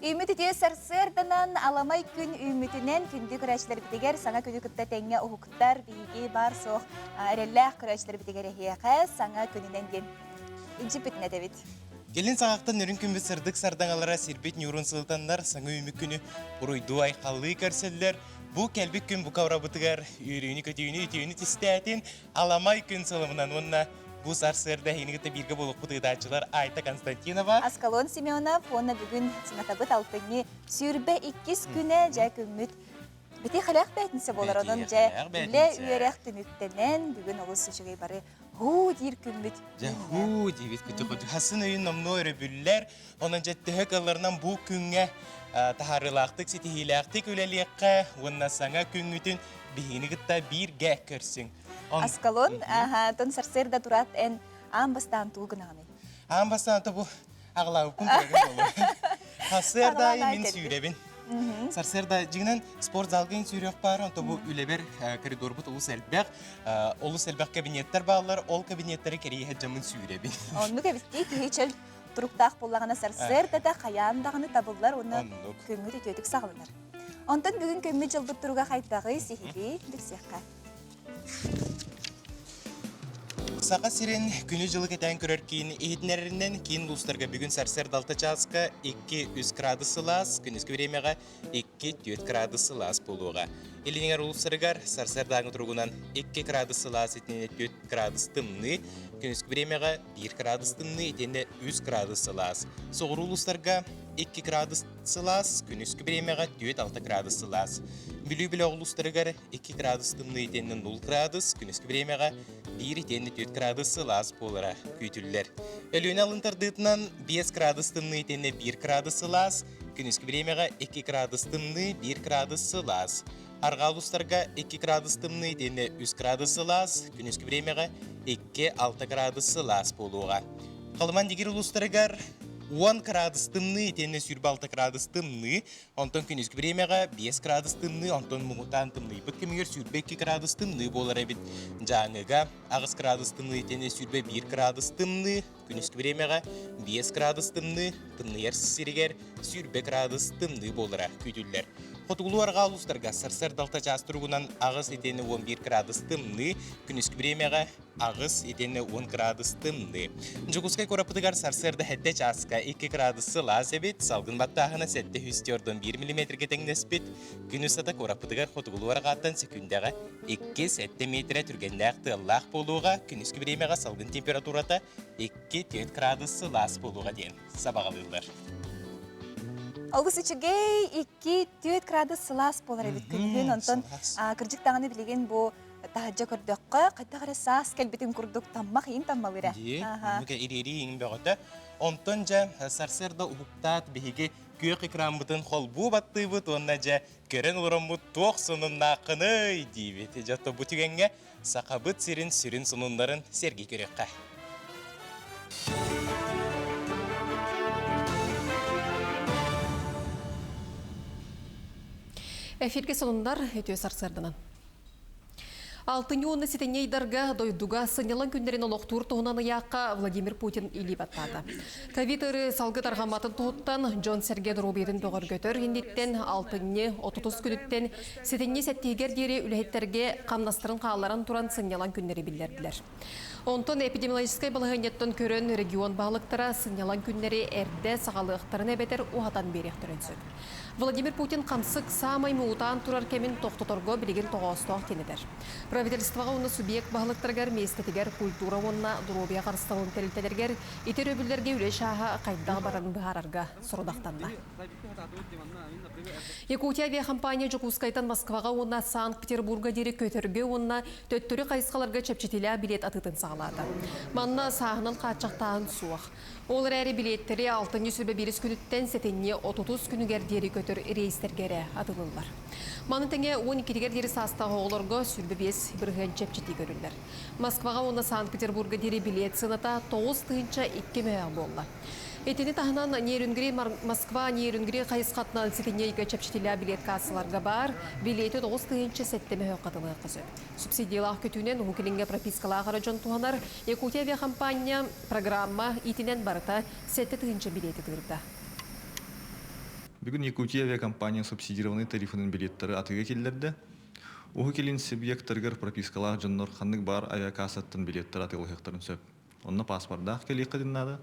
Үүммүт үтүө сарсыарданан аламай күн үүммүтүнэн күндү көрөөччүлэрбитигэр саҥа күнү кытта тэҥҥэ уһуктар биһиги баар-суох эрэллээх көрөөччүлэрбитигэр эһиэхэ саҥа күнүнэн диэн илдьиппитин этэбит. Кэлин саҕахтан үрүҥ күммүт сырдык сардаҥалара сирбит ньуурун сылытаннар саҥа үүммүт күнү уруйдуу айхаллыы көрсөллөр. Бу кэлбит күн бука урабытыгар үөрүүнү-көтүүнү, үтүөнү түстээтин, аламай күн сылымынан уонна бу сарсыарда эһигини кытта бииргэ буолуохпут ыытааччылар Айта Константинова, Аскалон Семенов уонна бүгүн сынатабыт алтынньы 22 күнэ дьэ күммүт бити хэлэх бээтинсэ буолар онон дьэ үлэ үөрэх түмүктэнэн бүгүн олус үчүгэй бары һуу диир күммүт Дьэ һуу диибит күтү хасын өйүн номнуо өрөбүллэр онон дьэ төһө кыалларынан бу күҥҥэ таһаарыылаахтык ситиһиилээхтик үлэлиэххэ уонна саҥа күҥҥүтүн биһигини кытта бииргэ көрсүҥ. Аскалон, тон сарсыарда тураат эн аан бастаан тугу гынаҕыный? Аан бастаан бу аҕалаабыппын көрөгөн буолуо. Сарсыарда аайы мин сүүрэбин. Сарсыарда дьиҥинэн спорт залга сүүрүөх баар, онто бу үлэбэр коридорбут олус элбэх, олус элбэх кабинеттар бааллар, ол кабинеттары кэрийэ сылдьаммын сүүрэбин. Оннук эбиттии киһи чөл туруктаах буоллаҕына сарсыардата хайаан даҕаны табыллар уонна күҥҥүт үтүөтүк саҕаланар. Онтон бүгүн күммүт дьылбыт туруга хайдаҕый сиһилии билсиэххэ. Саха сирин күнү-дьылы кэтээн көрөр киин иһитиннэрэринэн киин улуустарга бүгүн сарсыарда 6 чааска 2-3 градус сылаас, күнүскү бириэмэҕэ 2-4 градус сылаас буолуоҕа. Илиниҥэр улуустарыгар сарсыардааҥы туругунан 2 градус сылаас итиэннэ 4 градус тымныы, күнүскү бириэмэҕэ 1 градус тымныы итиэннэ 3 градус сылаас. Соҕуруу улуустарга 2 градус сылаас, күнүскү бириэмэҕэ 4-6 градус сылаас. Бүлүү бөлөх улуустарыгар 2 градус тымныы итиэннэ 0 градус, күнүскү бириэмэҕэ 1 итиэннэ 4 градус сылаас буолара күүтүллэр. Өлүөнэ алын тардыытынан 5 градус тымныы итиэннэ 1 градус сылаас, күнүскү бириэмэҕэ 2 градус тымныы, 1 градус сылаас. Арҕаа улуустарга 2 градус тымныы итиэннэ 3 градус сылаас, күнүскү бириэмэҕэ 2-6 градус сылаас буолуоҕа. Халыман Дигир улуустарыгар 10 градус тымныы итиэннэ 26 градус тымныы, Онтон күнүскү бириэмэҕэ 5 градус тымныы, онтон муҥутаан тымныйбыт кэмигэр 22 градус тымныы буолар эбит. Дьааҥыга 8 градус тымныы итиэннэ 21 градус тымныы, күнүскү бириэмэҕэ 5 градус тымныы, тымныйар сиригэр 20 градус тымныы буолара күүтүллэр. Хотугулуу-арҕаа улуустарга сарсыарда 6 чаас туругунан 8 итиэннэ 11 градус тымныы, күнүскү бириэмэҕэ 8 итиэннэ 10 градус тымныы. Дьокуускай куораппытыгар сарсыарда 7 чааска 2 градус сылаас эбит, салгын баттааһына 741 миллиметргэ тэҥнэспит. Күн устата куораппытыгар хотугулуу арҕааттан секүндэҕэ 2-7 миэтэрэ түргэннээх тыаллаах буолуоҕа, күнүскү бириэмэҕэ салгын температурата 2-4 градус сылаас буолуоҕа диэн сабаҕалыыллар. Олус үчүгэй 2-4 градус сылаас буолар эбит күнүһүн. Онтон кырдьык даҕаны билигин бу таһырдьа көрдөххө, хайдах эрэ саас кэлбитин курдук таммах иин таммалыыра. Дии, оннук ириэрии иҥин бөҕөтө. Онтон дьэ сарсыарда уһуктаат биһиги күөх экраммытын холбуу баттыыбыт уонна дьэ көрөн олороммут туох сонуннааххыный диибит. Дьэ бу түгэҥҥэ Сахабыт сирин сүрүн сонуннарын сэргии көрүөххэ. Эфиргэ сонуннар үтүө сарсыарданан. Алтынньы уонна сэтинньи ыйдарга дойдуга сынньалаҥ күннэрин олохтуур туһунан ыйаахха Владимир Путин илии баттаата. Ковид ыарыы салгы тарҕамматын туһуттан дьон-сэргэ доруобуйатын бөҕөргөтөр инниттэн алтынньы 30 күнүттэн сэтинньи сэттиһигэр диэри үлэһиттэргэ хамнастарын хаалларан туран сынньалаҥ күннэри биллэрдилэр. Онтон эпидемиологическай балаһыанньаттан көрөн регион баһылыктара сынньалаҥ күннэри эрдэ саҕалыахтарын эбэтэр уһатан биэриэхтэрин сөп. Владимир Путин хамсык саамай муҥутаан турар кэмин тохтоторго билигин тоҕоостоох диэн этэр. Правительствоҕа уонна субъект баһылыктарыгар миэстэтигэр культура уонна доруобуйа харыстабылын тэрилтэлэригэр ити өрөбүллэргэ үлэ чааһа хайдах барарын быһаарарга сорудахтанна. Якутия авиахампания Дьокуускайтан Москваҕа уонна Санкт-Петербурга диэри көтөргө уонна төттөрү хайысхаларга чэпчэтиилээх билиэт атыытын саҕалаата. Манна сааһынан хааччахтааһын суох. Ол эрээри билиэттэри алтынньы сүбэ биирис күнүттэн сэтинньи отутус күнүгэр диэри көтөр рейстэргэ эрэ атыылыыллар. Маны тэҥэ 12-гэр диэри саастаах оҕолорго 25% чэпчэтии көрүллэр. Москваҕа уонна Санкт-Петербурга диэри билиэт сыаната 9 002 мөһөөх буолла. Итини таһынан Нерюнгри Москва Нерюнгри хайысхатынан сэтинньи ыйга чэпчэтиилээх билиэт кассаларга баар билиэти 9 007 мөһөөх хатылыахха сөп. Субсидиялаах көтүүнэн Уһук Илиҥҥэ пропискалаах эрэ дьон туһанар Якутия авиахампаанньа программа иитинэн барыта 7 тыһыынча билиэти тыырда. Бүгүн Якутия авиакомпания субсидированнай тарифынан билеттары атыыга киллэрдэ. Уһук Илин субъектарыгар пропискалаах дьоннор ханнык баар авиакассаттан билеттары атыылаһыахтарын сөп. Онно паспордаах кэлиэххитин наада.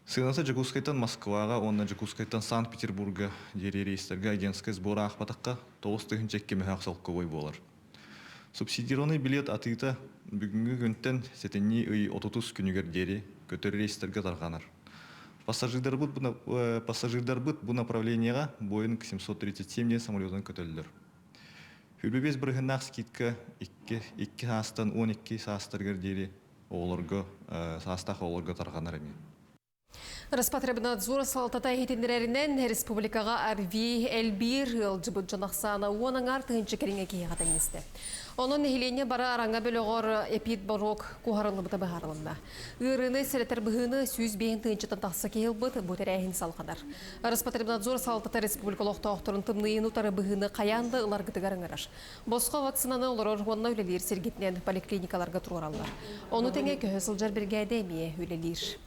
Сыаната Дьокуускайтан Москваҕа уонна Дьокуускайтан Санкт-Петербурга диэри рейстэргэ агентскай сбор аахпатахха 92 мөһөөх солкуобай буолар. Субсидированный билет атыыта бүгүҥҥү күнтэн сэтинньи ый 30 күнүгэр диэри көтөр рейстэргэ тарҕанар. Пассажирдарбыт бу, пассажирдарбыт бу направлениеҕа Boeing 737 диэн самолетунан көтөллөр. 25 бырыһыаннаах скидка 2, 2 саастан 12 саастарыгар диэри оҕолорго, саастаах оҕолорго тарҕанар эмиэ. Роспотребнадзор салалтата иһитиннэрэринэн, республикаҕа АРВИ элбиир ыалдьыбыт дьон ахсаана уон аҥаар тыһыынча кэриҥэ киһиэхэ тэҥнэстэ. Онон нэһилиэнньэ бары араҥа бөлөҕөр эпид-боруок куоһарыллыбыта быһаарылынна. Ыарыыны сэрэтэр быһыыны 105 тыһыынчаттан тахса киһи ылбыт, бу тэрээһин салҕанар. Роспотребнадзор салалтата республика олохтоохторун тымныйыыны утары быһыыны хайаан да ыларгытыгар ыҥырар. Босхо вакцинаны олорор уонна үлэлиир сиргитинэн поликлиникаларга туруораллар. Ону тэҥэ көһө сылдьар биригээдэ эмиэ үлэлиир.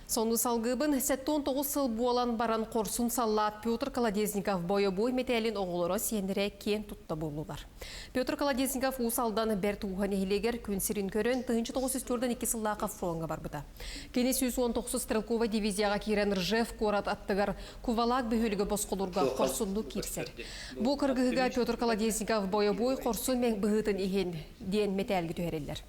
Сону салгыыбын 79 сыл буолан баран хорсун саллаат Петр Колодезников бойобуой мэтээлин оҕолоро сиэннэрэ киэн тутта буоллулар. Петр Колодезников Уус Алдан Бэрт Ууһа нэһилиэгэр күн сирин көрөн 1942 сыллаахха фроҥҥа барбыта. Кини 119 стрелковай дивизияҕа киирэн Ржев куорат аттыгар Кувалак бөһүөлүгэ босхолуурга хорсуннук киирсэр. Бу кыргыһыыга Петр Колодезников бойобуой хорсун мэҥ быһыытын иһин диэн мэтээлгэ түһэриллэр.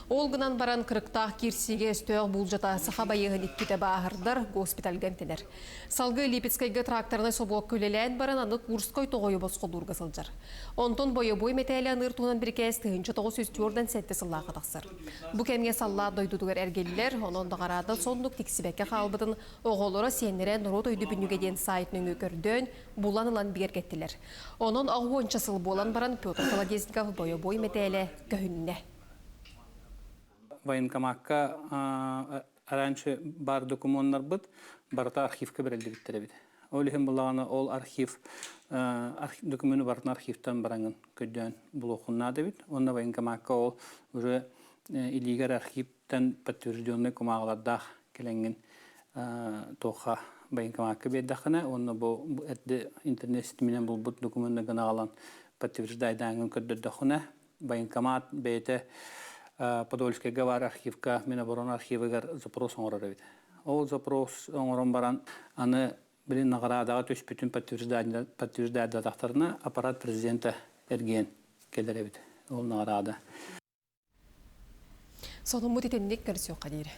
Ол гынан баран кырыктаах киирсиигэ өстөөх буулдьата саха байыаһын иккитэ бааһырдар госпитальга эмтэнэр. Салгыы Липецкайга тракторнай собуокка үлэлээн баран аны Курской тоҕойу босхолуурга сылдьар. Онтон бойобуой мэтээли аныыр туһунан бирикээс 1947 сыллаахха тахсар. Бу кэмҥэ саллаат дойдутугар эргиллэр, онон наҕараада соннук тиксибэккэ хаалбытын Оҕолоро, сиэннэрэ норуот өйдөбүнньүгэ диэн саайт нөҥүө көрдөөн, булан ылан бигэргэттилэр. Онон аҕыс сыл буолан баран Петр Колодезников бойобуой мэтээлэ көһүннэ. Военкомакка раньше бар докумуоннарбыт барыта архивка бэриллибиттэр эбит. Ол иһин буллаҕына ол архив докумуону барытын архивтан бараҥын көрдөөн булуоххун наада эбит. Уонна военкомакка ол уже илиигэр архивтан подтвержденный кумааҕылардаах кэлэҥҥин туохха военкомакка биэрдэххинэ уонна бу эрдэ интернет ситиминэн булбут докумуоннаргын аҕалан подтверждайдааҥҥын көрдөрдөххүнэ военкомат бэйэтэ Подольскайга баар архивка Миноборона архивыгар запрос оҥорор эбит. Ол запрос оҥорон баран аны билин наҕараадаҕа түспүтүн подтверждайдатахтарына аппарат президента эргийэн кэлэр эбит ол наҕараада. Сонуммут итинник көрсүөххэ диир.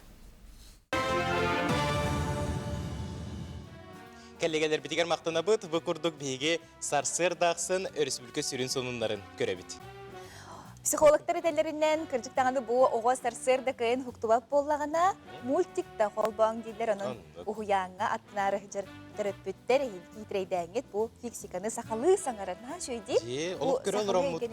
Кэллигэлэрбитигэр махтанабыт. Бу курдук биһиги сарсыарда ахсын өрөспүүбүлүкэ сүрүн сонуннарын көрөбүт. Психологтар этэллэринэн, кырдьык даҕаны бу оҕо сарсыарда кыайан уһуктубат буоллаҕына, мультик да холбооҥ дииллэр, онон уһуйааҥҥа аттынаары сылдьар төрөппүттэр эһиги киитэрэйдээҥҥит бу фиксиканы сахалыы саҥарар наһаа үчүгэй дии. Олох көрө олороммут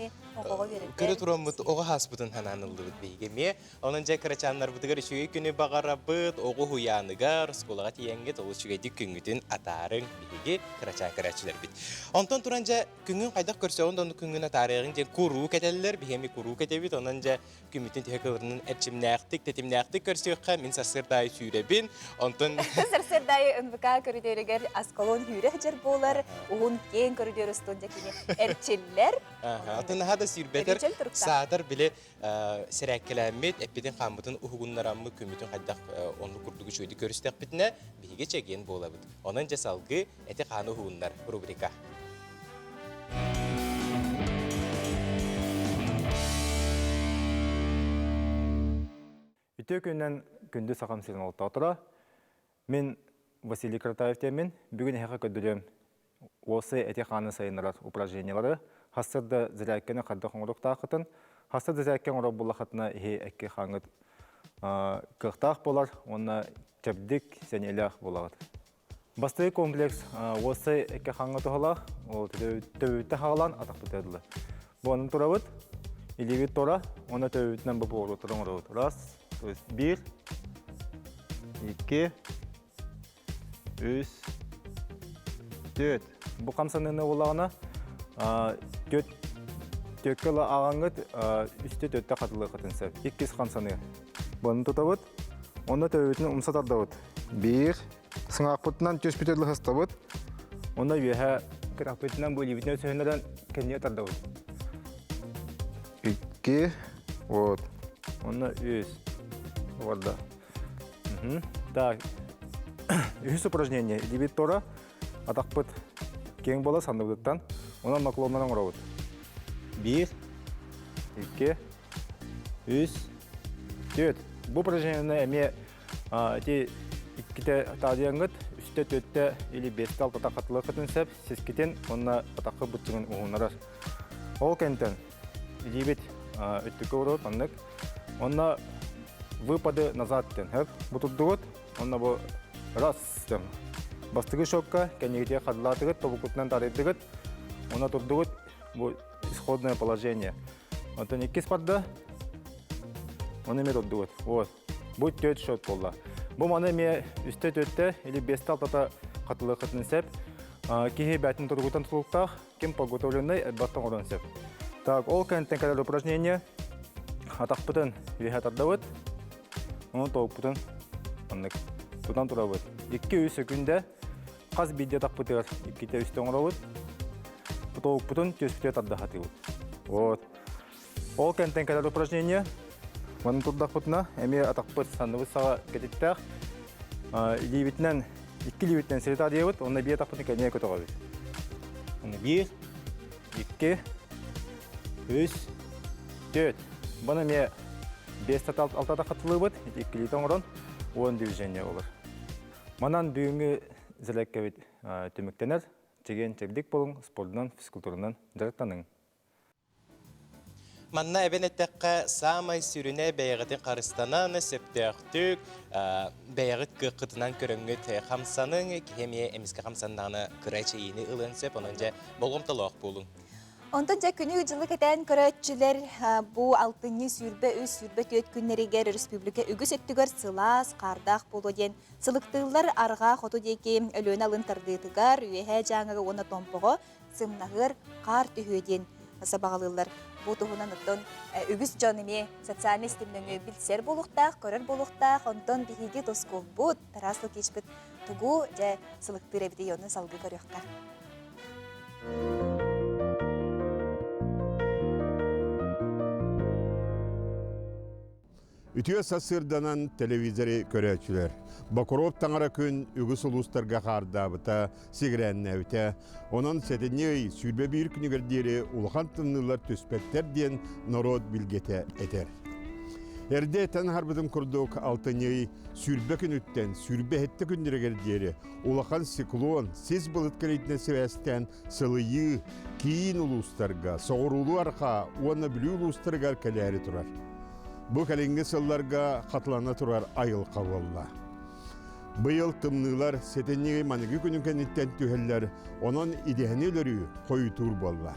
Көрө тураммыт оҕо хааспытын санаан ыллыбыт биһиги эмиэ. Онон дьэ кырачааннарбытыгар үчүгэй күнү баҕарабыт, оҕо уһуйааныгар, оскуолаҕа тиийэҥҥит олус үчүгэйдик күҥҥүтүн атаарыҥ биһиги кырачаан көрөөччүлэрбит. Онтон туран дьэ күҥҥүн хайдах көрсөҕүн да оннук күҥҥүн атаарыаҕыҥ диэн куруук этэллэр, биһиги эмиэ куруук этэбит. Онон дьэ күммүтүн төһө кылырынан эрчимнээхтик, тэтимнээхтик көрсүөххэ. Мин сарсыарда аайы сүүрэбин. Онтон Сарсыарда аайы НВК көрүдүөрүгэр Аскалон сүүрэ сылдьар буолар, уһун киэҥ көрүдүөр устун дьэ кини эрчиллэр. Атын наһаа да сүүрбэтэр, саатар били сэрээккэлээммит, эппитин-хааммытын уһугуннараммыт, күммүтүн хайдах оннук курдук үчүгэйдик көрүстэхпитинэ, биһиги чэгиэн буолабыт. Онон дьэ салгыы эти-хааны уһугуннар рубрика. Үтүө күнүнэн күндү сахам сирин олохтоохторо. Мин Василий Кратаев диэммин. Бүгүн эһиэхэ көрдөрүөм уопсай эти-хааны сайыннарар упражнениелары, хассыр да зарядканы хайдах оҥоруохтааххытын, хассыр да зарядка оҥорор буоллаххытына иһи экки хааҥҥыт кыахтаах буолар уонна чэбдик, сэниэлээх буолаҕыт. Бастакы комплекс уопсай экки хааҥҥа туһалаах, ол төбөбүттэн хаалан атахпытыгар дылы. Бу онон турабыт, илиибит тура, уонна төбөбүтүнэн бу повороттору оҥоробут. Раз, то есть биир, икки, үс, түөрт. Бу хамсаныыны буоллаҕына, түөрт түөркэ ыла ааҕаҥҥыт үстэ түөртэ хатылыаххытын сөп. Иккис хамсаныы. Бұны тутабыт, онно төбөбүтүн умса тардабыт. Биир. Сыҥаахпытынан түспүтү лыһыстабыт. Онно үөһэ кытахпытынан бу илиибитинэн сөһүнэрэн кэннигэ тардабыт. Икки. Вот. Онно үс. Барда. Так. Үһүс упражнение. Илиибит тора атахпыт киэҥ буола санныбытыттан. Онон наклоннан оҥоробут. Биир, икки, үс, түөрт. Бу упражнениены эмиэ ити иккитэ таадыйаҥҥыт, үстэ, түөртэ или биэстэ алтата хатылыаххытын сөп, сискитин уонна атаххыт быччыҥын уһуннарар. Ол кэнтэн илиибит өттүккэ уруот маннык. Онно выпады назад диэн хөп бутурдугут. Онно бу раз диэн бастакы шокка кэннигитигэр хадылаатыгыт, тобукутунан тарыйдыгыт. Онно турдугут бу исходное положение. Онтон иккис барда оны эмиэ турдугут. Вот. Бу төрт счет буолла. Бу маны эмиэ үстэ төрттэ или биэстэ алтата хатылыаххытын сөп. Киһи бээтин туругутан тутулуктаах, ким подготовленный элбэхтэн оҥоруон сөп. Так, ол кэнниттэн кэлэр упражнение. Атахпытын үөһэ тардабыт. Онон тобукпутун маннык тутан турабыт. 2-3 сөкүндэ хас биирдии атахпытыгар иккитэ үстэ оҥоробут. Тобукпутун түөспүтүгэр тарда сатыыбыт. Вот. Ол кэнтэн кэлэр упражнение. Манна турдахпытына эмиэ атахпыт санныбыт саҕа кэтиттээх. Илиибитинэн, икки илиибитинэн сири таадыйабыт, уонна биир атахпытын кэннигэ көтөҕөбүт. Уонна биир, икки, үс, түөрт. Баны эмиэ биэс алта атах хатылыыбыт, иккилиитэ оҥорон, уон движение болар. Манан бүгүҥҥү зэлэккэбит түмүктэнэр. Чэгиэн-чэбдик буолуҥ, спордунан, физкультуранан дьарыктаныҥ. Манна эбэн эттэххэ, саамай сүрүнэ бэйэҕитин харыстанан, сөптөөхтүк, бэйэҕит кыаххытынан көрөҥҥүт хамсаныҥ, киһи эмиэ эмискэ хамсаннаҕына кыра эчэйиини ылыан сөп, онон дьэ болҕомтолоох буолуҥ. Онтон дьэ күнү-дьылы кэтээн көрөөччүлэр бу алтынньы 23 24 күннэригэр өрөспүүбүлүкэ үгүс өттүгэр сылаас, хаардаах буолуо диэн сылыктыыллар арҕаа хоту диэки Өлүөнэ алын тардыытыгар, Үөһээ Дьааҥыга уонна Томпоҕо сымнаһыар хаар түһүө диэн сабаҕалыыллар. Бу туһунан оттон үгүс дьон эмиэ социальнай ситим нөҥүө билсэр буолуохтаах, көрөр буолуохтаах. Онтон биһиги тускулбут, Тарас Лукичпыт тугу дьэ сылыктыыр эбитий, ону салгыы көрүөххэ. Үтүө сарсыарданан телевизори көрөөччүлэр. Бокуруоп таҥара күн үгүс улуустарга хаардаабыта, сигирээннээбитэ. Онон сэтинньи ый 21 күнүгэр диэри улахан тымныылар түспэттэр диэн норуот билгэтэ этэр. Эрдэ этэн аһарбытым курдук, алтынньы ый сүүрбэ күнүттэн сүүрбэ сэттэ күннэригэр диэри улахан циклон сис былыт кэлиитинэн сибээстээн сылыйыы киин улуустарга, соҕуруулуу-арҕаа уонна Бүлүү улуустарыгар кэлээри турар. Бу кэлиҥҥи сылларга хатылана турар айылҕа буолла. Быйыл тымныылар сэтинньи маныгы күнүн кэнниттэн түһэллэр, онон идэһэни өлөрүү хойутуур буолла.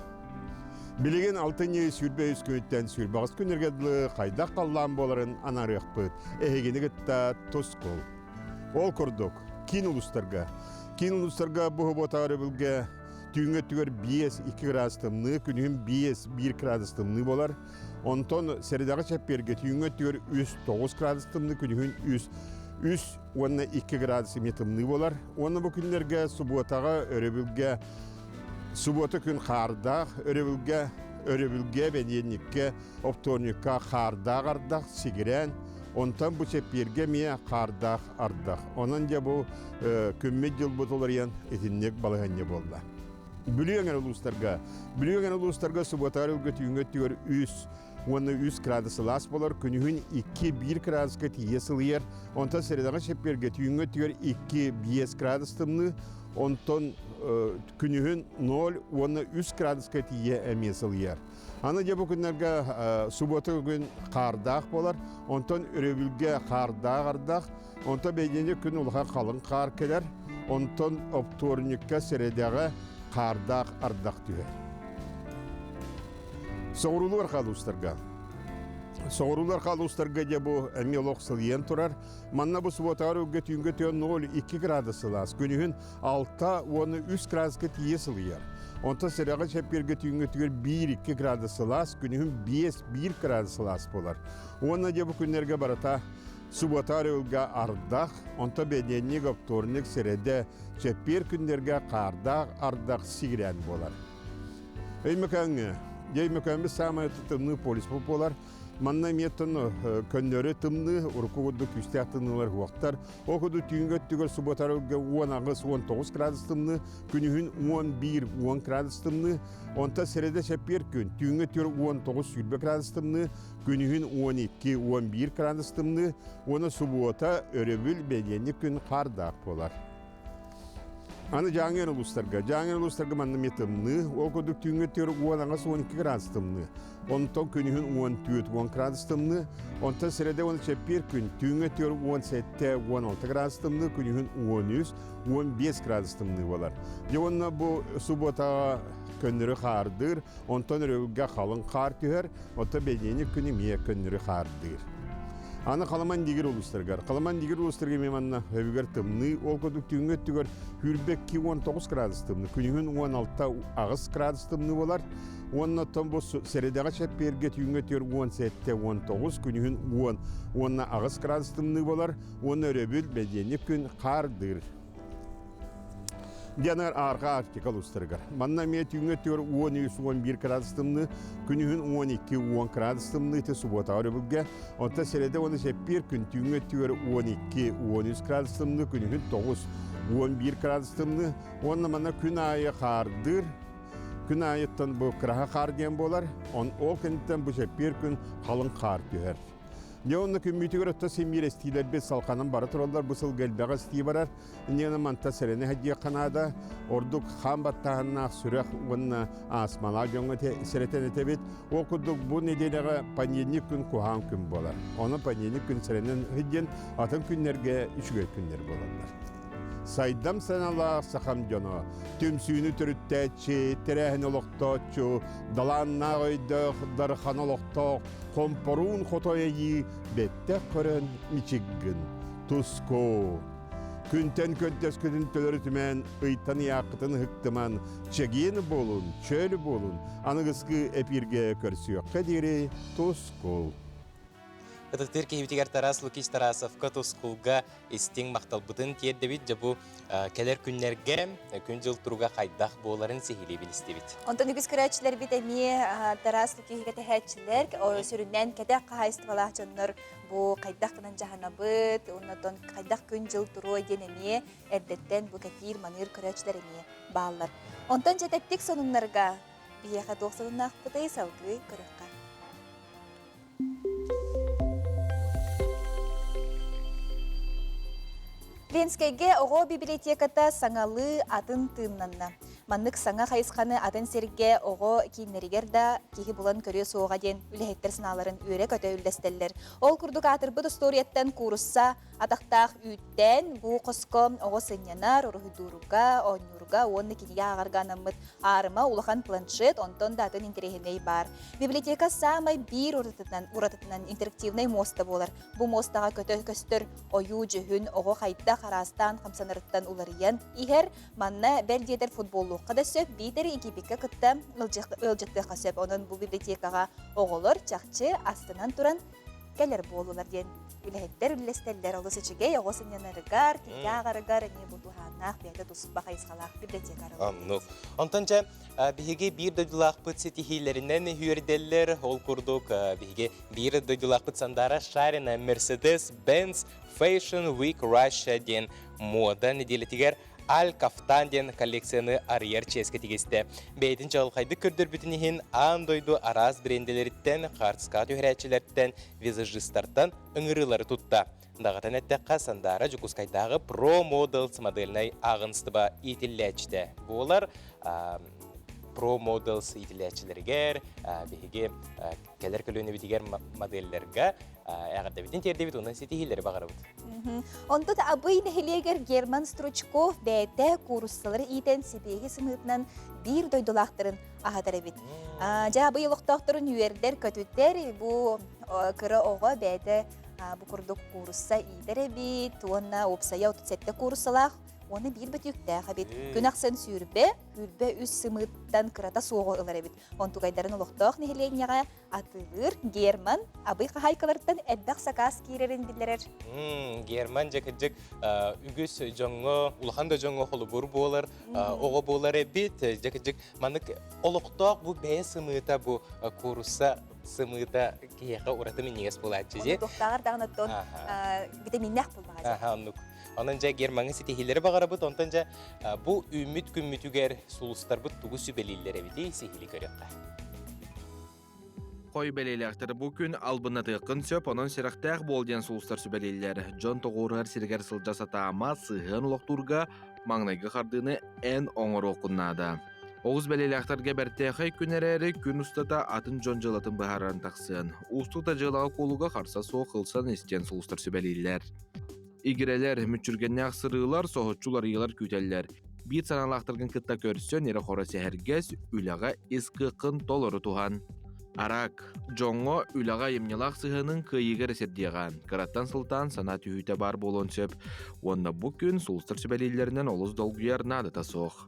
Билигин алтынньы 23 күнүттэн 28 күннэргэ дылы хайдах халлаан буоларын анаарыахпыт. Эһигини кытта тускул. Ол курдук, киин улуустарга. Киин улуустарга бу субуотаҕа өрөбүлгэ түүҥҥү өттүгэр 5-2 градус тымныы, күнүһүн 5-1 градус тымныы буолар. Онтон сэрэдэҕэ чэппиэргэ түүҥҥү өттүгэр 3-9 градус тымныы, күнүһүн 3 3 уонна 2 градус эмиэ тымныы буолар. Уонна бу күннэргэ субуотаҕа өрөбүлгэ субуота күн хаардаах, өрөбүлгэ өрөбүлгэ бэниэнньиккэ оптуорунньукка хаардаах ардах, сигирээн, онтон бу чэппиэргэ эмиэ хаардаах ардах. Онон дьэ бу күммүт-дьылбыт уларыйан итинник балаһыанньа буолла. Бүлүү эҥэр улуустарга Бүлүү эҥэр улуустарга субуотаҕар ылга түүҥҥү өттүгэр үс уонна үс градус сылаас буолар, күнүһүн 2-1 градуска тиийэ сылыйар, онтон сэрэдэҕэ чэппиэргэ түүҥҥү өттүгэр 2-5 градус тымныы, онтон күнүһүн 0 уонна 3 градуска тиийэ эмиэ сылыйар. Аны дьэ бу күннэргэ субуота күн хаардаах буолар, онтон өрөбүлгэ хаардаах ардах, онтон бэйдиэнньэ күн улахан халыҥ хаар кэлэр, онтон оптуорунньукка сэрэдэҕэ хаардаах ардах түһэр. Соҕуруулуу хаалуустарга. Соҕуруулар хаалуустарга дьэ бу эмиэ олох сылыйан турар. Манна бу субуотаҕар өлгө түүҥҥэ түөн 0,2 градус сылаас. Күнүһүн 6 13 градуска тиийэ сылыйар. Онтон сэрэҕи чэппиэргэ түүҥҥүтүгэр 1-2 градус сылаас, күнүһүн 5-1 градус сылаас буолар. Уонна дьэ бу күннэргэ барыта Суббота өрөбүлгэ ардах, онто бэнидиэнньик, оптуорунньук, сэрэдэ, чэппиэр күннэргэ хаардаах ардах сигирээн буолар. Өймөкөөҥҥө, Өймөкөөммүт саамай тымныы полюс буолар. Манна эмиэ көннөрү тымныы, урукку курдук күүстээх тымныылар уохтар. Ол курдук түүҥҥү өттүгэр субботарга 18-19 градус тымныы, күнүһүн 11-10 градус тымныы, онтон сэрэдэ чэппиэр күн түүҥҥү өттүгэр 19-20 градус тымныы, күнүһүн 12-11 градус тымныы уонна субуота, өрөбүл, бэлиэнньик күн хаардаах буолар. Аны Дьааҥы улуустарга. Дьааҥы улуустарга манна эмиэ тымныы. Ол курдук түүҥҥү өттүгэр 18-12 градус тымныы. Онтон күнүһүн 14-10 градус тымныы. Онтон сэрэдэ уонна чэппиэр күн түүҥҥү өттүгэр 17-16 градус тымныы, күнүһүн 13-15 градус тымныы буолар. Дьэ уонна бу субуотаҕа көннөрү хаардыыр, онтон өрөбүлгэ халыҥ хаар түһэр, оттон бэлиэнньик күн эмиэ көннөрү хаардыыр. Аны Халаман Дигир улуустарыгар. Халаман Дигир улуустарыгар эмиэ манна өбүгэр тымныы, ол курдук түүҥҥү өттүгэр сүүрбэ 19 градус тымныы, күнүһүн 16 аҕыс градус тымныы буолар. Уонна оттон бу сэрэдэҕэ чэппиэргэ түүҥҥү өттүгэр 17 19, күнүһүн 10 уонна аҕыс градус тымныы буолар. Уонна өрөбүл, бэлиэнньик күн хаардыыр. Дианар Арҕаа Арктика улуустарыгар. Манна эмиэ түүҥҥү өттүгэр 13-11 градус тымныы, күнүһүн 12-10 градус тымныы ити субуотаҕа өрөбүлгэ. Онтон сэрэдэ уонна чэппиэр күн түүҥҥү өттүгэр 12-13 градус тымныы, күнүһүн 9-11 градус тымныы. Уонна манна күн аайы хаардыыр, күн аайыттан бу кыраһа хаар диэн буолар. Он ол кэнниттэн бу чэппиэр күн халыҥ хаар түһэр. Дьэ онно күммүтүгэр отто симиир эстиилэрбит салҕанан бара тураллар. Бу сылга элбэҕи эстии барар. Инньэ манта сэрэнэ сылдьыахха наада. Ордук хаан баттааһыннаах сүрэх уонна астмалаах дьоҥҥо сэрэтэн этэбит. Ол курдук бу нэдиэлэҕэ понедельник күн куһаҕан күн буолар. Онон понедельник күн сэрэнэн сылдьан атын күннэргэ үчүгэй күннэр буолаллар. Сайдам саналаах сахам дьоно, түмсүүнү төрүттээччи, тэрээһин олохтооччу, далааннаах өйдөөх, дархан олохтоох, хомпоруун хотой айыы бэттэх көрөн мичик гын. Туску! Күнтэн көнтөскүтүн төлөрүтүмэн, ыйтан ыйааххытын ыһыктыман, чэгиэн буолун, чөл буолун, аныгыскы эпииргэ көрсүөххэ диэри тускул! Ытыктыыр киһибитигэр Тарас Лукич Тарасовка Тускулга истиҥ махталбытын тиэрдэбит. Дьэ бу кэлэр күннэргэ күн-дьыл туруга хайдах буоларын сиһилии билистибит. Онтон үгүс көрөөччүлэрбит эмиэ Тарас Лукиһигэ тэһээччилэр, сүрүннээн кэтэх хаһаайыстыбалаах дьоннор бу хайдах гынан дьаһанабыт, оннотон хайдах күн-дьыл туруой диэн эмиэ эрдэттэн бу кэтиир-маныыр көрөөччүлэр эмиэ бааллар. Онтон дьэ тэттик сонуннарга биһиэхэ туох сонуннаахпытый салгыы көрүөххэ. Ленскэйгэ оҕо библиотеката саҥалыы атын тыыннанна. Маннык саҥа хайысханы атын сиргэ оҕо кииннэригэр да киһи булан көрүө суоҕа диэн үлэһиттэр санааларын үөрэ-көтө үллэстэллэр. Ол курдук аатырбыт остуоруйаттан куурусса атахтаах үүттээн бу хоско оҕо сынньанар, уруһуйдуурга, оонньуурга уонна кинигэ ааҕарга анаммыт аарыма улахан планшет, онтон да атын интэриэһинэй баар. Библиотека саамай биир уратытынан, уратытынан интерактивнай муоста буолар. Бу муостаҕа көтө көстөр ойуу дьүһүн оҕо хайдах араастаан хамсанарыттан уларыйан иһэр. Манна бэл диэтэр футболлуохха да сөп, биитэр Египеккэ кытта ыалдьыттыахха сөп. Онон бу библиотекаҕа оҕолор чахчы астынан туран кэлэр буоллулар диэн үлэһиттэр үллэстэллэр. Олус үчүгэй оҕо сынньанарыгар, кинигэ ааҕарыгар эмиэ бу туһааннаах бэйэтэ туспа хайысхалаах библиотека арыллар. Оннук. Онтон дьэ биһиги биир дойдулаахпыт ситиһиилэринэн үөрдэллэр. Ол курдук биһиги биир дойдулаахпыт Сандара Шарина Mercedes-Benz Fashion Week Russia диэн муода нэдиэлэтигэр Аль Кафтан диэн коллекцияны арыйар чиэскэ тигистэ. Бэйэтин чаҕылхайдык көрдөрбүтүн иһин аан дойду араас брендэлэриттэн, хаарцка түһэрээччилэртэн, визажистартан ыҥырыылары тутта. Даҕатан эттэххэ, Сандаара Дьокуускайдааҕы Pro Models модельнай ааҕыныстыба иитиллээччитэ буолар. Pro Models иитиллээччилэригэр биһиги кэлэр көлүөнэбитигэр моделлэргэ эҕэрдэбитин тиэрдэбит уонна ситиһиилэри баҕарабыт. Онтон Абый нэһилиэгэр Герман Стручков бэйэтэ кууруссалары иитэн сибиэһи сымыытынан биир дойдулаахтарын аһатар эбит. Дьэ Абый олохтоохторун үөрдэр, көтүтэр бу кыра оҕо бэйэтэ бу курдук куурусса иитэр эбит уонна уопсайа 37 кууруссалаах. Уонна биир бөтүүктээх эбит. Күн ахсын сүүрбэ, 23 сымыыттан кырата суоҕу ылар эбит. Онтукайдарын олохтоох нэһилиэнньэҕэ атыылыыр Герман абый хаһаайкаларыттан элбэх сакаас киирэрин биллэрэр. Герман дьэ кырдьык үгүс дьоҥҥо, улахан да дьоҥҥо холобур буолар, оҕо буолар эбит. Дьэ кырдьык маннык олохтоох бу бэйэ сымыыта бу куурусса сымыыта киһиэхэ ураты минньигэс буолааччы дии. Туохтааҕар даҕаны оттон витаминнээх буоллаҕа. Аха, оннук. Онон дьэ Гермаҥҥа ситиһиилэри баҕарабыт. Онтон дьэ бу үүммүт күммүтүгэр сулустарбыт тугу сүбэлииллэр эбитий сиһилии көрүөххэ. Хой бэлиэлээхтэр бу күн албыннатыаххын сөп, онон сэрэхтээх буол диэн сулустар сүбэлииллэр. Дьон тоҕуоруһар сиригэр сылдьа сатаама, сыһыан олохтуурга маҥнайгы хардыыны эн оҥоруоххун наада. Оҕус бэлиэлээхтэргэ бэртээхэй күн эрээри, күн устата атын дьон дьыалатын быһааран тахсыан. Уустук да дьыалаҕа куолуга харса суох ылсан истиэн сулустар сүбэлииллэр. Игирэлэр, мүччүргэннээх сырыылар, соһуччу уларыйыылар күүтэллэр. Биир санаалаахтаргын кытта көрсөн, ирэ-хоро сэһэргэс, үлэҕэ ис кыаххын толору туһан. Араак, дьоҥҥо үлэҕэ айымньылаах сыһыаныҥ кыайыыга эрэ сирдиэҕэ. Кыраттан сылтаан санаа түһүүтэ баар буолуон сөп. Уонна бу күн сулустар сүбэлииллэринэн олус долгуйар наадата суох.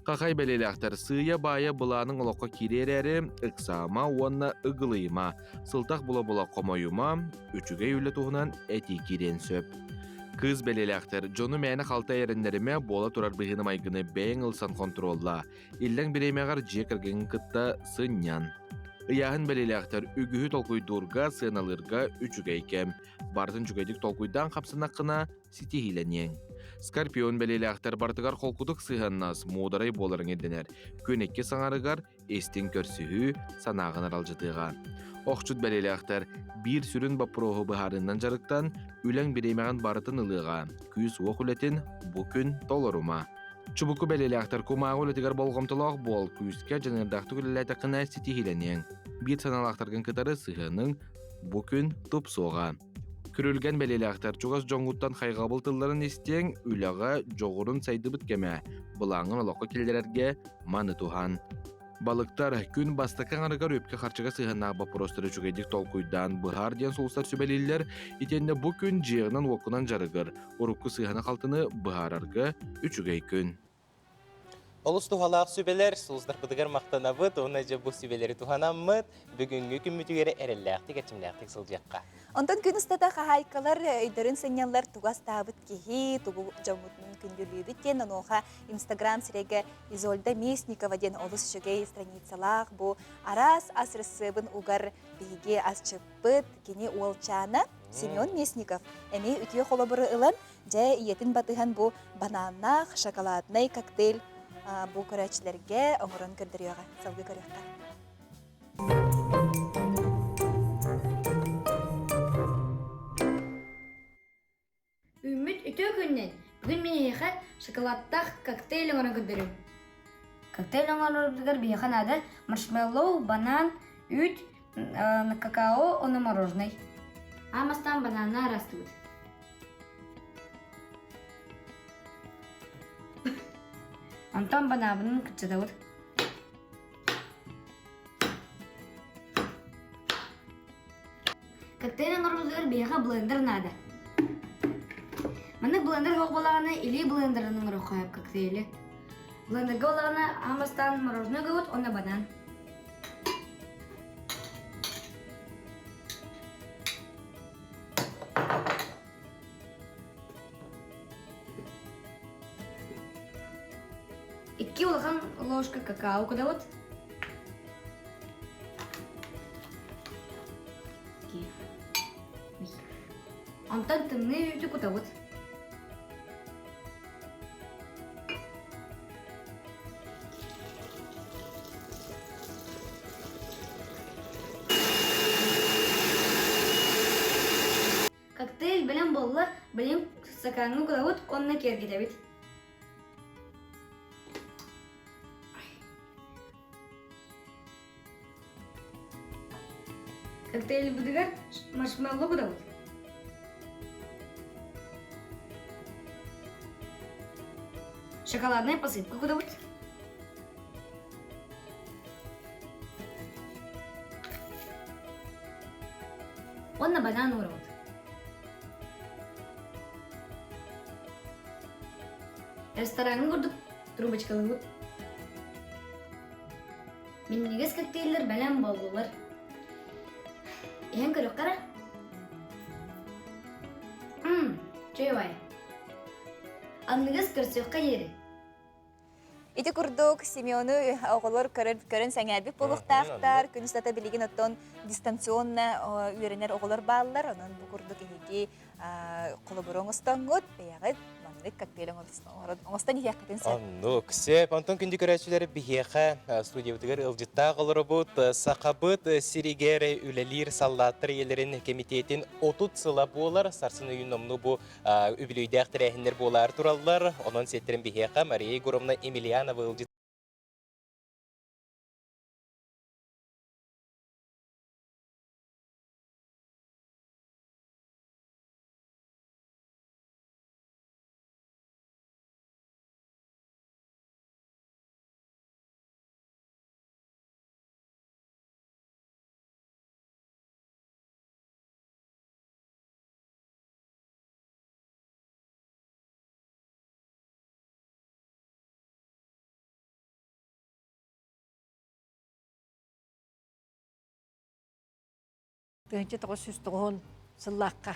Хахай бэлиэлээхтэр сыыйа-баайа былааныҥ олоххо киириэ эрээри, ыксаама уонна ыгылыйыма, сылтах була-була хомойума, үчүгэй үлэ туһунан этии киириэн сөп. Кыыс бэлиэлээхтэр дьону мээнэ халтай эрэннэримэ буола турар быһыыны-майгыны бэйэҥ ылсан хонтуруоллаа. Иллэҥ бириэмэҕэр дьиэ кэргэҥҥин кытта сынньан. Ыйааһын бэлиэлээхтэр үгүһү толкуйдуурга, сыаналыырга үчүгэй кэм. Барытын үчүгэйдик толкуйдаан хамсаннаххына, ситиһиилэниэҥ. Скорпион бэлиэлээхтэр барытыгар холкутук сыһыаннас, муударай буоларыҥ ирдэнэр. Күн икки саҥарыгар истиҥ көрсүһүү санааҕын аралдьытыаҕа. Охчут бэлиэлээхтэр биир сүрүн боппуруоһу быһаарыынан дьарыктан, үлэҥ бириэмэҕин барытын ылыаҕа. Күүс-уох үлэтин бу күн толорума. Чубуку бэлиэлээхтэр кумааҕы үлэтигэр болҕомтолоох буол, күүскэ дьаныардаахтык үлэлээтэххинэ ситиһиилэниэҥ. Биир санаалаахтаргын кытары сыһыаныҥ бу күн тупсуоҕа. Күрүлгэн бэлиэлээхтэр чугас дьоҥҥуттан хайҕабыл тылларын истиэҥ, үлэҕэ дьоҕурун сайдыбыт кэмэ, былааҥҥын олоххо киллэрэргэ маны туһан. Балыктар күн бастакы аҥарыгар үпкэ-харчыга сыһыаннаах боппуруостары үчүгэйдик толкуйдаан быһаар диэн сулустар сүбэлииллэр. Итиэннэ бу күн дьиэҕинэн-уоккунан дьарыгыр, урукку сыһыаны-халтыны быһаарарга үчүгэй күн. Олус туһалаах сүбэлэр, сулустарбытыгар махтанабыт уонна дьэ бу сүбэлэри туһанаммыт, бүгүҥҥү күммүтүгэр эрэллээхтик, эрчимнээхтик сылдьыахха. Онтон күн устата хаһаайкалар өйдөрүн сынньаллар тугу астаабыт киһи, тугу дьоммутун күндүлүүбүт диэн онуоха Инстаграм сирэйгэ Изольда Местникова диэн олус үчүгэй страницалаах бу араас ас ырысыабын угар биһиги асчыппыт, кини уолчаана Семен Местников эмиэ үтүө холобуру ылан Дьэ, ийэтин батыһан бу бананнаах шоколаднай коктейль бу көрөөччүлэргэ оҥорон көрдөрүөҕэ. Салгыы көрүөххэ. Үүммүт үтүө күнүнэн! Бүгүн мин эһиэхэ шоколадтаах коктейль оҥорон көрдөрүм. Коктейль оҥорорбутугар биһиэхэ наада маршмеллоу, банан, үүт, какао уонна мороженай. Аан бастаан бананы араастыбыт. Онтон банаабынын кыччатабыт. Коктейль оҥорорбутугар биһиэхэ блендер наада. Маннык блендер суох буоллаҕына илии блендерин оҥоруохха сөп коктейли. Блендергэ буоллаҕына аан бастаан мороженое угабыт уонна банан. Икки улахан ложка какао кутабыт. Онтон тымныы үүтү кутабыт. Коктейль бэлэм буолла, билигин стакаҥҥа кутабыт уонна киэргэтэбит. Коктейльбытыгар маршмеллоу кутабыт. Шоколадная посыпка кутабыт. Уонна банан уурабыт. Рестораҥҥа курдук трубочкалыыбыт. Минньигэс коктейллэр бэлэм буоллулар. Иһэн көрүөххэ эрэ. Мм, чуй Аныгыс көрсүөххэ диэри. Ити курдук Семену оҕолор көрөн сэҥээрбит буолуохтаахтар. Күн устата билигин оттон дистанционно үөрэнэр оҕолор бааллар. Онон бу курдук эһиги холобуру оҥостоҥҥут, бэйэҕит маннык коктейль оҥостон иһиэххитин сөп. Оннук. Сөп. Онтон күндү көрөөччүлэр биһиэхэ студиябытыгар ыалдьыттаах олоробут. Сахабыт сиригэр үлэлиир саллааттар ийэлэрин кэмитиэтин 30 сыла буолар. Сарсын ыйын номнуо бу үбүлүөйдээх тэрээһиннэр буолаары тураллар. Онон сиэттэрин биһиэхэ Мария Егоровна Емельянова ыалдьыт 1990 сыллаахха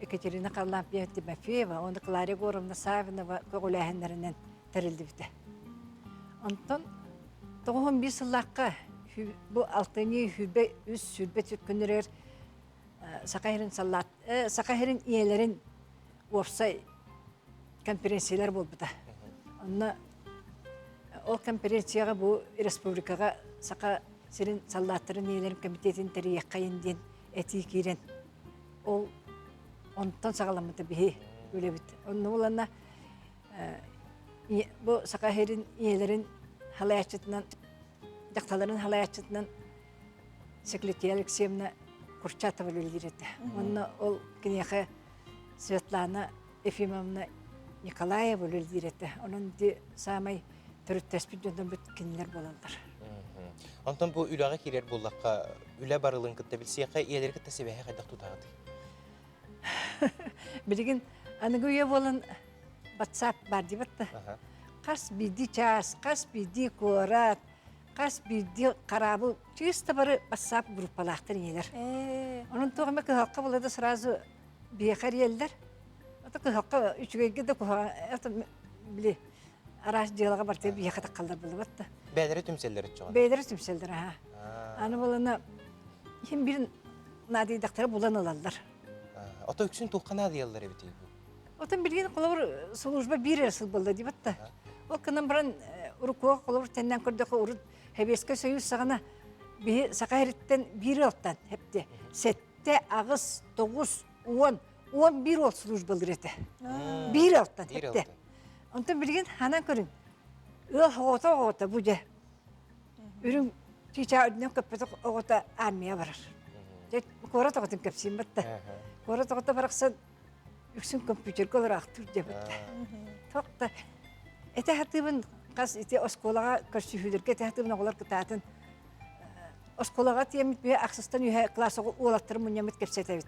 Екатерина Харлампьева Тимофеева уонна Клария Егоровна Саввинова көҕүлээһиннэринэн тэриллибитэ. Онтон 91 сыллаахха бу алтынньы сүүрбэ үс сүүрбэ түөрт күннэригэр Саха сирин саллаат Саха сирин ийэлэрин уопсай конференциялар буолбута. Онно ол конференцияҕа бу республикаҕа Саха сирин саллааттарын ийэлэрин комитетин тэрийиэххэйин диэн этии киирэн ол онтон саҕаламмыта биһи үлэбит. Онно буланна бу Саха сирин ийэлэрин халаяччытынан дьахталарын халаяччытынан Секлетия Алексеевна Курчатова үлэлиир этэ. Онно ол киниэхэ Светлана Ефимовна Николаева үлэлиир этэ. Онон ити саамай төрүттэспит дьоннорбут кинилэр буолаллар. Онтон бу үлэҕэ киирэр буоллахха, үлэ барылын кытта билсиэххэ, ийэлэри кытта сибээһи хайдах тутаҕытый? Билигин аныгы үйэ буолан WhatsApp бар диэбит да. Хас биирдии чаас, хас биирдии куорат, хас биирдии хараабыл чыыс бары WhatsApp группалаахтар ийэлэр. Онон туох эмэ кыһалҕа буолла да сразу биһиэхэ эрийэллэр. Ото кыһалҕа үчүгэйгэ да куһаҕан это били араас дьыалаҕа барытыгар биһиэхэ таххаллар буолбат да. Бэйэлэрэ түмсэллэр оччоҕо. Бэйэлэрэ түмсэллэр аха. Аны буолана иһин бир наадыйдахтара булан ылаллар. Ото үксүн туохха наадыйаллар эбитий бу? Отон билигин холобур служба биир эрэ сыл буолла диэбит да. Ол гынан баран уруккуга холобур тэннэн көрдөххө урут Сэбиэскэй Союз саҕана биһи Саха сириттэн биир ыалтан хепте сэттэ, аҕыс, тоҕус, уон, уон биир уол службалыыр этэ. Биир ыалтан хепте. Онтон билигин ханан көрүн ыал оҕото оҕото бу дьэ үрүҥ чыычаа үрдүнэн көппөтөх оҕото армия барар. Дьэ куорат оҕотун кэпсиим батта. Куорат оҕото барахсан үксүн компьютерга олораахтыыр диэбиттэ. Туох да этэ сатыыбын хас ити оскуолаҕа көрсүһүүлэргэ этэ сатыыбын оҕолор кытаатын оскуолаҕа тиэммит биһи ахсыстан үһэ класс уолаттары мунньаммыт кэпсэтэбит.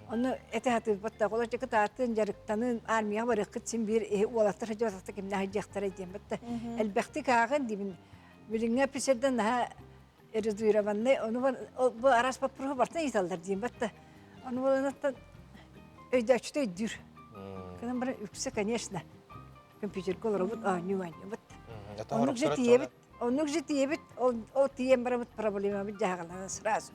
Ону этэ сатыырбат да оҕолор дьэ кытаатын дьарыктанын армияҕа барыаххыт син биир уолаттар сылдьыбатахта кимнээх сылдьыахтарай диэн бытта элбэхтик ааҕын диибин билиҥҥи офицердан наһаа эрудированный ону бу араас боппуруоһу барытын ыйыталлар диэн батта ону буоланаттан өйдөөччүтэ өйдүүр кынан баран үксэ конечно компьютерга олоробут оонньуу оонньуубут оннук же тиийэбит оннук же тиийэбит ол тиийэн барабыт проблемабыт дьаһаҕаланан сразу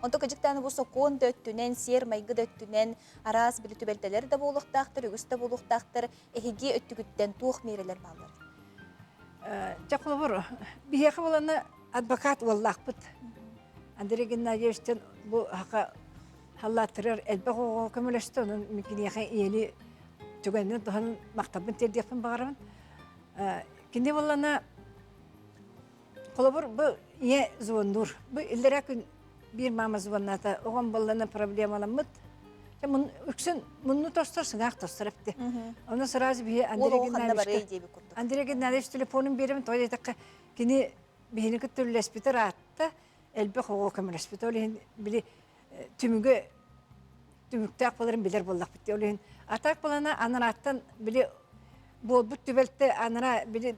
Онто кыдьыктааны бу сокуон да өттүнэн, сиэр-майгы да өттүнэн араас били түбэлтэлэр да буолуохтаахтар, үгүс да буолуохтаахтар. Эһиги өттүгүттэн туох миэрэлэр бааллар? Дьэ, холобур, биһиэхэ буолана адвокат уоллаахпыт. Андрей Геннадьевичтан бу хака халлааттарыгар элбэх оҕоҕо көмөлөстө, онон мин киниэхэ ийэли түгэнинэн туһанан махталбын тиэрдиэхпин баҕарабын. Кини буоллана холобур, бу ийэ звоннуур. Бу иллэрээ күн биир мама звоннаата, оҕом буоллана проблемаламмыт. Үксүн мунну тостор, сыҥаах тостор эпти. Ону сразу биһи Андрей Геннадьевичка Андрей Геннадьевич телефонун биэрэбин, тоҕо диэтэххэ, кини биһини кытта үлэлэспитэ ыраатта, элбэх оҕо көмөлөспүтэ. Ол иһин били түмүгэ түмүктээх буоларын билэр буоллахпыт. Ол иһин атак буолана анарааттан били. Буолбут түбэлтэ анара били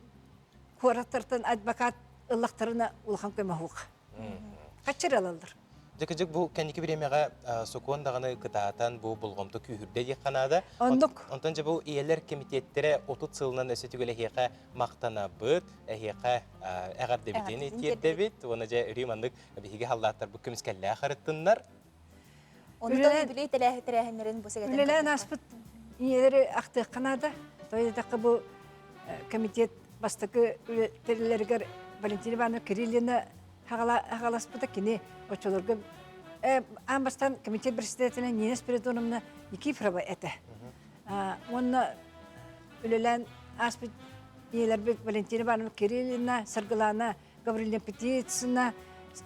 куораттартан адвокат ыллахтарына улахан көмө суох. Хаччыр ылаллар. Дьэ кыдьык бу кэнники бириэмэҕэ сокуон даҕаны кытаатан бу болҕомто күүһүрдэ диэххэ наада. Оннук. Онтон дьэ бу ийэлэр кэмитиэттэрэ 30 сылынан өссө түгэл эһиэхэ махтанабыт, эһиэхэ эҕэрдэбитин тиэрдэбит. Уонна дьэ өрүү маннык биһиги халлааттарбыт көмүскэллээх арыттыннар. Онтон үбүлүй тэрээһиннэрин бу сэгэтэн Үлэлээн ааспыт ийэлэри ахтыахха наада. Тоҕо диэтэххэ бу комитет бастакы тэриллэригэр Валентина Ивановна Кириллина хаҕаласпыта кини оччолорго аан бастаан комитет председателэ Нина Спиридоновна Никифорова этэ. Уонна үлэлээн ааспыт ийэлэрбит Валентина Ивановна Кириллина, Саргылана Гаврилина Петицына,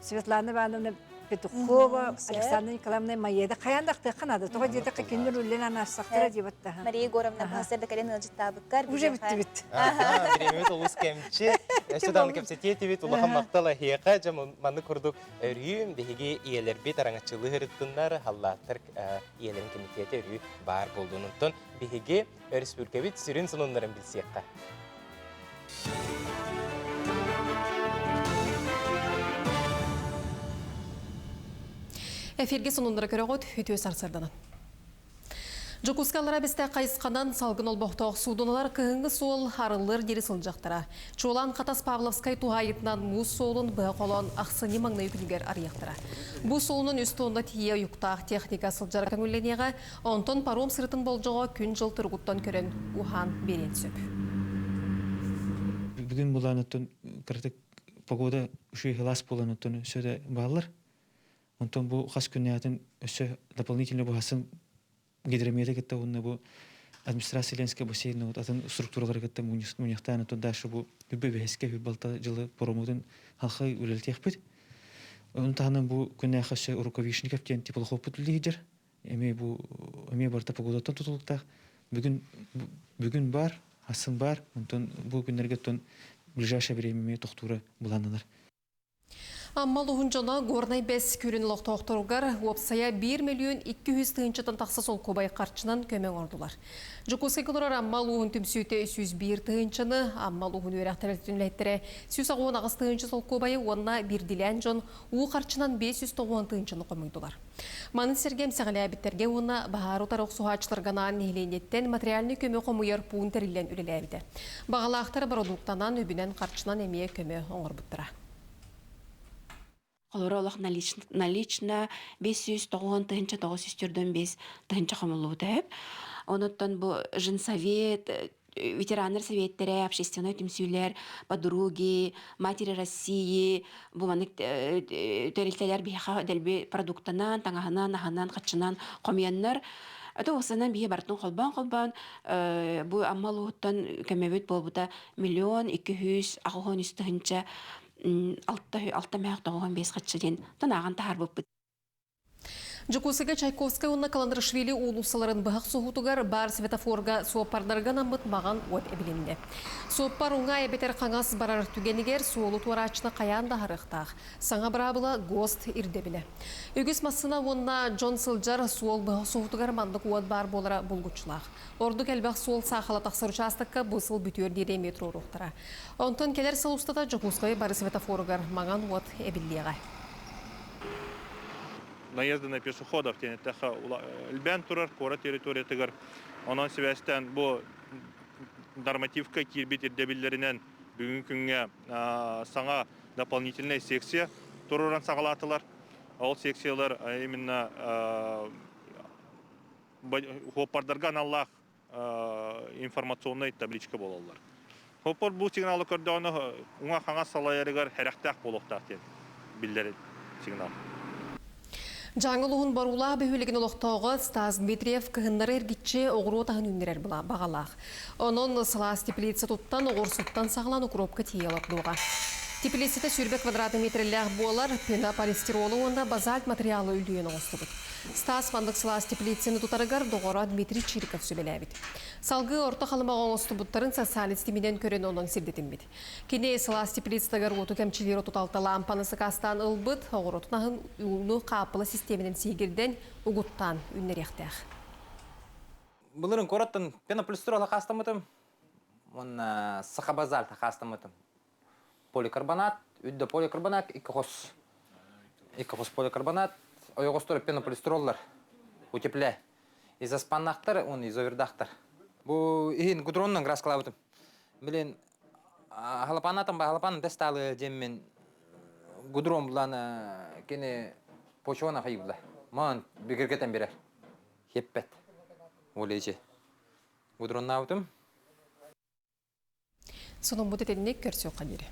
Светлана Ивановна Петухова, Александра Николаевна Маеда хайаан да ахтыахха наада. Тоҕо диэтэххэ кинилэр үллэн анаастахтара диэбэт Мария Егоровна баһасар да кэлин ыалдьыттаабыккар. Уже бүттүбүт. Бириэмэбит олус кэмчи. Өссө даҕаны кэпсэтиэ этибит. Улахан махтал эһиэхэ. Дьэ маннык курдук өрүү биһиги ийэлэрбит араҥаччылыы ырыттыннар, халлааттар ийэлэрин кэмитиэтэ өрүү баар буоллун. Онтон биһиги өрөспүүбүлүкэбит сүрүн сонуннарын билсиэххэ. Эфирге сонуннары көрөҕүт, үтүө сарсырданан. Дьокуускаллара бистэ хайысханан салгын олбохтоох суудуналар кыһыҥҥы суол арыллыр диэри сылдьахтара. Чуолаан Хатас Павловскай туһаайытынан муус суолун быһа холоон ахсынньы маҥнай күнүгэр арыйахтара. Бу суолунан үс тонна тиийэ уйуктаах техника сылдьара көҥүллэниэҕэ, онтон паром сырытын болдьоҕо күн-дьыл туругуттан көрөн уһаан биэриэн сөп. Бүгүн булаан оттон кыратык погода үчүгэй сылаас буолан оттон өссө да бааллар. Онтон бу хас күннээтин өссө дополнительно быһасын гидрометы кытта уонна бу администрация Ленскэй бассейн вот атын структуралары кытта мунньахтаан оттон дальше бу үбэ бэһискэ үб балта жылы поромутун халхай үлэлтиэхпит. Onun таһынан бу күннээхэ өссө Рукавишников диэн теплохоппут үлэлиир. Эмиэ бу эмиэ барыта погодаттан тутулуктаах. Бүгүн бүгүн бар, асын бар. Онтон бу күннэргэ оттон ближайшее время эмиэ тохтуура былааннанар. Амма улууһун дьоно Горнай Бэс күөлүн олохтоохторугар уопсайа 1 миллион 200 тыһыынчаттан тахса солкуобай харчынан көмө оҥордулар. Дьокуускайга олорор Амма улууһун түмсүүтэ 301 тыһыынчаны, Амма улууһун үөрэх тэрилтэтин үлэһиттэрэ 168 тыһыынча солкуобайы уонна биирдиилээн дьон уу харчынан 590 тыһыынчаны хомуйдулар. Маны сэргэ эмсэҕэлээбиттэргэ уонна баһаар утары охсуһааччыларга анаан нэһилиэнньэттэн материальнай көмө хомуйар пуун тэриллэн үлэлээбитэ. Баҕалаахтар бородууктанан, үбүнэн-харчынан эмиэ көмө оҥорбуттара. Холоро олох налично 590 945 тыһыынча хомуллубута үһү. Онуттан бу женсовет, ветераннар советтэрэ, общественнай түмсүүлэр, подруги, матери России бу маннык тэрилтэлэр биһиэхэ дэлби продуктанан, таҥаһынан, аһынан, хаччынан хомуйаннар это уосанан биһи барытын холбоон-холбоон бу Амма улууһуттан көмөбүт буолбута 1 283 тыһыынча алта мөһөх 95 хаччы диэн тонааҕан таһаарбыппыт. Дьокуускайга Чайковскай уонна Каландрашвили уулуссаларын быһах соһуутугар баар светофорга суоппардарга анаммыт маҕан уот эбилиннэ. Суоппар уҥа эбэтэр хаҥас барар түгэнигэр суолу туорааччыны хайаан да аһарыахтаах. Саҥа быраабыла ГОСТ ирдэбилэ. Үгүс массыына уонна дьон сылдьар суол быһах соһуутугар маннык уот баар буолара булгуччулаах. Ордук элбэх суол саахала тахсар учаастакка бу сыл бүтүөр диэри эмиэ туруоруохтара. Онтон кэлэр сыл устата Дьокуускай бары светофоругар маҥан уот эбиллиэҕэ. Наезды на пешеходов диэн эттэххэ элбээн турар куорат территориятыгар. Онон сибээстээн бу нормативка киирбит ирдэбиллэринэн бүгүҥҥү күҥҥэ саҥа дополнительная секция туруоран саҕалаатылар. Ол секциялар именно хуоппардарга аналлаах информационнай табличка буолаллар. Хуоппар бу сигналы көрдөҕүнэ уҥа-хаҥас салайарыгар сэрэхтээх буолуохтаах диэн биллэр сигнал. Дьааҥы улууһун Боруулаах бөһүөлэгин олохтооҕо Стас Дмитриев кыһыннары эргиччи оҕуруот аһын үүннэрэр баҕалаах. Онон сылаас теплица туттан, оҕурсуттан саҕалаан укропка тиийэ олордуоҕа. Теплицата 20 квадратный метрэлээх буолар, пенополистиролу уонна базальт материалы үлүйэн оҥостубут. Стас маннык сылаас теплицаны тутарыгар доҕоро Дмитрий Чириков сүбэлээбит. Салгыы Орто Халымаҕа оҥостубуттарын социальнай ситиминэн көрөн онон сирдэтиммит. Кини сылаас теплицатыгар уоту кэмчилиир 36 лаампаны сакаастаан ылбыт, оҕуротун аһын ууну хааппыла систиэминэн сиигирдэн, угуттаан үүннэриэхтээх. Былырын куораттан пенополистирол хастаммытым. Уонна саха базальт хаастаммытым. Поликарбонат, үрдэ поликарбонат, икки хос. Икки хос поликарбонат, ойоҕостор пенополистироллар, утепле. Изоспаннахтар уонна изовердахтар. Бу иһин гудронунан краскалаабытым. Блин, халапаанатан халапаан тестаалы диэммин гудрон булан кини почваны хайыбла. Маан бигиргетен берер. Хеппет. Олечи. Гудроннаабытым. Сонуммут итинник көрсүөххэ диэри.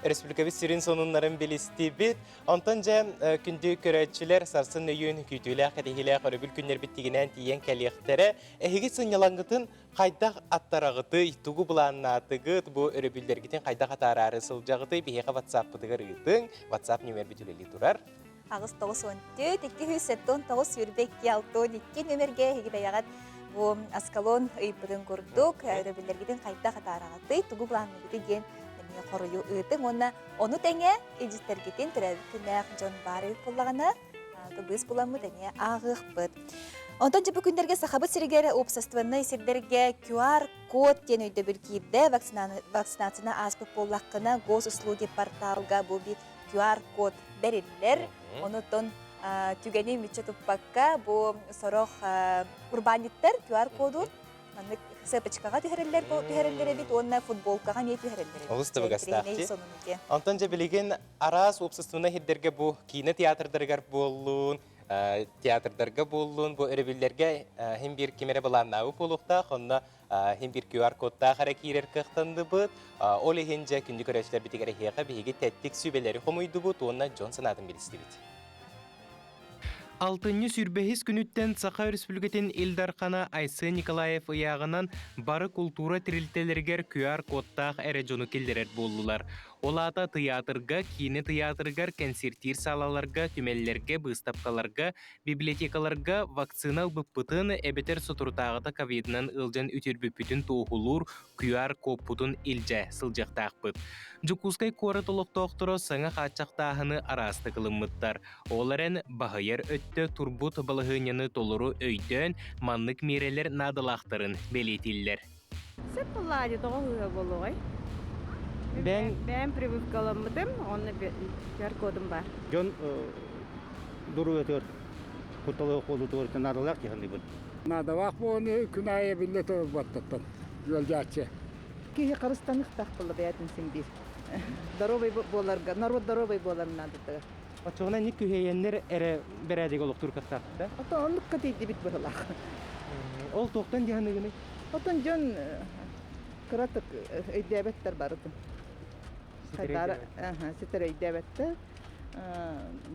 Республикабыт сирин сонуннарын билистибит. Онтон дьэ күндү көрөөччүлэр сарсын өйүүн күүтүүлээх кэтэһиилээх өрөбүл күннэрбит тигинээн тиийэн кэлиэхтэрэ. Эһиги сынньалаҥҥытын хайдах аттараҕытый, тугу былааннаатыгыт, бу өрөбүллэргитин хайдах атаараары сылдьаҕытый, биһиэхэ WhatsApp-пытыгар ыытыҥ. WhatsApp нүмербит үлэлии турар. 894 279 22 62 нүмергэ эһиги бэйэҕит бу Аскалон ыйбытын курдук өрөбүллэргитин хайдах атаараҕытый, тугу былаанныгытый диэн эмиэ хоруйу ыытыҥ уонна ону тэҥэ илдьиттэргитин төрөөбүт күннээх дьон баар эбит буоллаҕына быыс буламмыт эмиэ ааҕыахпыт. Онтон дьэ бу күннэргэ Сахабыт сиригэр уопсастыбаннай сирдэргэ QR-код диэн өйдөбүл киирдэ. Вакцинацияны ааспыт буоллаххына госуслуги порталга бу QR-код бэриллэр. Онутон түгэни мүччү туппакка бу сорох урбаанньыттар QR-коду маннык цепочкаҕа түһэрэллэр түһэрэллэр эбит уонна футболкаҕа эмиэ түһэрэллэр эбит. Олус табыгастаах дии. Онтон дьэ билигин араас уопсастыбаннай сирдэргэ бу киинэ театрдарыгар буоллун, театрдарга буоллун, бу өрөбүллэргэ хим биир ким эрэ былааннаабыт буолуохтаах, онно Иһин биир QR-кодтаах эрэ киирэр кыахтанныбыт. Ол иһин дьэ күндү көрөөччүлэрбитигэр эһиэхэ биһиги тэттик сүбэлэри хомуйдубут уонна дьон санаатын билистибит. Алтынньы сүүрбэһис күнүттэн Саха Өрөспүүбүлүкэтин Ил Дархана Айсен Николаев ыйааҕынан бары култуура тэрилтэлэригэр QR-кодтаах эрэ дьону киллэрэр буоллулар. Ол аата тыйаатырга, киинэ тыйаатырыгар, кэнсиэртиир саалаларга, түмэллэргэ, быыстапкаларга Библиотекаларга вакцина ылбыппытын эбэтэр соторутааҕыта ковидынан ыалдьан үтүөрбүппүтүн туоһулуур QR-кодпутун илдьэ сылдьыахтаахпыт. Дьокуускай куорат олохтоохторо саҥа хааччахтааһыны араастык ылыммыттар. Ол эрэн, баһыйар өттө турбут балаһыанньаны толору өйдөөн, маннык миэрэлэр наадалаахтарын бэлиэтииллэр. Сөп буоллаа тоҕо сыыһа буолуоҕай? Бэйэм, бэйэм прививкаламмытым, уонна QR-кодум баар. Дьон доруобуйатыгар кутталы буолуутугар наадалаах дии саныыбын. Наадалаах буолуну күн аайы биллэ турбаттаттан ыалдьааччы. Киһи харыстаныахтаах буолла бэйэтин син биир. Здоровый буоларга, народ здоровый буолар наадатыгар. Оччоҕуна инник күһэйэннэр эрэ бэрээдэги олохтуур кыахтаахпыт да? Ото оннукка тиийдибит быһылаах. Ол туохтан дьаһаныгыный? Отон дьон кыратык өйдөөбөттөр барытын. Хайдара ситэр өйдөөбөттөр.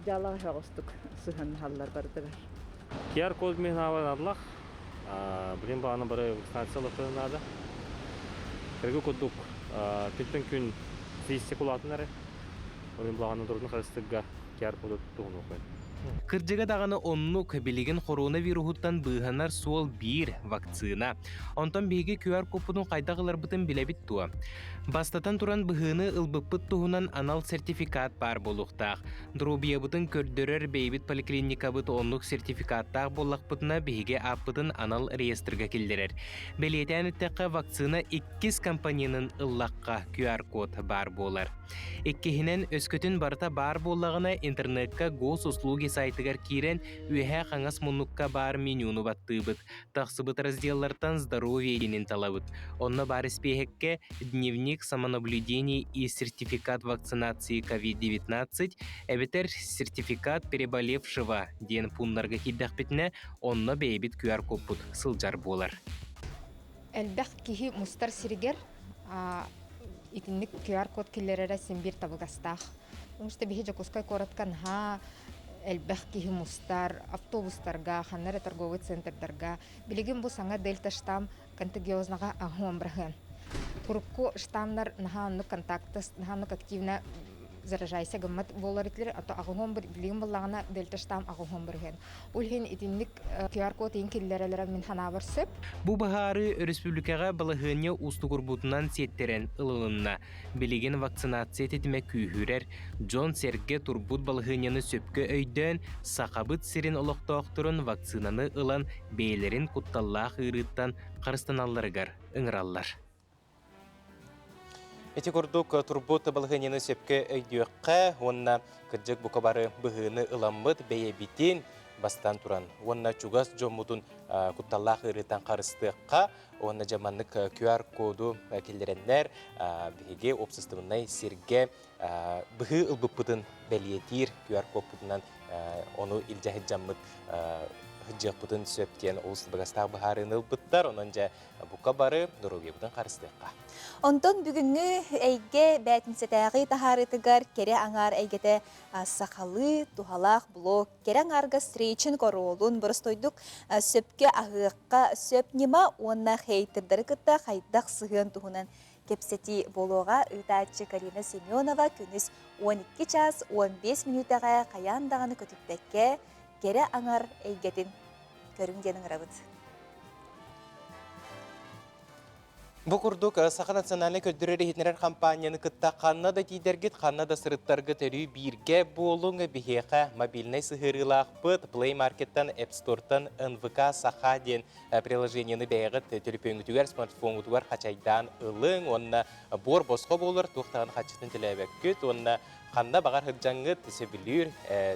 Дьаалаҕа соҕустук сыһаннаһаллар барытыгар. QR-код мин аналлах. Билин баҕаны бары вакцинация ылыахтарын наада. Кыргы курдук күнтэн күн физик улаатан эрэ. Ол былаҕаны турун харыстырга QR-коду туһунуохпун. Кырдьыга даҕаны оннук, билигин коронавируһуттан быыһанар суол биир – вакцина. Онтон биһиги QR-кодпутун хайдах ыларбытын билэбит дуо? Бастатан туран быһыыны ылбыппыт туһунан анал сертификат баар буолуохтаах. Доруобуйабытын көрдөрөр бэйэбит поликлиникабыт оннук сертификаттаах буоллахпытына биһиги ааппытын анал реестргэ киллэрэр. Бэлиэтээн эттэххэ, вакцина иккис компоненын ыллахха QR-код баар буолар. Иккиһинэн, өскөтүн барыта баар буоллаҕына, интернекка госуслуги сайтыгар киирэн, үөһээ хаҥас муннукка баар менюну баттыыбыт. Тахсыбыт разделлартан «Здоровье» диэнин талабыт. Онно баар испиэһэккэ «Дневник самонаблюдений и сертификат вакцинации COVID-19» эбэтэр «Сертификат переболевшего» диэн пууннарга киирдэхпитинэ, онно бэйэбит QR-кодпут сылдьар буолар. Элбэх киһи мустар сиригэр итинник QR-код киллэрэрэ син биир табыгастаах. Потому что биһи Дьокуускай куоратка наһаа элбэх киһи мустар, автобустарга, ханна эрэ торговый центрдарга. Билигин бу саҥа дельта штамм контагиознаҕа аһуон быраһыан. Урукку штаммнар наһаа оннук контакты, наһаа оннук активно заражайся гыммат буолар этилэр, ото аҕыһуон билигин буллаҕына дельта штамм аҕыһуон бырыһыан. Ол иһин итинник QR-код иин киллэрэлэрэ мин санаабар сөп. Бу быһаарыы өрөспүүбүлүкэҕэ балаһыанньа уустугурбутунан сиэттэрэн ылылынна. Билигин вакцинация тэтимэ күүһүрэр, дьон-сэргэ турбут балаһыанньаны сөпкө өйдөөн, Сахабыт сирин олохтоохторун вакцинаны ылан бэйэлэрин кутталлаах ыарыыттан харыстаналларыгар ыҥыраллар. Ити курдук турбут балаһыанньаны сөпкө өйдүөххэ уонна кырдьык бука бары быһыыны ыламмыт бэйэбитин бастаан туран уонна чугас дьоммутун кутталлаах ыарыытан харыстыахха уонна дьэ маннык QR-коду киллэрэннэр биһиги уопсастыбаннай сиргэ быһыы ылбыппытын бэлиэтиир QR-кодпутунан ону илдьэ сылдьаммыт сылдьыахпытын сөп диэн олус табыгастаах быһаарыыны ылбыттар. Онон дьэ бука бары доруобуйабытын харыстыахха. Онтон бүгүҥҥү эйгэ бээтинсэтээҕи таһаарыытыгар кэрэ аҥаар эйгэтэ сахалыы туһалаах блог кэрэ аҥаарга встречинг оруолун боростуойдук сөпкө аһыахха сөп ньыма уонна хейтердары кытта хайдах сыһыан туһунан кэпсэтии буолуоҕа. Ыытааччы Карина Семенова күнүс 12 час 15 мүнүүтэҕэ хайаан даҕаны көтүппэккэ кэрэ аҥар эйгэтин көрүҥ диэн ыҥырабыт. Бу курдук Саха национальнай көрдөрөр-иһитиннэрэр хампаанньаны кытта ханна да тиийдэргит, ханна да сырыттаргыт өрүү бииргэ буолуҥ. Биһиэхэ мобильнай сыһыарыылаахпыт Play Market-тан, App Store-тан НВК Саха диэн приложениены бэйэҕит төлөпүөҥҥүтүгэр, смартфоҥҥутугар хачайдаан ылыҥ уонна буор босхо буолар, туох даҕаны харчытын төлөөбөккүт уонна ханна баҕар сылдьаҥҥыт сөбүлүүр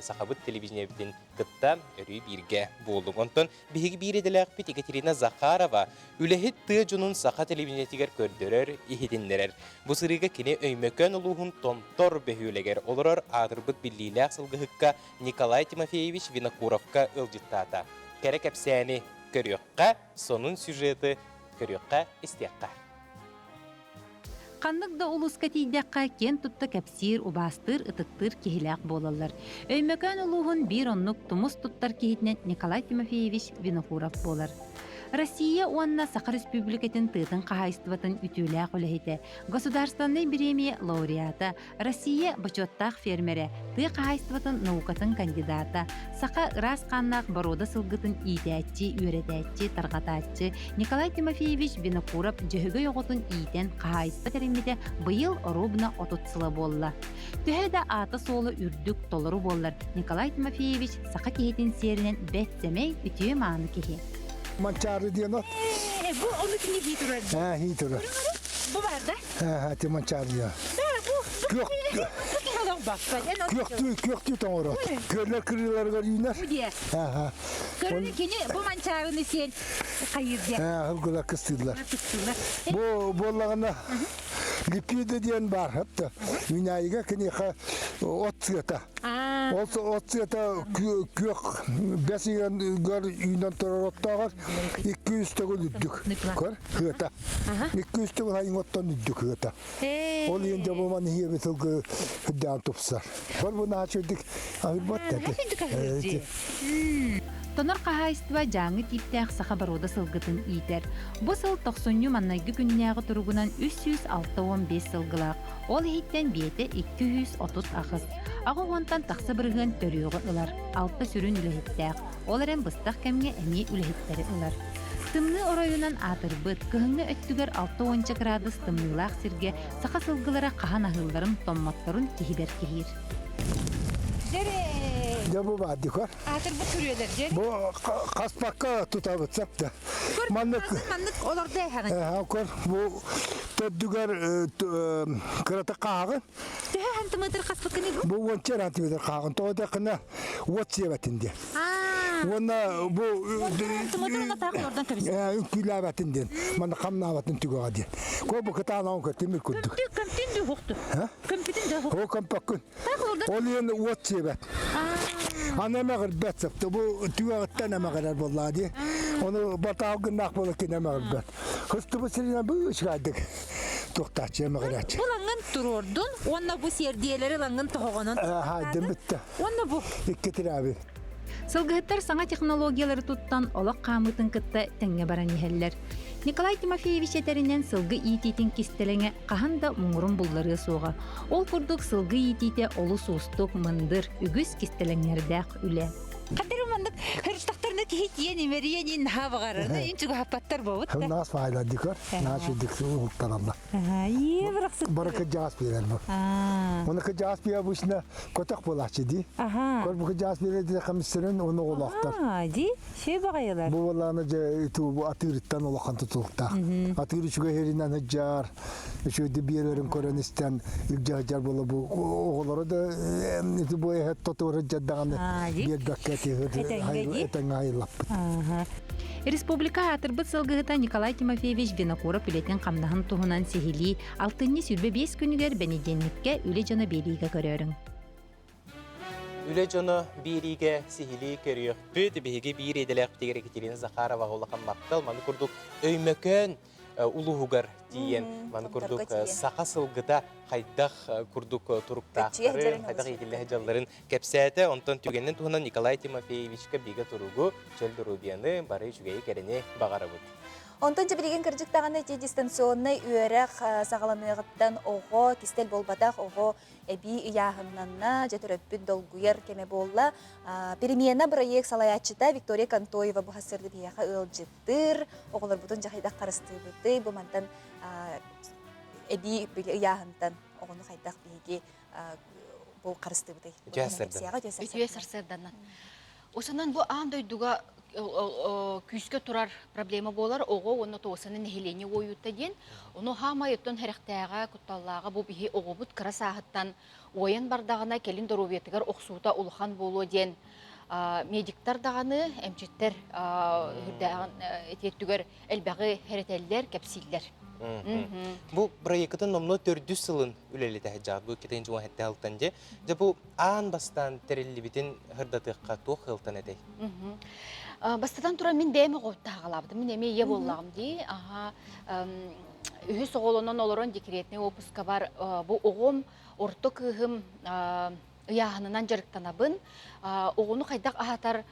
сахабыт телевидениебитин кытта өрүү бииргэ буолуҥ. Онтон биһиги биир идэлээхпит Екатерина Захарова үлэһит тыа дьонун саха телевидениетигэр көрдөрөр, иһитиннэрэр. Бу сырыыга кини Өймөкөөн улууһун Томтор бөһүөлэгэр олорор аатырбыт биллиилээх сылгыһыкка Николай Тимофеевич Винокуровка ыалдьыттаата. Кэрэ кэпсээни көрүөххэ, сонун сюжеты көрүөххэ, истиэххэ. Ханнык да улууска тиийдэххэ, киэн тутта кэпсиир, убаастыыр, ытыктыыр киһилээх буолаллар. Өймөкөөн улууһун биир оннук тумус туттар киһитинэн Николай Тимофеевич Винокуров буолар. Россия уонна Саха Республикатын тыатын хаһаайыстыбатын үтүөлээх үлэһитэ, Государственнай бириэмийэ лауреата, Россия бочуоттаах фермерэ, тыа хаһаайыстыбатын наукатын кандидата, саха ыраас хааннаах боруода сылгытын иитээччи, үөрэтээччи, тарҕатааччы Николай Тимофеевич Винокуров Дьөһөгөй оҕотун иитэн хаһаайыстыба тэриммитэ быйыл оруобуна 30 сыла буолла. Төһө да аата-суола үрдүк, толору буоллар, Николай Тимофеевич саха киһитин сиэринэн бэрт сэмэй, үтүө-мааны киһи. Манчаары диэн от. Бу ону кини хии турар. Ээ, хии турар. Бу бар да? Ээ, ти манчаары диэн. Күөх күөхтүү күөхтүү тоҥорот. Күөллэр кырыыларыгар үүнэр. Бу диэ. Көрүнү кини бу манчаарыны сиэн хайыыр диэ. Ээ, ылгылар кыстыыллар. Бу буоллаҕына липиды диэн баар хатта. Үүнээйигэ киниэхэ от сыата. Ол от сыата күөх бэс ыйыгар үүнэн турар оттооҕор 200 төгүл үрдүк. Көр, сыата. 200 төгүл айың оттон үрдүк сыата. Ол иһин дьэ бу маны иһиэби сылгы үрдээн тупсар. Бар бу наһаа үчүгдүк аһырбат да. Тонор хаһаайыстыба дьааҥы тииптээх саха боруода сылгытын иитэр. Бу сыл тохсунньу маннайгы күннээҕи туругунан 365 сылгылаах, ол иһиттэн биэтэ 238. Аҕа уонтан тахса бырыһыан төрүөҕү ылар, алта сүрүн үлэһиттээх, ол эрэн быстах кэмҥэ эмиэ үлэһиттэри ылар. Тымныы оройунан аатырбыт, кыһыҥҥы өттүгэр алта уонча кыраадыс тымныылаах сиргэ саха сылгылара хаһан аһыылларын, томмотторун киһи бэркиһиир. Дьэ бу баар дикор. Аатырбыт күрүөлэр дьэ. Бу хаспакка тутабыт сап да. Маннык маннык олордо эһэҕин. Ээ, көр бу төрдүгэр кырата хааҕын. Төһө сантиметр хаспыккыный бу? Бу уонча сантиметр хааҕын. Тоҕо диэххинэ уот сиэбэтин диэн. Уонна бу үҥкүүлээбэтин диэн, манна хамнаабатын түгэҕэ диэн. Ко бу кытаанаҕын көр тимир курдук. Көмтүн дүү хукту. Көмпүтүн дүү О көмпөккүн. Ол иһин уот сиэбэт. Аны эмэҕирбэт сапта бу түгэҕиттэн эмэҕирэр буоллаа дии. Ону батаал гыннаах буола кини эмэҕирбэт. Хыстыбыт сиринэн бу үчүгэйдик туохтааччы эмэҕирээччи. Бу лаҥын туруордун уонна бу сиэрдийэлэри лаҥын тоһоҕонон. Хаайдым бүттэ. Уонна бу. Икки тирээби. Сылгыһыттар саҥа технологиялары туттан олох хаамыытын кытта тэҥҥэ баран иһэллэр. Николай Тимофеевич этэринэн сылгы иитиитин кистэлэҥэ хаһан да муҥурун булларыа суоҕа. Ол курдук сылгы иитиитэ олус уустук, мындыр, үгүс кистэлэҥнэрдээх үлэ. Хадыр маннык хырыстахтарына киһи тиэн имэрийэн ин наһаа баҕарар. Ин чугаһаппаттар буолбут да. Наас баайла дикор, наас дик уһуктаралла. Бары кыдьаас биэрэр бу. Оны кыдьаас биэ обычно көтөх буолааччы дии. Көр бу кыдьаас биэрэр дии хамсырын оны оҕолоохтор. Ди, шей баҕайылар. Бу буолааны дьэ иту бу атыырыттан улахан тутулуктаах. Атыыр үчүгэй herинэн ыдьаар, үчүгэйди биэрэрин көрөн истэн илдьэ сылдьар буола бу оҕолоро да ити бу эһэт тотуор сылдьардаҕаны биэрбэккэ этэҥҥэ айыллаппыт. Республика аатырбыт сылгыһыта Николай Тимофеевич Винокуров үлэтин-хамнаһын туһунан сиһилии алтынньы 25 күнүгэр бэнидиэнньиккэ үлэ дьоно биэриигэ көрөөрүҥ. Үлэ дьоно биэриигэ сиһилии көрүөхпүт. Биһиги биир идэлээхпитигэр Екатерина Захароваҕа улахан махтал. Маны курдук Өймөкөөн улууһугар тиийэн маны курдук саха сылгыта хайдах курдук туруктаахтарын, хайдах иитиллэ сылдьалларын кэпсээтэ. Онтон түгэнин туһунан Николай Тимофеевичка бигэ туругу, чөл доруобуйаны, бары үчүгэйи кэрэни баҕарабыт. Онтон дьэ билигин кырдьык даҕаны ити дистанционнай үөрэх саҕаланыаҕыттан оҕо кистэл буолбатах, оҕо эбии ыйааһыннанна, дьэ төрөппүт долгуйар кэмэ буолла. Перемена бырайыак салайааччыта Виктория Контоева бу сарсыарда биһиэхэ ыалдьыттыыр, оҕолорбутун дьэ хайдах харыстыыбытый, бу мантан эбии били ыйааһынтан оҕону хайдах биһиги бу харыстыыбытый? Үтүө сарсыарданан. Үтүө сарсыарданан. Осонон бу аан дойдуга күүскэ турар проблема буолар оҕо уонна тоосаны нэһилиэнньэ уойуута диэн. Ону хаамай оттон хэрэхтээҕэ, кутталлааҕа бу биһи оҕобут кыра сааһыттан уойан бардаҕына кэлин доруобуйатыгар охсуута улахан буолуо диэн медиктар даҕаны, эмчиттэр үрдээҕин ити өттүгэр элбэҕи хэрэтэллэр, кэпсииллэр. Бу проектын номнуо төрдүс сылын үлэлэтэ сылдьаҕыт. Бу 2017 сылтан дьэ. Дьэ бу аан бастаан тэриллибитин сырдатыахха туох сылтан этэй? Бастатан туран мин бэйэм оҕоттааҕалаабытым. Мин эмиэ ийэ буоллаҕым дии. Аха үһүс оҕолонон олорон декретный отпускабар бу оҕом орто кыыһым ыйааһынынан дьарыктанабын. Оҕону хайдах аһатар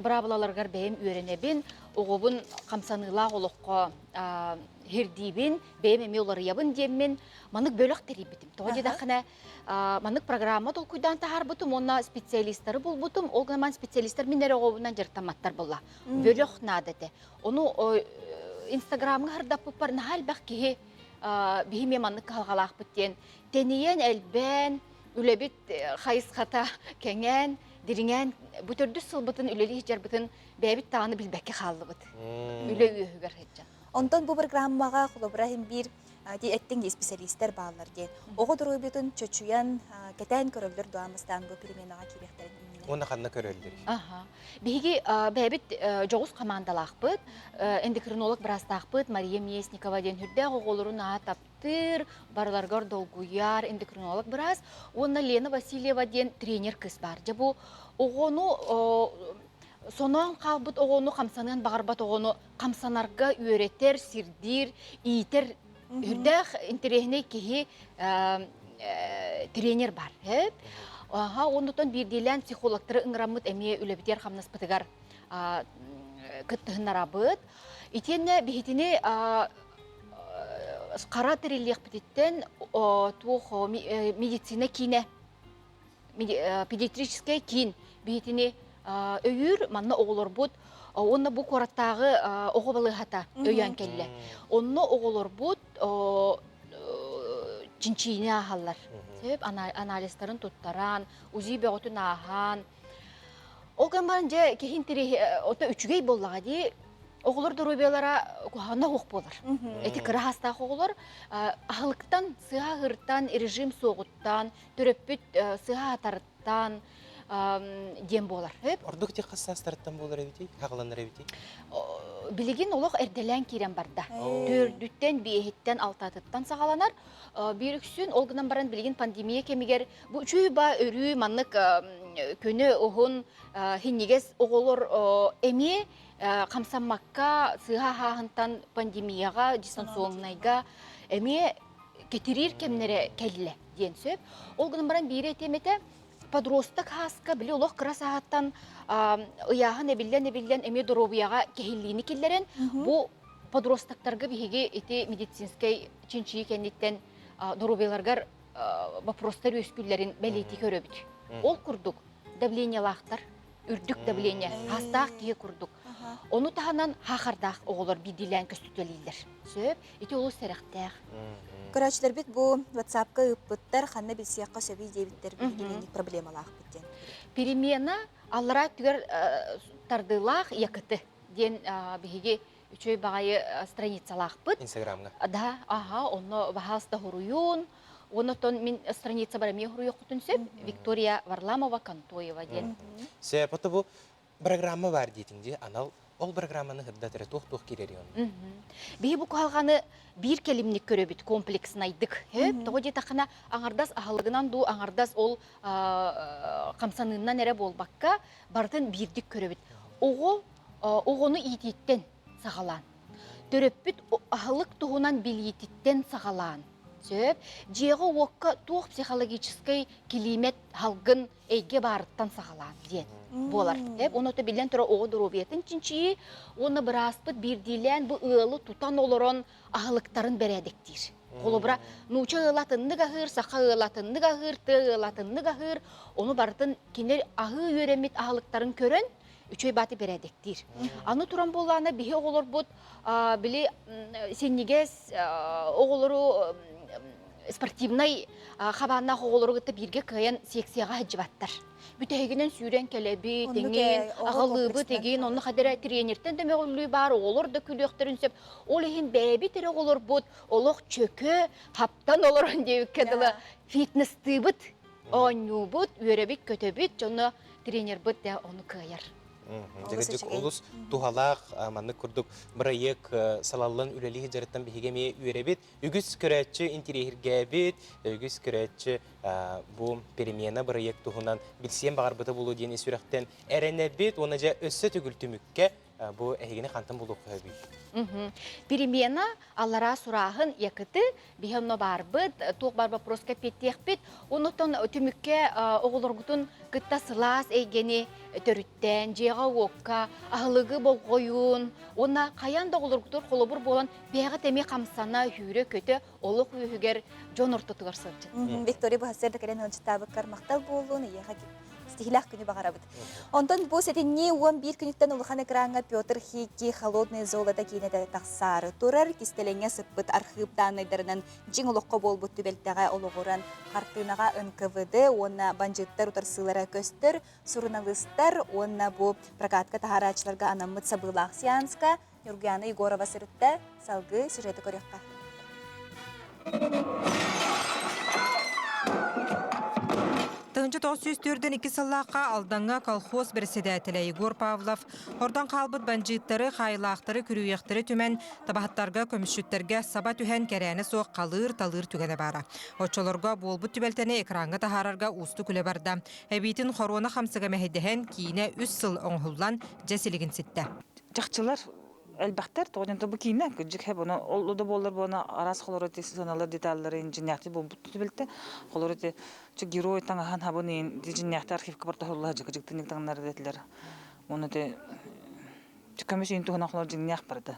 быраабылаларыгар бэйэм үөрэнэбин. Оҕобун хамсаныылаах олоххо сирдиибин, бэйэм эмиэ уларыйабын диэммин маннык бөлөх тэрийбитим. Тоҕо диэтэххинэ, маннык программа толкуйдаан таһаарбытым уонна специалистары булбутум. Ол гынан специалистар мин эрэ оҕобунан дьарыктамматтар буолла. Бөлөх наада этэ. Ону Инстаграмҥа сырдаппыппар наһаа элбэх киһи биһи эмиэ маннык кыһалҕалаахпыт диэн тэнийэн, элбээн, үлэбит хайысхата кэҥээн, дириҥээн бу төрдүс сылбытын үлэлии сылдьарбытын бэйэбит даҕаны билбэккэ хааллыбыт. Үлэ үөһүгэр сылдьан. Онтон бу программаҕа холобура иһин биир дии эттиҥ дии исписэлиистэр бааллар диэн. Оҕо доруобуйатын чочуйан, кэтээн көрөллөр дуо амыстаан бу переменаҕа киириэхтэрин иннинэ? Уонна ханна көрөллөрүй? Аха. Биһиги бэйэбит дьоҕус хамаандалаахпыт, эндокринолог быраастаахпыт Мария Местникова диэн үрдээх оҕолорун аат таптыыр, барыларыгар долгуйар эндокринолог быраас уонна Лена Васильева диэн тренер кыыс баар. Дьэ бу оҕону соноон хаалбыт оҕону хамсаныан баҕарбат оҕону хамсанарга үөрэтэр, сирдиир, иитэр үрдээх интэриэһинэй киһи тренер бар. Аха, оннутан биирдиилээн психологтары ыҥыраммыт эмиэ үлэбитигэр хамнаспытыгар кыттыһыннарабыт. Итиэннэ биһитини хара тэриллиэхпититтэн туох медицина киинэ педиатрическай киин биһитини өйүүр манна оҕолорбут уонна бу куораттааҕы оҕо балыыһата өйөөн кэллэ. Онно оҕолорбут чинчийини ааһаллар. Сөп анализтарын туттаран, УЗИ бөҕөтүн ааһан. Ол гынан баран дьэ киһи интэриэһи ото үчүгэй буоллаҕа дии. Оҕолор доруобуйалара куһаҕана суох буолар. Эти кыра саастаах оҕолор аһылыктан, сыһа аһыыртан, режим суоҕуттан, төрөппүт сыһа аһатарыттан диэн буолар. Ордук ити хас саастарыттан буолар эбитий, хаҕыланар эбитий? Билигин олох эрдэлээн киирэн барда. Төрдүттэн, биэһиттэн, алтатыттан саҕаланар. Биир үксүн ол гынан баран билигин пандемия кэмигэр бу үчүгэй ба өрүү маннык көнө уһун хинньигэс оҕолор эмиэ хамсаммакка сыыһа аһааһынтан пандемияҕа дистанционнайга эмиэ кэтириир кэмнэрэ кэллэ диэн сөп. Ол гынан баран биири этиэм этэ, подросток һааска били олох кыра сааһыттан ыйааһын эбиллэн-эбиллэн эмиэ доруобуйаҕа кэһиллиини киллэрэн бу Подростоктарга биһиги ити медицинскэй чинчийии кэнниттэн доруобуйаларыгар вопростар үөскүүллэрин бэлиэтии көрөбүт. Ол курдук давлениелаахтар, үрдүк давление, хастаах киһи курдук. Ону таһынан хаахардаах оҕолор биирдиилээн көстүтэлииллэр. Сөп, ити олус сэрэхтээх. Көрөөччүлэрбит бу WhatsApp-ка ыыппыттар, ханна билсиэххэ сөбүй диэбиттэр биһиги инник проблемалаахпыт диэн. Перемена аллараа өттүгэр тардыылаах якыты диэн биһиги үчүгэй баҕайы страницалаахпыт. Инстаграмҥа. Да, аха, онно баһаалыста хоруйун. Оннотон мин страницабар эмиэ хоруйуоххутун сөп. Виктория Варламова Контоева диэн. Сөп, ото бу программа бар диэтиҥ дии, анал ол программаны сырдат эрэ туох-туох киирэрий онно? Биһи бу куһалҕаны биир кэлимник көрөбүт комплекснайдык. Тоҕо диэтэххинэ, аҥардас аһылыгынан дуу, аҥардас ол хамсаныыннан эрэ буолбакка, барытын биирдик көрөбүт. Оҕо оҕону иитииттэн саҕалаан, төрөппүт аһылык туһунан билиититтэн саҕалаан, сөп, дьиэҕэ-уокка туох психологическай килиимэт салгын эйгэ баарыттан саҕалаан диэн буолар. Эп ону биллэн турар оҕо доруобуйатын чинчийии уонна бырааспыт биирдиилээн бу ыалы тутан олорон аһылыктарын бэрээдэктиир. Холобура, нуучча ыала атыннык аһыыр, саха ыала атыннык аһыыр, тыа ыала атыннык аһыыр. Ону барытын кинилэр аһыы үөрэммит аһылыктарын көрөн үчүгэй бааты бэрээдэктиир. Аны туран буоллаана биһи оҕолорбут били синньигэс оҕолору спортивнай хабааннаах оҕолору кытта бииргэ кыайан секцияҕа сылдьыбаттар. Бүтэһигинэн сүүрэн кэлэбит, эҥин, аҕалыыбыт, игин, онно хадара тренертэн да мөҕүллүү баар, оҕолор да күлүөхтэрин сөп. Ол иһин бэйэбит эрэ оҕолорбут олох чөкө, хаптан олорон диэбиккэ дылы фитнестыыбыт, оонньуубут, үөрэбит-көтөбүт, дьоно тренербит да ону кыайар. Дьэ олус туһалаах маннык курдук бырайыак салаллан үлэлии сылдьарыттан биһиги эмиэ үөрэбит. Үгүс көрөөччү интириэһиргээбит, үгүс көрөөччү бу перемена бырайыак туһунан билсиэн баҕарбыта буолуо диэн ис сүрэхтэн эрэнэбит уонна дьэ өссө төгүл түмүккэ бу эһигини хантан булуохха сөбүй? Перемена аллараа сурааһын якыты биһи онно баарбыт, туох бар вопроска эппиэттиэхпит. Оннуттан түмүккэ оҕолоргутун кытта сылаас эйгэни төрүттээн, дьиэҕэ-уокка аһылыгы болҕойун уонна хайаан да оҕолоргутугар холобур буолан бэйэҕит эмиэ хамсана, сүүрэ-көтө олох үөһүгэр дьон ортотугар сылдьын. Виктория бу сарсыарда кэлэн ыалдьыттаабыккар махтал буоллун, эйиэхэ ситиһиилээх күнү баҕарабыт. Онтон бу сэтинньи 11 күнүттэн улахан экраҥҥа Петр Хики «Холодное золото» киинэтэ тахсаары турар. Кистэлэҥҥэ сыппыт архыып дааннайдарынан дьиҥ олоххо буолбут түбэлтэҕэ олоҕуран хартыынаҕа НКВД уонна бандьыыттар утарсыылара көстөр, суруналыыстар уонна бу прокатка таһаарааччыларга анаммыт сабыылаах сеанска Ньургуяна Егорова сырытта, салгыы сюжеты көрүөххэ. 1942 сыллаахха Алдаҥҥа колхоз бэрэссэдээтэлэ Егор Павлов ордон хаалбыт бандьыыттары, хаайылаахтары, күрүүйэхтэри түмэн, табаһыттарга, көмүсчүттэргэ саба түһэн кэрээнэ суох халыыр-талыыр түгэнэ баара. Оччолорго буолбут түбэлтэни экраҥҥа таһаарарга уустук үлэ барда. Эбиитин хоруона хамсыга мэһэйдэһэн, киинэ үс сыл оҥоһуллан, дьэ силигин ситтэ. Чахчылар элбэхтэр, тоҕо диэн бу киинэ кырдьык хэп ону ол да буоллар буона араас холоро ити сыаналар деталлары дьиннээхти буолбут түбэлтэ холоро ити герой таҥаһан хабын иин дьиннээхти архивка бортоһулла дьык-дьыктыник таҥнар этилэр уонна ити көмүс иин туһунан холор дьиҥнээх барда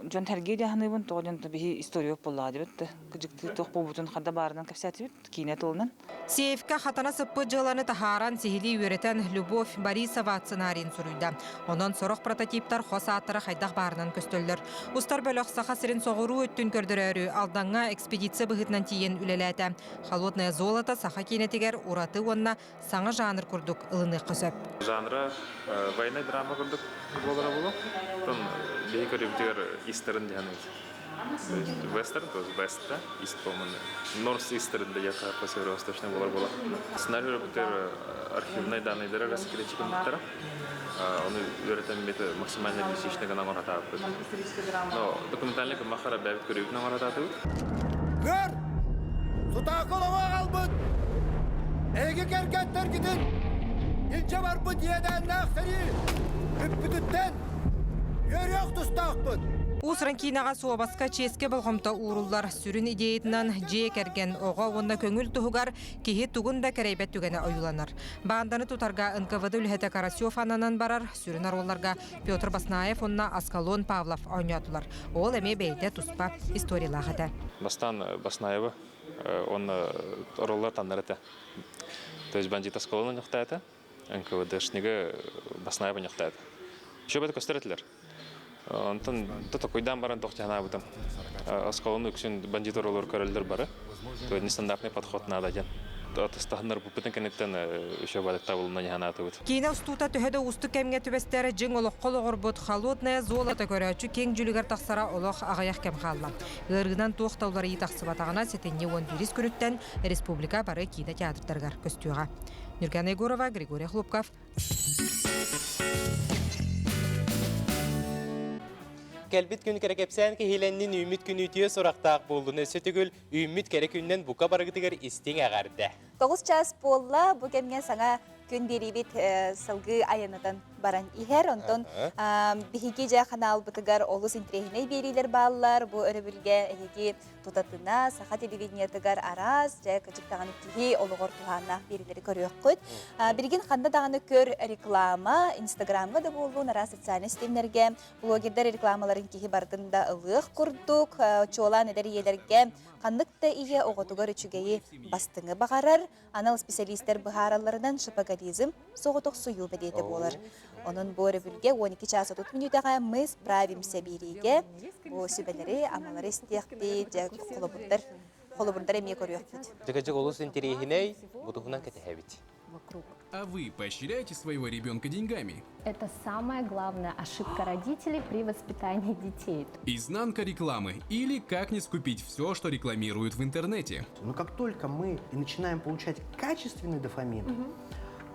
дьон сэргии дьаһаныыбын тоҕо диэн биһи история буоллаҕа дибит кыдьыктыы туох буолбутун ханна баарынан кэпсээтибит киинэ тылынан Сейфкэ хатана сыппыт дьыаланы таһааран сиһилии үөрэтэн Любовь Борисова сценарийын суруйда. Онон сорох прототиптар хос ааттара хайдах баарынан көстөллөр. Устар бөлөх Саха сирин соҕуруу өттүн көрдөрөөрү Алдаҥҥа экспедиция быһыытынан тиийэн үлэлээтэ. Холодное золото саха киинэтигэр ураты уонна саҥа жанр курдук ылыныахха сөп. Жанра военная драма курдук буолара буолуо. Оттон биһи көрүүбүтүгэр истерн диэн Вестерн, то есть Вест, да, Ист, по-моему, Норс Истерн да яка по северо-восточной буолар буола. Сценарий өрөбүтэр архивнай данныйдары раскритикаммыттара. Ону үөрэтэн максимально реалистичный гынан оҥоратаабыт. Но документальный гыммахара бэйэбит көрүүбүтүн оҥоратаатыбыт. Көр! Сутаакыл оҕо аҕалбыт! Эһиги кэргэттэргитин илдьэ барбыт иэдээннээх сэрии бүппүтүттэн үөрүөх тустаахпыт! Уус-уран киинэҕэ суобаска чиэскэ болҕомто ууруллар сүрүн идеятынан дьиэ кэргэн, оҕо уонна көҥүл туһугар киһи тугун да кэрэйбэт түгэнэ ойууланар. Баанданы тутарга НКВД үлэһитэ Карасев ананан барар, сүрүн оруолларга Петр Баснаев уонна Аскалон Павлов оонньоотулар. Ол эмиэ бэйэтэ туспа историялаах этэ. Бастаан Баснаевы уонна оруоллар таннар этэ. То есть бандит Аскалон оонньохтоото, НКВДшнига Баснаев оонньохтоото. Еще бэт көстөр этилэр. Онтон токуйдаан баран туох санаабытым. Осколону үксүн бандит оруоллар көрөллөр бары. То нестандартный подход надо диэн. Атастаһыннарбыппытын кэнниттэн еще табылына санаатыбыт. Киинэ устуута төһө да уустук кэмҥэ түбэстэр, дьиҥ олоххо олоҕурбут «Холодное золото» көрөөччү киэҥ дьүлүгэр тахсара олох аҕыйах кэм хаалла. Ыарыынан туох да уларыйыы тахсыбатаҕына, сэтинньи 11 күнүттэн республика бары киинэ театрдарыгар көстүөҕэ. Нюргана Егорова, Григорий Хлопков, Кэлбит күн кэрэ кэпсээн киһилэннин үүммүт күн үтүө сурахтаах буоллун өссө төгүл үүммүт кэрэ күннэн бука барыгытыгар истиҥ эҕэрдэ. 9 час буолла, бу кэмҥэ саҥа күн биэриибит салгыы айанатан баран иһэр. Онтон биһиги дьэ ханаалбытыгар олус интэриэһинэй биэриилэр бааллар. Бу өрөбүлгэ эһиги тутатына саха телевидениетыгар араас, дьэ кычык даҕаны киһи олоҕор туһааннаах биэриилэри көрүөххүт. Билигин ханна даҕаны көр реклама, инстаграмҥа да буоллун, араас социальнай ситимнэргэ блогердар рекламаларын киһи барытын да ылыах курдук, чуолаан эдэр ийэлэргэ ханнык да ийэ оҕотугар үчүгэйи бастыҥы баҕарар, анал специалистэр быһааралларынан шопоголизм соҕотохсуйуу бэлиэтэ буолар. Онон бу өрөбүлгэ 12 час 30 мүнүүтэҕэ мы справимся биэриигэ бу сүбэлэри, амалары истиэхпит, дьэ холобурдар, холобурдар эмиэ көрүөхпүт. Дьыгы-дьык олус интэриэһинэй, бу туһунан кэтэһэбит. А вы поощряете своего ребенка деньгами? Это самая главная ошибка родителей при воспитании детей. Изнанка рекламы или как не скупить все, что рекламируют в интернете. Но как только мы начинаем получать качественный дофамин, угу.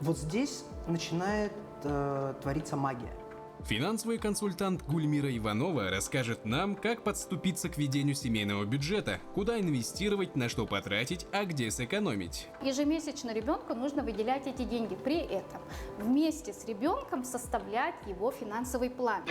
вот здесь начинает э, твориться магия. Финансовый консультант Гульмира Иванова расскажет нам, как подступиться к ведению семейного бюджета, куда инвестировать, на что потратить, а где сэкономить. Ежемесячно ребенку нужно выделять эти деньги. При этом вместе с ребенком составлять его финансовый план.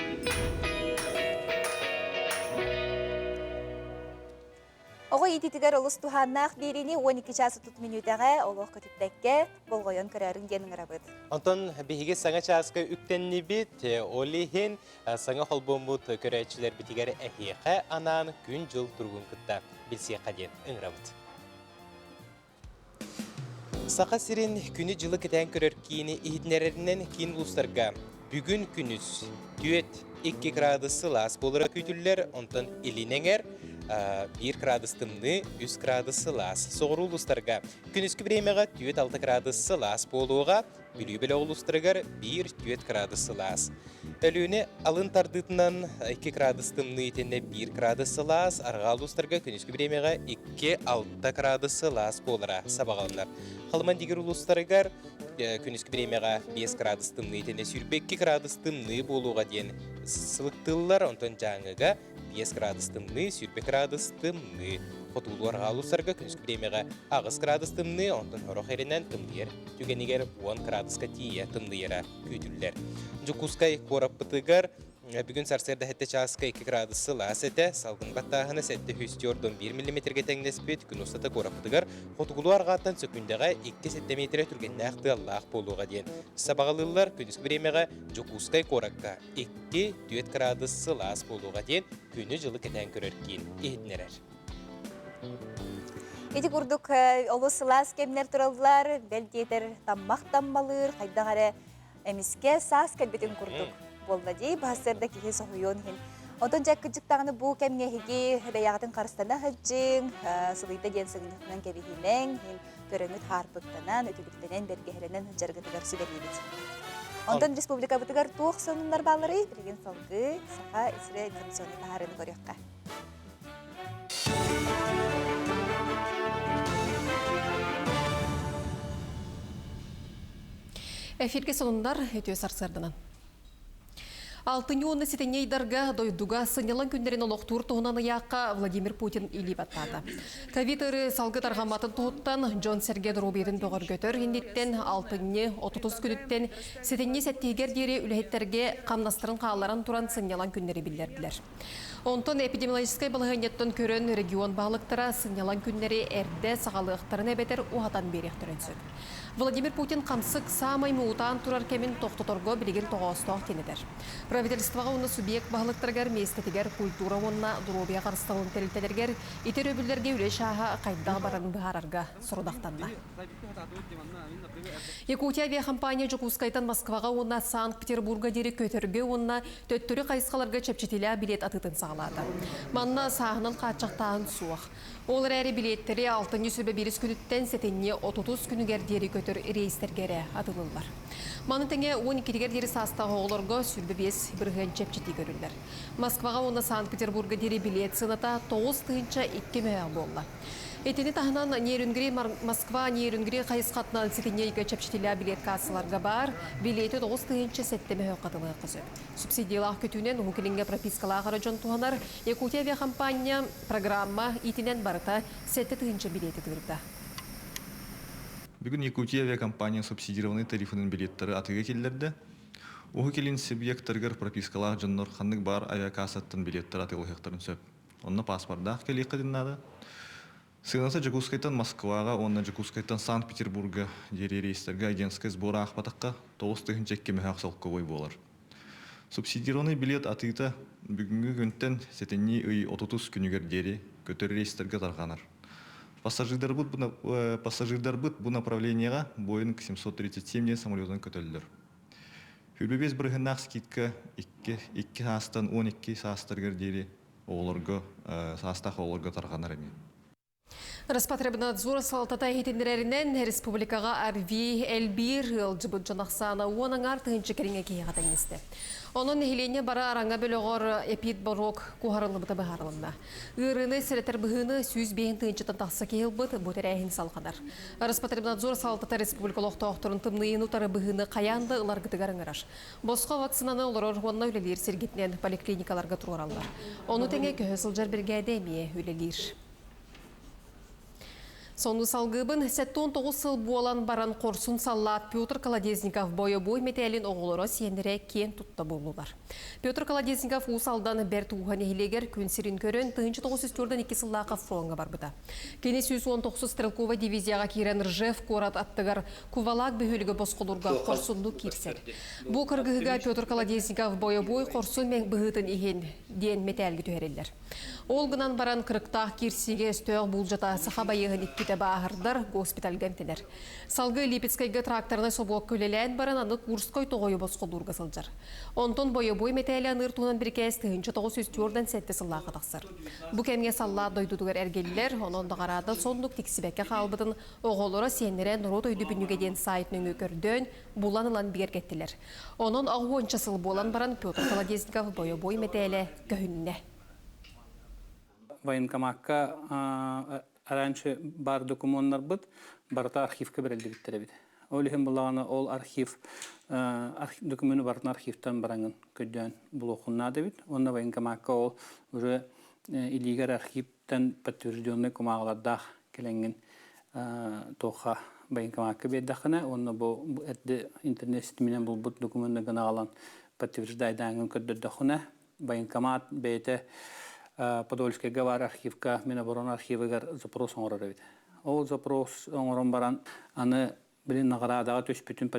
Оҕо иитиитигэр олус туһааннаах биэриини 12 час 30 мүнүүтэҕэ олох көтүппэккэ болҕойон көрөөрүҥ диэн ыҥырабыт. Онтон биһиги саҥа чааска үктэннибит, ол иһин саҥа холбоммут көрөөччүлэрбитигэр эһиэхэ анаан күн-дьыл туругун кытта билсиэххэ диэн ыҥырабыт. Саха сирин күнү-дьылы кэтээн көрөр киини иһитиннэрэринэн киин улуустарга бүгүн күнүс түөт 2 градус сылаас буолара күүтүллэр, онтон илин эҥэр 1 градус тымныы, 3 градус сылаас. Соҕуруу улуустарга күнүскү бириэмэҕэ түөт 6 градус сылаас буолуоҕа, Бүлүү бөлөх улуустарыгар 1-4 градус сылаас. Өлүөнэ алын тардыытынан 2 градус тымныы итиннэ 1 градус сылаас, арҕаа улуустарга күнүскү бириэмэҕэ 2-6 градус сылаас буолара сабаҕаланар. Халыман дигир улуустарыгар күнүскү бириэмэҕэ 5 градус тымныы итиннэ 22 градус тымныы буолуоҕа диэн сылыктыыллар, онтон Дьааҥыга 5 градус тымныы, 20 градус тымныы. Хотугулуу арҕаа улуустарга күнүскү бириэмэҕэ 8 градус тымныы, онтон сорох эринэн тымныйар түгэнигэр 10 градуска тиийэ тымныйара күүтүллэр. Дьокуускай куораппытыгар бүгүн сарсыарда 7 чааска 2 градус сылаас этэ, салгын баттааһына 741 миллиметргэ тэҥнэспит, күн устата куораппытыгар хотугулуу арҕааттан сөкүндэҕэ 2-7 миэтэрэ түргэннээх тыаллаах буолуоҕа диэн сабаҕалыыллар. Күнүскү бириэмэҕэ Дьокуускай куоракка 2-4 кыраадыс сылаас буолуоҕа диэн күнү-дьылы кэтээн көрөр киин иһитиннэрэр. Ити курдук олус сылаас кэмнэр тураллар, бэл диэтэр таммах таммалыыр, хайдах эрэ эмискэ саас кэлбитин курдук буолла дии, баһсыарда киһи соһуйуон иһин. Онтон дьэ кырдьык даҕаны бу кэмҥэ эһиги бэйэҕитин харыстана сылдьыҥ, сылыйда диэн сыгынньахтанан кэбиһимэҥ, иһин көрөҥүт хаарпыктанан, үтүлүктэнэн, бэргэһэлэнэн сылдьаргытыгар сүбэлиибит. Онтон республикабытыгар туох сонуннар баалларый? Билигин салгыы Саха сирэ информационнай таһаарыыны көрүөххэ. Эфиргэ сонуннар үтүө сарсыарданан. Алтынньы уонна сэтинньи ыйдарга дойдуга сынньалаҥ күннэрин олохтуур туһунан ыйаахха Владимир Путин илии баттаата. Ковид ыарыы салгы тарҕамматын туһуттан дьон-сэргэ доруобуйатын бөҕөргөтөр инниттэн алтынньы 30 күнүттэн сэтинньи сэттиһигэр диэри үлэһиттэргэ хамнастарын хаалларан туран сынньалаҥ күннэри биллэрдилэр. Онтон эпидемиологическай балаһыанньаттан көрөн регион баһылыктара сынньалаҥ күннэри эрдэ саҕалыахтарын эбэтэр уһатан биэриэхтэрин сөп. Владимир Путин хамсык саамай муҥутаан турар кэмин тохтоторго билигин тоҕоостоох диэн этэр. Правительствоҕа уонна субъект баһылыктарыгар миэстэтигэр культура уонна доруобуйа харыстабылын тэрилтэлэригэр ити өрөбүллэргэ үлэ чааһа хайдах барарын быһаарарга сорудахтанна. Якутия авиахампания Дьокуускайтан Москваҕа уонна Санкт-Петербурга диэри көтөргө уонна төттөрү хайысхаларга чэпчэтиилээх билиэт атыытын саҕалаата. Манна сааһынан хааччахтааһын суох. Ол эрээри билиэттэри алтынньы сүбэ биирис күнүттэн сэтинньи отутус күнүгэр диэри көтөр рейстэргэ эрэ атыылыыллар. Маны тэҥэ 12-гэр диэри саастаах оҕолорго 25% чэпчэтии көрүллэр. Москваҕа уонна Санкт-Петербурга диэри билиэт сыаната 9 002 мөһөөх буолла. Итини таһынан Нерюнгри Москва Нерюнгри хайысхатынан сэтинньи ыйга чэпчэтиилээх билиэт кассаларга баар билиэти 9 007 мөһөөх хатылыахха сөп. Субсидиялаах көтүүнэн Уһук Илиҥҥэ пропискалаах эрэ дьон туһанар Якутия авиахампаанньа программа иитинэн барыта 7000 билиэти тыырда. Бүгүн Якутия авиакомпания субсидированный тарифынан билеттары атыыга киллэрдэ. Уһук Илин субъектарыгар пропискалаах дьоннор ханнык баар авиакассаттан билеттары атыылаһыахтарын сөп. Онно паспордаах кэлиэххитин наада. Сыаната Дьокуускайтан Москваҕа уонна Дьокуускайтан Санкт-Петербурга диэри рейстэргэ агентскай сбор аахпатахха 92 мөһөөх солкуобай буолар. Субсидированный билет атыыта бүгүҥҥү күнтэн сэтинньи ый отутус күнүгэр диэри көтөр рейстэргэ тарҕанар. Пассажирдарбыт бу, пассажирдарбыт бу направлениеҕа Boeing 737 диэн самолетунан көтөллөр. Хүлүбүс бырыһыннаах скидка 2, 2 саастан 12 саастарыгар диэри оҕолорго, саастаах оҕолорго тарҕанар эмиэ. Роспотребнадзор салалтата иһитиннэрэринэн, республикаҕа АРВИ элбиир ыалдьыбыт дьон ахсаана уон аҥаар тыһыынча кэриҥэ киһиэхэ тэҥнэстэ. Онон нэһилиэнньэ бары араҥа бөлөҕөр эпид-боруок куоһарыллыбыта быһаарылынна. Ыарыыны сэрэтэр быһыыны 105 тыһыынчаттан тахса киһи ылбыт, бу тэрээһин салҕанар. Роспотребнадзор салалтата республика олохтоохторун тымныйыыны утары быһыыны хайаан да ыларгытыгар ыҥырар. Босхо вакцинаны олорор уонна үлэлиир сиргитинэн поликлиникаларга туруораллар. Ону тэҥэ көһө сылдьар биригээдэ эмиэ үлэлиир. Сону салгыыбын 79 сыл буолан баран хорсун саллаат Петр Колодезников бойобуой мэтээлин оҕолоро сиэннэрэ киэн тутта буоллулар. Петр Колодезников Уус Алдан Бэрт Ууһа нэһилиэгэр күн сирин көрөн 1942 сыллаахха фроҥҥа барбыта. Кини 119 стрелковай дивизияҕа киирэн Ржев куорат аттыгар Кувалак бөһүөлүгэ босхолуурга хорсуннук киирсэр. Бу кыргыһыыга Петр Колодезников бойобуой хорсун быһыытын иһин диэн мэтээлгэ түһэриллэр. Ол гынан баран кырыктаах киирсиигэ өстөөх буулдьата саха байыаһын иккитэ бааһырдар госпитальга эмтэнэр. Салгыы Липецкайга тракторнай собуокка үлэлээн баран аны Курскай тоҕойу босхолуурга сылдьар. Онтон бойобуой мэтээли аныыр туһунан бирикээс 1947 сыллаахха тахсар. Бу кэмҥэ саллаат дойдутугар эргиллэр, онон наҕараада соннук тиксибэккэ хаалбытын Оҕолоро, сиэннэрэ норуот өйдөбүнньүгэ диэн саайт нөҥүө көрдөөн, булан ылан бигэргэттилэр. Онон аҕыс сыл буолан баран Петр Колодезников бойобуой мэтээлэ көһүннэ. Военкомакка раньше бар докумуоннарбыт барыта архивка бэриллибиттэр эбит. Ол иһин булаҕына ол архив докумуону барытын архивтан бараҥын көрдөөн булуоххун наада эбит. Уонна военкомакка ол уже илиигэр архивтан подтвержденный кумааҕылардаах кэлэҥҥин туохха военкомакка биэрдэххинэ уонна бу эрдэ интернет ситиминэн булбут докумуоннаргын аҕалан подтверждайдааҥҥын көрдөрдөххүнэ военкомат бэйэтэ Подольскайга баар архивка Миноборона архивыгар запрос оҥорор эбит. Ол запрос оҥорон баран аны билин наҕараадаҕа түспүтүн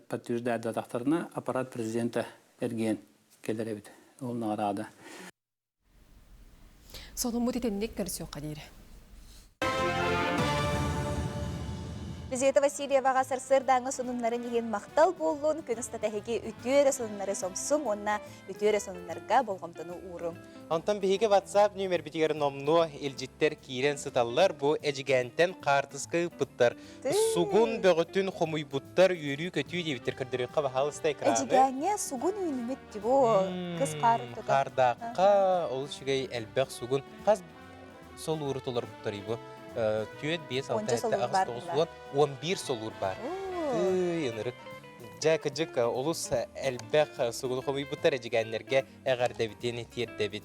подтверждайдатахтарына аппарат президента эргийэн кэлэр эбит. Ол наҕараада. Сонуммут итинник көрсүөххэ диэри. Лизавета Васильеваҕа сарсыардааҥҥы сонуннарын иһин махтал буоллун, күн устата эһиги үтүө эрэ сонуннары сомсуҥ уонна үтүө эрэ сонуннарга болҕомтону ууруҥ. Онтон биһиги WhatsApp нүөмэрбитигэр номнуо илдьиттэр киирэн сыталлар. Бу Эдьигээнтэн хаартыска ыыппыттар. Сугун бөҕөтүн хомуйбуттар, үөрүү-көтүү диэбиттэр көрдөрүөххэ баһаалыста экраны. Эдьигээҥҥэ сугун үүнүмүт дибо кыс хаарын тутан. Хаардаахха олус үчүгэй элбэх сугун. Хас солууру толорбуттар бу? Түөрт, биэс, алта, сэттэ, аҕыс, тоҕус, уон, 11 солуур баар. Тыый, ынырык. Дьэ, кыдьык, олус элбэх сугуну хомуйбуттар эдьигээннэргэ эҕэрдэбитин тиэрдэбит.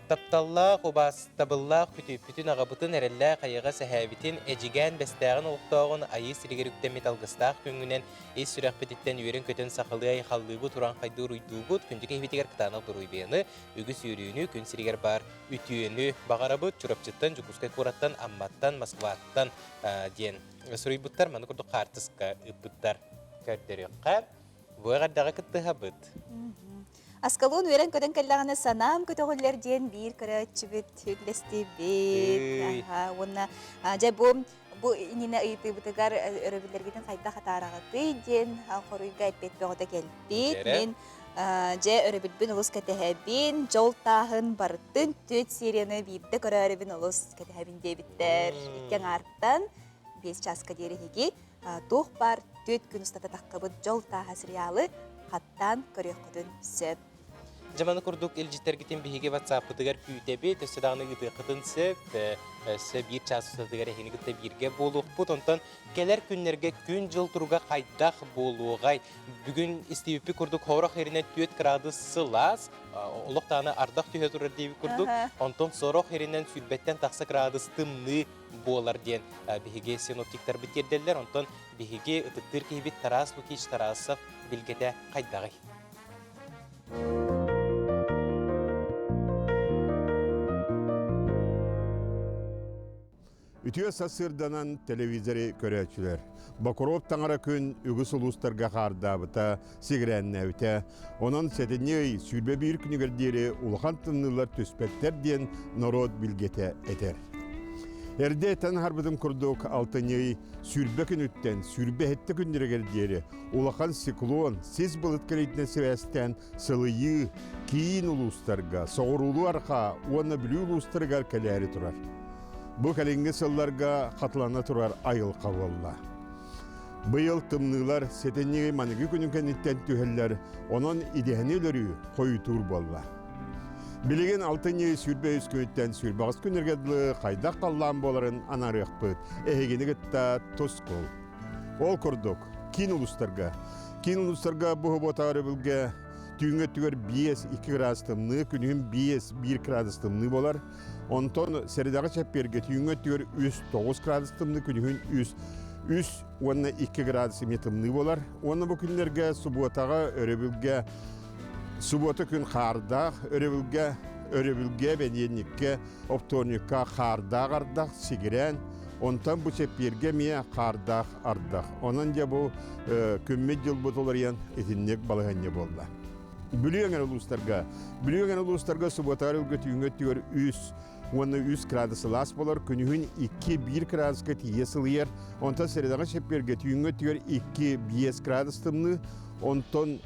Тапталлаах, убаастабыллаах күтүөппүтүн, аҕабытын, эрэллээх айаҕа сэһээбитин, Эдьигээн Бэстээҕин олохтооҕун Айыы сиригэр үктэммит алгыстаах күҥҥүнэн ис сүрэхпититтэн үөрэн-көтөн сахалыы айхаллыыбыт, урааҥхайдыы уруйдуубут, күндү киһибитигэр кытаанах доруобуйаны, үгүс үөрүүнү, күн сиригэр баар үтүөнү баҕарабыт. Чурапчыттан, Дьокуускай куораттан, Амматтан, Москваттан диэн суруйбуттар, маны курдук хаартыска ыыппыттар. Көрдөрүөххэ. Бу эҕэрдэҕэ кыттыһабыт. Аскалон үөрэн-көтөн кэллэҕинэ санаам көтөҕүллэр диэн биир көрөөччүбүт үллэстибит. Уонна дьэ бу бу иннинэ ыйытыыбытыгар өрөбүллэргитин хайдах атаараҕытый диэн хоруйга эппиэт бөҕөтө кэлбит. Мин дьэ өрөбүлбүн олус кэтэһэбин, дьол тааһын барытын түөрт серияны биирдэ көрөөрүбүн олус кэтэһэбин диэбиттэр. Икки аҥаартан 5 чааска диэри эһиги туох баар түөрт күн устата таххыбыт Дьол тааһа сериалы хаттаан көрүөххүтүн сөп. Дьэ маны курдук илдьиттэргитин биһиги ватсаппытыгар күүтэбит, өссө даҕаны ыытыаххытын сөп, өссө биир чаас устатыгар эһигини кытта бииргэ буолуохпут. Онтон кэлэр күннэргэ күн-дьыл туруга хайдах буолуоҕай? Бүгүн истибиппит курдук хорох эринэ 4 градус сылаас, олох даҕаны ардах түһэ турар диэбит курдук, онтон сорох эринэн сүүрбэттэн тахса градус тымныы буолар диэн биһиги синоптиктарбыт тиэрдэллэр. Онтон биһиги ытыктыыр киһибит Тарас Лукич Тарасов билгэтэ хайдаҕый? Үтүө сарсыарданан телевизори көрөөччүлэр. Бокуруоп таҥара күн үгүс улуустарга хаардаабыта, сигирээннээбитэ. Онон сэтинньи ый 21 күнүгэр диэри улахан тымныылар түспэттэр диэн норуот билгэтэ этэр. Эрдэ этэн аһарбытым курдук, алтынньы ый 20 күнүттэн 27 күннэригэр диэри улахан циклон сис былыт кэлиитинэн сибээстээн сылыйыы киин улуустарга, соҕуруулуу арҕаа уонна Бүлүү улуустарыгар кэлээри турар. Бу кэлиҥҥи сылларга хатылана турар айылҕа буолла. Быйыл тымныылар сэтинньи маныгы күнүн кэнниттэн түһэллэр, онон идэһэни өлөрүү хойутуур буолла. Билигин алтынньы 23 күнүттэн 28 күннэргэ дылы хайдах халлаан буоларын анаарыахпыт. Эһигини кытта тускул. Ол курдук, киин улуустарга. Киин улуустарга бу хобота өрөбүлгэ түүҥҥү өттүгэр 5-2 градус тымныы, күнүһүн 5-1 градус тымныы буолар. Онтон сэрэдэҕэ чэппиэргэ түүҥҥү өттүгэр 3-9 градус тымныы, күнүһүн 3 3 уонна 2 градус эмиэ тымныы буолар. Уонна бу күннэргэ субуотаҕа, өрөбүлгэ субуота күн хаардаах, өрөбүлгэ өрөбүлгэ, бэниэнньиккэ, оптуорньукка хаардаах ардах, сигирээн, онтон бу чэппиэргэ эмиэ хаардаах ардах. Онон дьэ бу күммүт-дьылбыт уларыйан итинник балаһыанньа буолла. Бүлүү эҥэр улуустарга Бүлүү эҥэр улуустарга субуотаҕар ылга түүҥҥү өттүгэр 3 уонна 3 градус сылаас буолар, күнүһүн 2-1 градуска тиийэ сылыйар. Онтон сэрэдэҕэ чэппиэргэ түүҥҥү өттүгэр 2-5 градус тымныы, онтон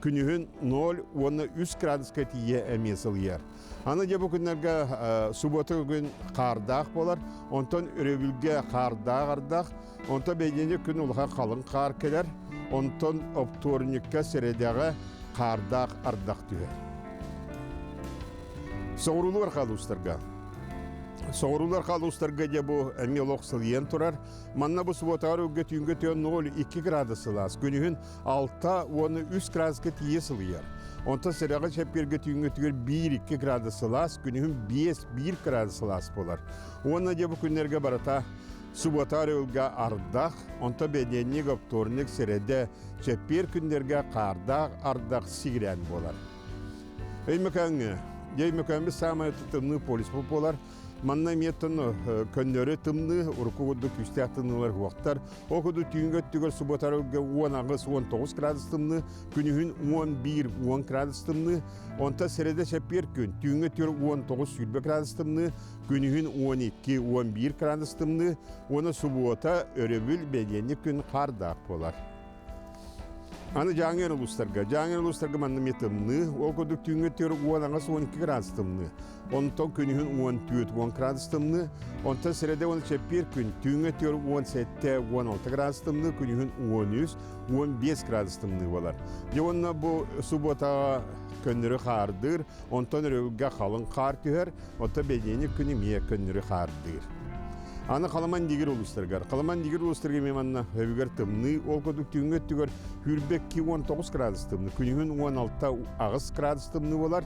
күнүһүн 0 уонна 3 градуска тиийэ эмиэ сылыйар. Аны дьэ бу күннэргэ субуота күн хаардаах буолар, онтон өрөбүлгэ хаардаах ардах, Онтон бэйдиэнньик күн улахан халыҥ хаар кэлэр, онтон оптуорунньукка сэрэдэҕэ хаардаах ардах түһэр. Соҕуруулуу архаалуустарга. Соҕуруулуу архаалуустарга дьэ бу эмиэ олох сылыйан турар. Манна бу субуотаҕар өлгө түүҥҥэ түөн 0,2 градус сылаас, күнүһүн 6 уонна 3 градуска тиийэ сылыйар. Онтон сэрэҕэ чэппиэргэ түүҥҥэ түгэр 1-2 градус сылаас, күнүһүн 5-1 градус сылаас буолар. Уонна дьэ бу күннэргэ барыта Субуота арыылга ардах, онто бэниэнньик, оптуорунньук, сэрэдэ, чэппиэр күннэргэ хаардаах ардах сигирээн буолар. Өймөкөөҥҥө, дьэ Өймөкөөммүт саамай тымныы полюс буолар. Манна эмиэ көннөрү тымныы, урукку курдук күүстээх тымныылар уохтар. Ол курдук түүҥҥү өттүгэр субуота арыылга 18-19 градус тымныы, күнүһүн 11-10 градус тымныы, онтон сэрэдэ чэппиэр күн түүҥҥү өттүгэр 19-20 градус тымныы, Күнүһүн 12-11 градус тымныы уонна субуота, өрөбүл, бэлиэнньик күн хаардаах буолар. Аны Дьааҥы улуустарга. Дьааҥы улуустарга манна эмиэ тымныы. Ол курдук түүҥҥү өттүгэр 10-12 градус тымныы. Онтон күнүһүн 14-10 градус тымныы. Онтон сэрэдэ уонна чэппиэр күн түүҥҥү өттүгэр 17-16 градус тымныы, күнүһүн 13-15 градус тымныы буолар. Дьэ уонна бу субуотаҕа көннөрү хаардыыр, онтон өрөбүлгэ халыҥ хаар түһэр, Оттон бэлиэни күн эмиэ көннөрү хаардыыр. Аны Халаман дигир улуустарыгар. Халаман дигир улуустарыгар эмиэ манна өбүгэр тымныы, ол курдук түүҥҥү өттүгэр 22 19 градус тымныы, күнүһүн 16 8 градус тымныы болар.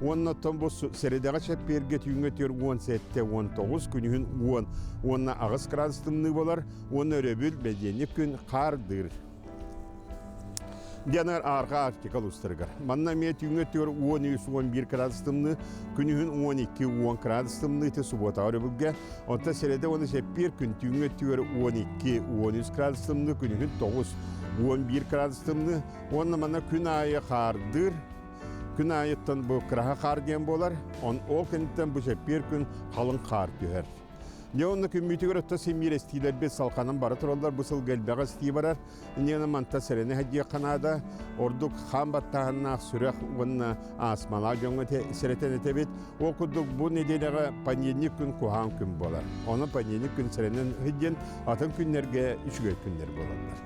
Уонна оттон бу сэрэдэҕэ чэппиэргэ түүҥҥү өттүгэр 17 19, күнүһүн 10 уонна 8 градус тымныы болар. Уонна өрөбүл, бэдиэнньик күн хаардыыр. Дианар Арҕаа Арктика улуустарыгар. Манна эмиэ түүҥҥү өттүгэр 13-11 градус тымныы, күнүһүн 12-10 градус тымныы ити субуотаҕа өрөбүлгэ. Онтон сэрэдэ уонна сэппиир күн түүҥҥү өттүгэр 12-13 градус тымныы, күнүһүн 9-11 градус тымныы. Уонна манна күн аайы хаардыыр, күн аайыттан бу кыраһа хаар диэн буолар. Он ол кэнниттэн бу сэппиир күн халыҥ хаар түһэр. Дьэ онно күммүтүгэр отто симмиир эстиилэрбит салҕанан бара тураллар. Бу сылга элбэҕи эстии барар. Инньэ манта сэрэнэ сылдьыахха наада. Ордук хаан баттааһыннаах сүрэх уонна астмалаах дьоҥҥо сэрэтэн этэбит. Ол курдук бу нэдиэлэҕэ понедельник күн куһаҕан күн буолар. Онон понедельник күн сэрэнэн сылдьан атын күннэргэ үчүгэй күннэр буолаллар.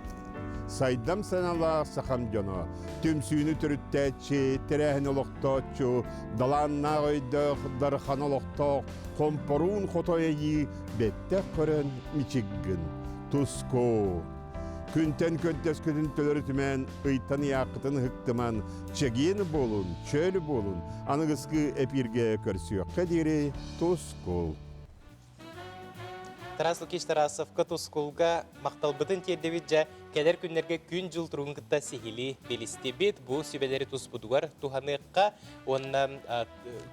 Сайдам саналаах сахам дьоно, түмсүүнү төрүттээччи, тэрээһин олохтооччу, далааннаах өйдөөх, дархан олохтоох Хомпоруун хотой айыы бэттэх көрөн мичик гын. Туску. Күнтэн көнтөскүтүн төлөрүтүмэн, ыйтан ыйааххытын ыһыктыман, чэгиэн буолун, чөл буолун, аныгыскы эпииргэ көрсүөххэ диэри тускул. Тарас Лукич Тарасовка Тускулга махталбытын тиэрдэбит дьэ кэлэр күннэргэ күн-дьыл туругун кытта сиһилии билистибит. Бу сүбэлэри туспутугар туһаныахха уонна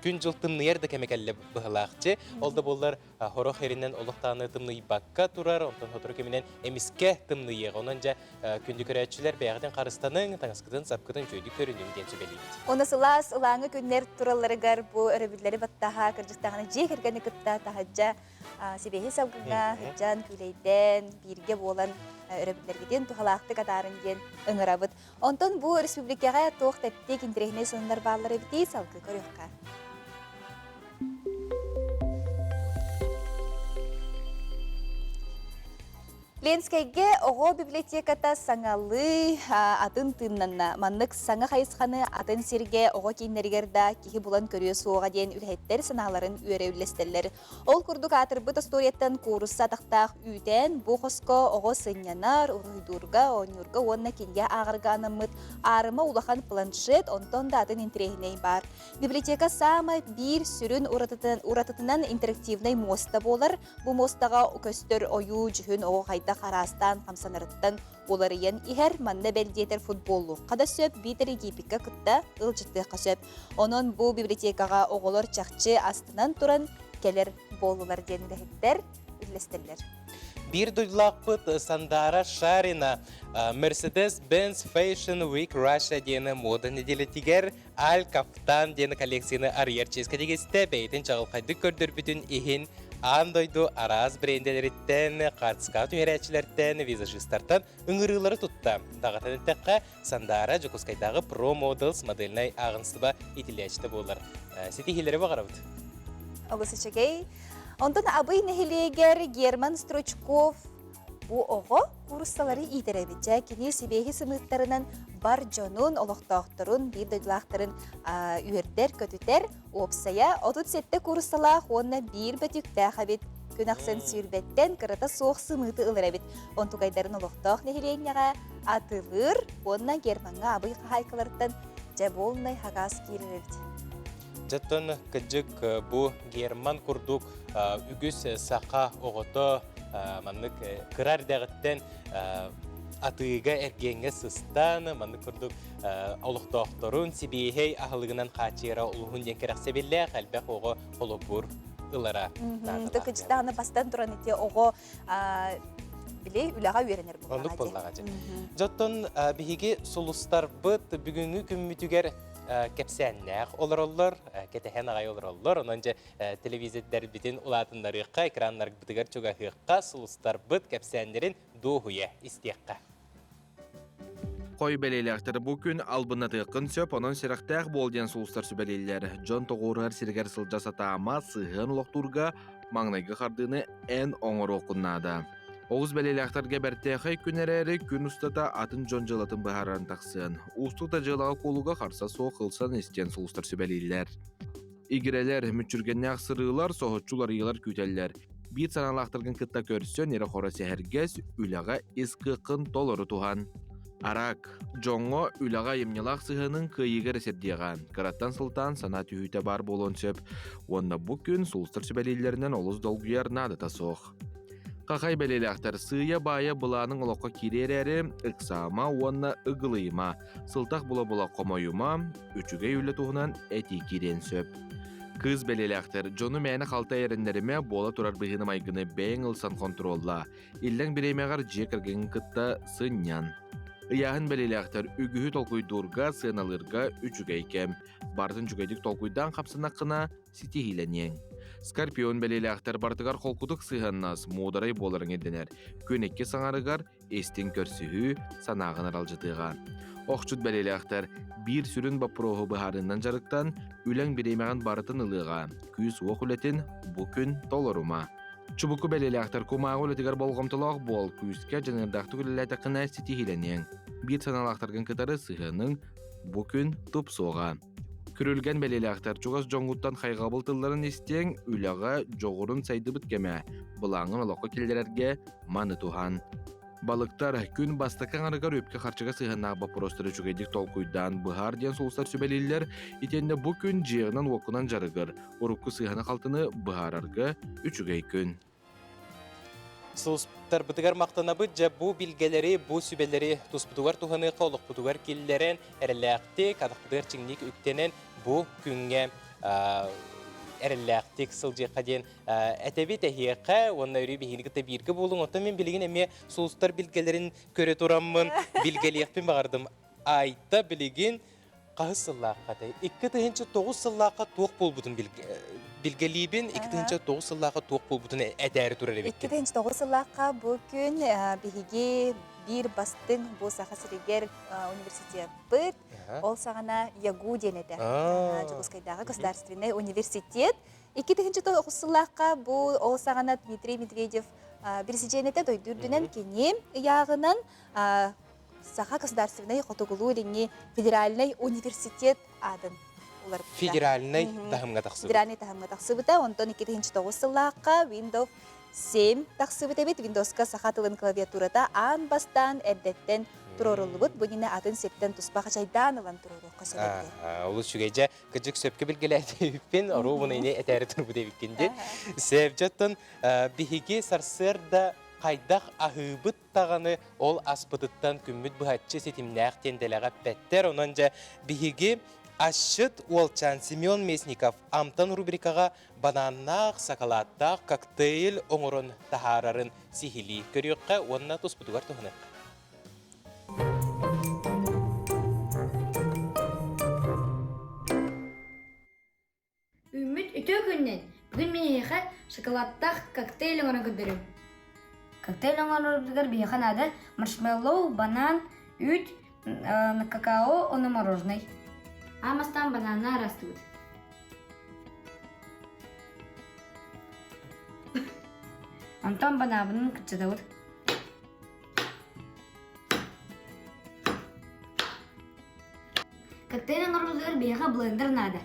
күн-дьыл тымныйар да кэмэ кэллэ быһылаахчы. Ол да буоллар хорох эринэн олох даҕаны тымныйбакка турар, онтон сотору кэминэн эмискэ тымныйыаҕа. Онон дьэ күндү көрөөччүлэр бэйэҕитин харыстаныҥ, таҥаскытын, сапкытын үчүгэйдик көрүнүҥ диэн сүбэлиибит. Уонна сылаас ылааҥы күннэр туралларыгар бу өрөбүллэри баттаһа, кырдьыктаҕына дьиэ кэргэни кытта таһырдьа сибиэһи салгыҥҥа сылдьан, күүлэйдээн, бииргэ буолан өрөбүллэргитин туһалаахтык атаарын диэн ыҥырабыт. Онтон бу республикаҕа туох тэттик интэриэһинэй сонуннар бааллар эбитий салгыы көрүөххэ. Ленскэйгэ оҕо библиотеката саҥалыы атын тыыннанна. Маннык саҥа хайысханы атын сиргэ оҕо кииннэригэр да киһи булан көрүө суоҕа диэн үлэһиттэр санааларын үөрэ үллэстэллэр. Ол курдук аатырбыт остуоруйаттан куурусса атахтаах үүтээн бу хоско оҕо сынньанар, уруһуйдуурга, оонньуурга уонна кинигэ ааҕарга анаммыт аарыма улахан планшет, онтон да атын интэриэһинэй баар. Библиотека саамай биир сүрүн уратытынан интерактивнай муоста буолар. Бу муостаҕа көстөр ойуу дьүһүн оҕо хайдах араастаан хамсанарыттан уларыйан иһэр. Манна бэл диэтэр футболлуохха да сөп, биитэр Египеккэ кытта ыалдьыттыахха сөп. Онон бу библиотекаҕа оҕолор чахчы астынан туран кэлэр буоллулар диэн үлэһиттэр үллэстэллэр. Биир дойдулаахпыт Сандара Шарина Mercedes-Benz Fashion Week Russia диэн муода нэдиэлэтигэр Аль Кафтан диэн коллекцияны арыйар чиэскэ тигистэ бэйэтин чаҕылхайдык көрдөрбүтүн иһин аан дойду араас брендэлэриттэн, хаартыскаҕа түһэрээччилэртэн, визажистартан ыҥырыылары тутта. Даҕатан эттэххэ, Сандаара Дьокуускайдааҕы Pro Models модельнай ааҕыныстыба иитиллээччитэ буолар. Ситиһиилэри баҕарабыт. Олус үчүгэй. Онтон Абый нэһилиэгэр Герман Стручков Бу оҕо кууруссалары иитэр эбит. Дьэ, кини сибиэһи сымыыттарынан бар дьонун, олохтоохторун, биир дойдулаахтарын үөрдэр-көтүтэр. Уопсайа 37 кууруссалаах уонна биир бөтүктээх эбит. Күн ахсын сүүрбэттэн кырата суох сымыыты ылар эбит. Онтукайдарын олохтоох нэһилиэнньэҕэ атылыыр уонна Гермаҥҥа абый хаһаайкаларыттан дьэ буолнай хагаас киирэр эбит. Дьэттон кыдьык бу Герман курдук үгүс саха оҕото маннык кыра эрдэҕиттэн атыыга эргиэҥҥэ сыстан маннык курдук олохтоохторун сибиэһэй аһылыгынан хааччыйара улуһун диэн кэрэхсэбиллээх элбэх оҕо холобур ылара Тыкычтааны бастан туран ити оҕо били үлэҕэ үөрэнэр буоллаҕа. Оннук буоллаҕа дьэ. Дьоттон биһиги сулустарбыт бүгүҥҥү күммүтүгэр кэпсээннээх олороллор, кэтэһэн аҕай олороллор. Онон дьэ телевизордэрбитин улаатыннарыахха, экраннарбытыгар чугаһыахха, сулустарбыт кэпсээннэрин дуоһуйа истиэххэ. Хой бэлиэлээхтэр бу күн албыннатыаххын сөп, онон сэрэхтээх буол диэн сулустар сүбэлииллэр. Дьон тоҕуоруһар сиригэр сылдьа сатаама, сыһыан олохтуурга маҥнайгы хардыыны эн оҥоруоххун наада. Оҕус бэлиэлээхтэргэ бэртээхэй күн эрээри, күн устата атын дьон дьыалатын быһааран тахсыан, уустук да дьыалаҕа-куолуга харса суох ылсан истиэн сулустар сүбэлииллэр. Игирэлэр, мүччүргэннээх сырыылар, соһуччу уларыйыылар күүтэллэр. Биир санаалаахтаргын кытта көрсөн ирэ-хоро сэһэргэс, үлэҕэ ис кыаххын толору туһан. Араак. Дьоҥҥо үлэҕэ айымньылаах сыһыаныҥ кыайыыга эрэ сирдиэҕэ. Кыраттан сылтаан санаа түһүүтэ баар буолуон сөп. Уонна бу күн сулустар сүбэлииллэринэн олус долгуйар наадата суох. Хахай бэлиэлээхтэр сыыйа-баайа былааныҥ олоххо киириэ эрээри, ыксаама уонна ыгылыйыма, сылтах була-була хомойума, үчүгэй үлэ туһунан этии киириэн сөп. Кыыс бэлиэлээхтэр дьону мээнэ халтай эрэннэримэ буола турар быһыыны-майгыны бэйэҥ ылсан хонтуруоллаа. Иллэҥ бириэмэҕэр дьиэ кэргэҥҥин кытта сынньан. Ыйааһын бэлиэлээхтэр үгүһү толкуйдуурга, сыаналыырга үчүгэй кэм. Барытын үчүгэйдик толкуйдаан хапсынаххына, ситиһиилэниэҥ. Скорпион бэлиэлээхтэр барытыгар холкутук сыһыаннас, муударай буоларыҥ ирдэнэр. Күн икки саҥарыгар истиҥ көрсүһүү санааҕын аралдьытыаҕа. Охчут бэлиэлээхтэр биир сүрүн боппуруоһу быһаарыынан дьарыктан, үлэҥ бириэмэҕин барытын ылыаҕа. Күүс-уох үлэтин бу күн толорума. Чубуку бэлиэлээхтэр кумааҕы үлэтигэр болҕомтолоох буол, күүскэ дьаныардаахтык үлэлээтэххинэ ситиһиилэниэҥ. Биир санаалаахтаргын кытары сыһыаныҥ бу күн тупсуоҕа. Күрүлгэн бэлиэлээхтэр чугас дьоҥҥуттан хайҕабыл тылларын истиэҥ, үлэҕэ дьоҕурун сайдыбыт кэмэ, былааҥҥын олоххо киллэрэргэ маны туһан. Балыктар күн бастакы аҥарыгар үпкэ-харчыга сыһыаннаах боппуруостары үчүгэйдик толкуйдаан быһаар диэн сулустар сүбэлииллэр. Итиэннэ бу күн дьиэҕинэн-уоккунан дьарыгыр, урукку сыһыаны-халтыны быһаарарга үчүгэй күн. Сулустарбытыгар махтанабыт, дьэ бу билгэлэри, бу сүбэлэри туспутугар туһаныахха, олохпутугар киллэрэн, эрэллээхтик, атахпытыгар чиҥник үктэнэн бу күҥҥэ эрэллээхтик сылдьыахха диэн этэбит эһиэхэ уонна өрүү биһигини кытта бииргэ буолуҥ. Оттон мин билигин эмиэ сулустар билгэлэрин көрө тураммын билгэлиэхпин баҕардым. Айта билигин хаһыс сыллаахха этэй? 2009 сыллаахха туох буолбутун билгэлиибин, 2009 сыллаахха туох буолбутун этээри турар эбиккин. 2009 сыллаахха бу күн биһиги биир бастыҥ бу Саха сиригэр университеппыт, ол саҕана ЯГУ диэн этэ. Дьокуускайдааҕы государственнай университет. 2009 сыллаахха бу ол саҕана Дмитрий Медведев президент дойду үрдүнэн кини ыйааҕынан Саха государственнай Хотугулуу-Илиҥҥи федеральнай университет аатын уларыппыта. Федеральнай таһымҥа тахсыбыт. Федеральнай таһымҥа тахсыбыта. Онтон 2009 сыллаахха Windows 7 тахсыбыт эбит. Windowsка саха тылын клавиатурата аан бастаан эрдэттэн туруоруллубут. Бу иннинэ атын сиртэн туспа хачайдаан ылан туруоруохха сөп эбит. Олус үчүгэй. Дьэ, кырдьык сөпкө билгэлээбиппин, оруобуна ини этээри турбут эбиккин дии. Сөп, дьоттон биһиги сарсыарда хайдах аһыыбыт даҕаны ол аспытыттан күммүт быһаччы ситимнээх диэн дэлэҕэ эппэттэр. Онон дьэ биһиги асчыт уолчаан Семен Местников Амтан рубрикаҕа бананнаах, сакалааттаах коктейль оҥорон таһаарарын сиһилии көрүөххэ уонна туспутугар туһаныахха. Үүммүт үтүө күнүнэн! Бүгүн мин эһиэхэ шоколадтаах коктейль оҥорон көрдөрүөм. Коктейль оҥорорбутугар биһиэхэ наада маршмеллоу, банан, үүт, какао уонна мороженай. Аан бастаан бананы араастыыбыт. Онтон банаабытын кыччатабыт. Коктейль оҥорорбутугар биһиэхэ блендер наада.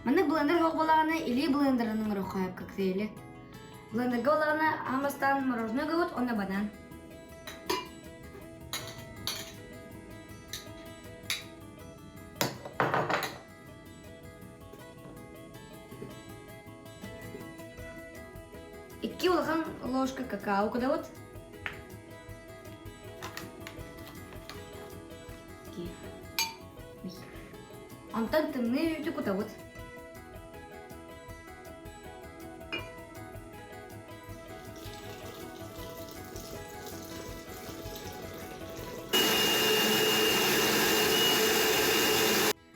Маннык блендер суох буоллаҕына илии блендерин оҥоруохха сөп коктейли. Блендергэ буоллаҕына аан бастаан мороженое угабыт уонна банан. Икки улахан ложка какао кутабыт. Онтон тымныы үүтү кутабыт.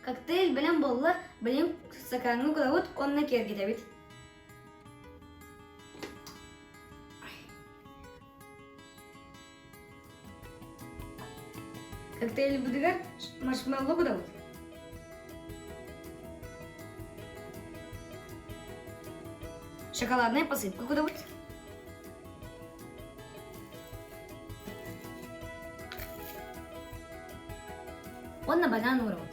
Коктейль бэлэм буолла, билигин стакаҥҥа кутабыт уонна киэргэтэбит. Коктейльбытыгар маршмелло кутабыт. Шоколадная посыпка кутабыт. Уонна банан уурабыт.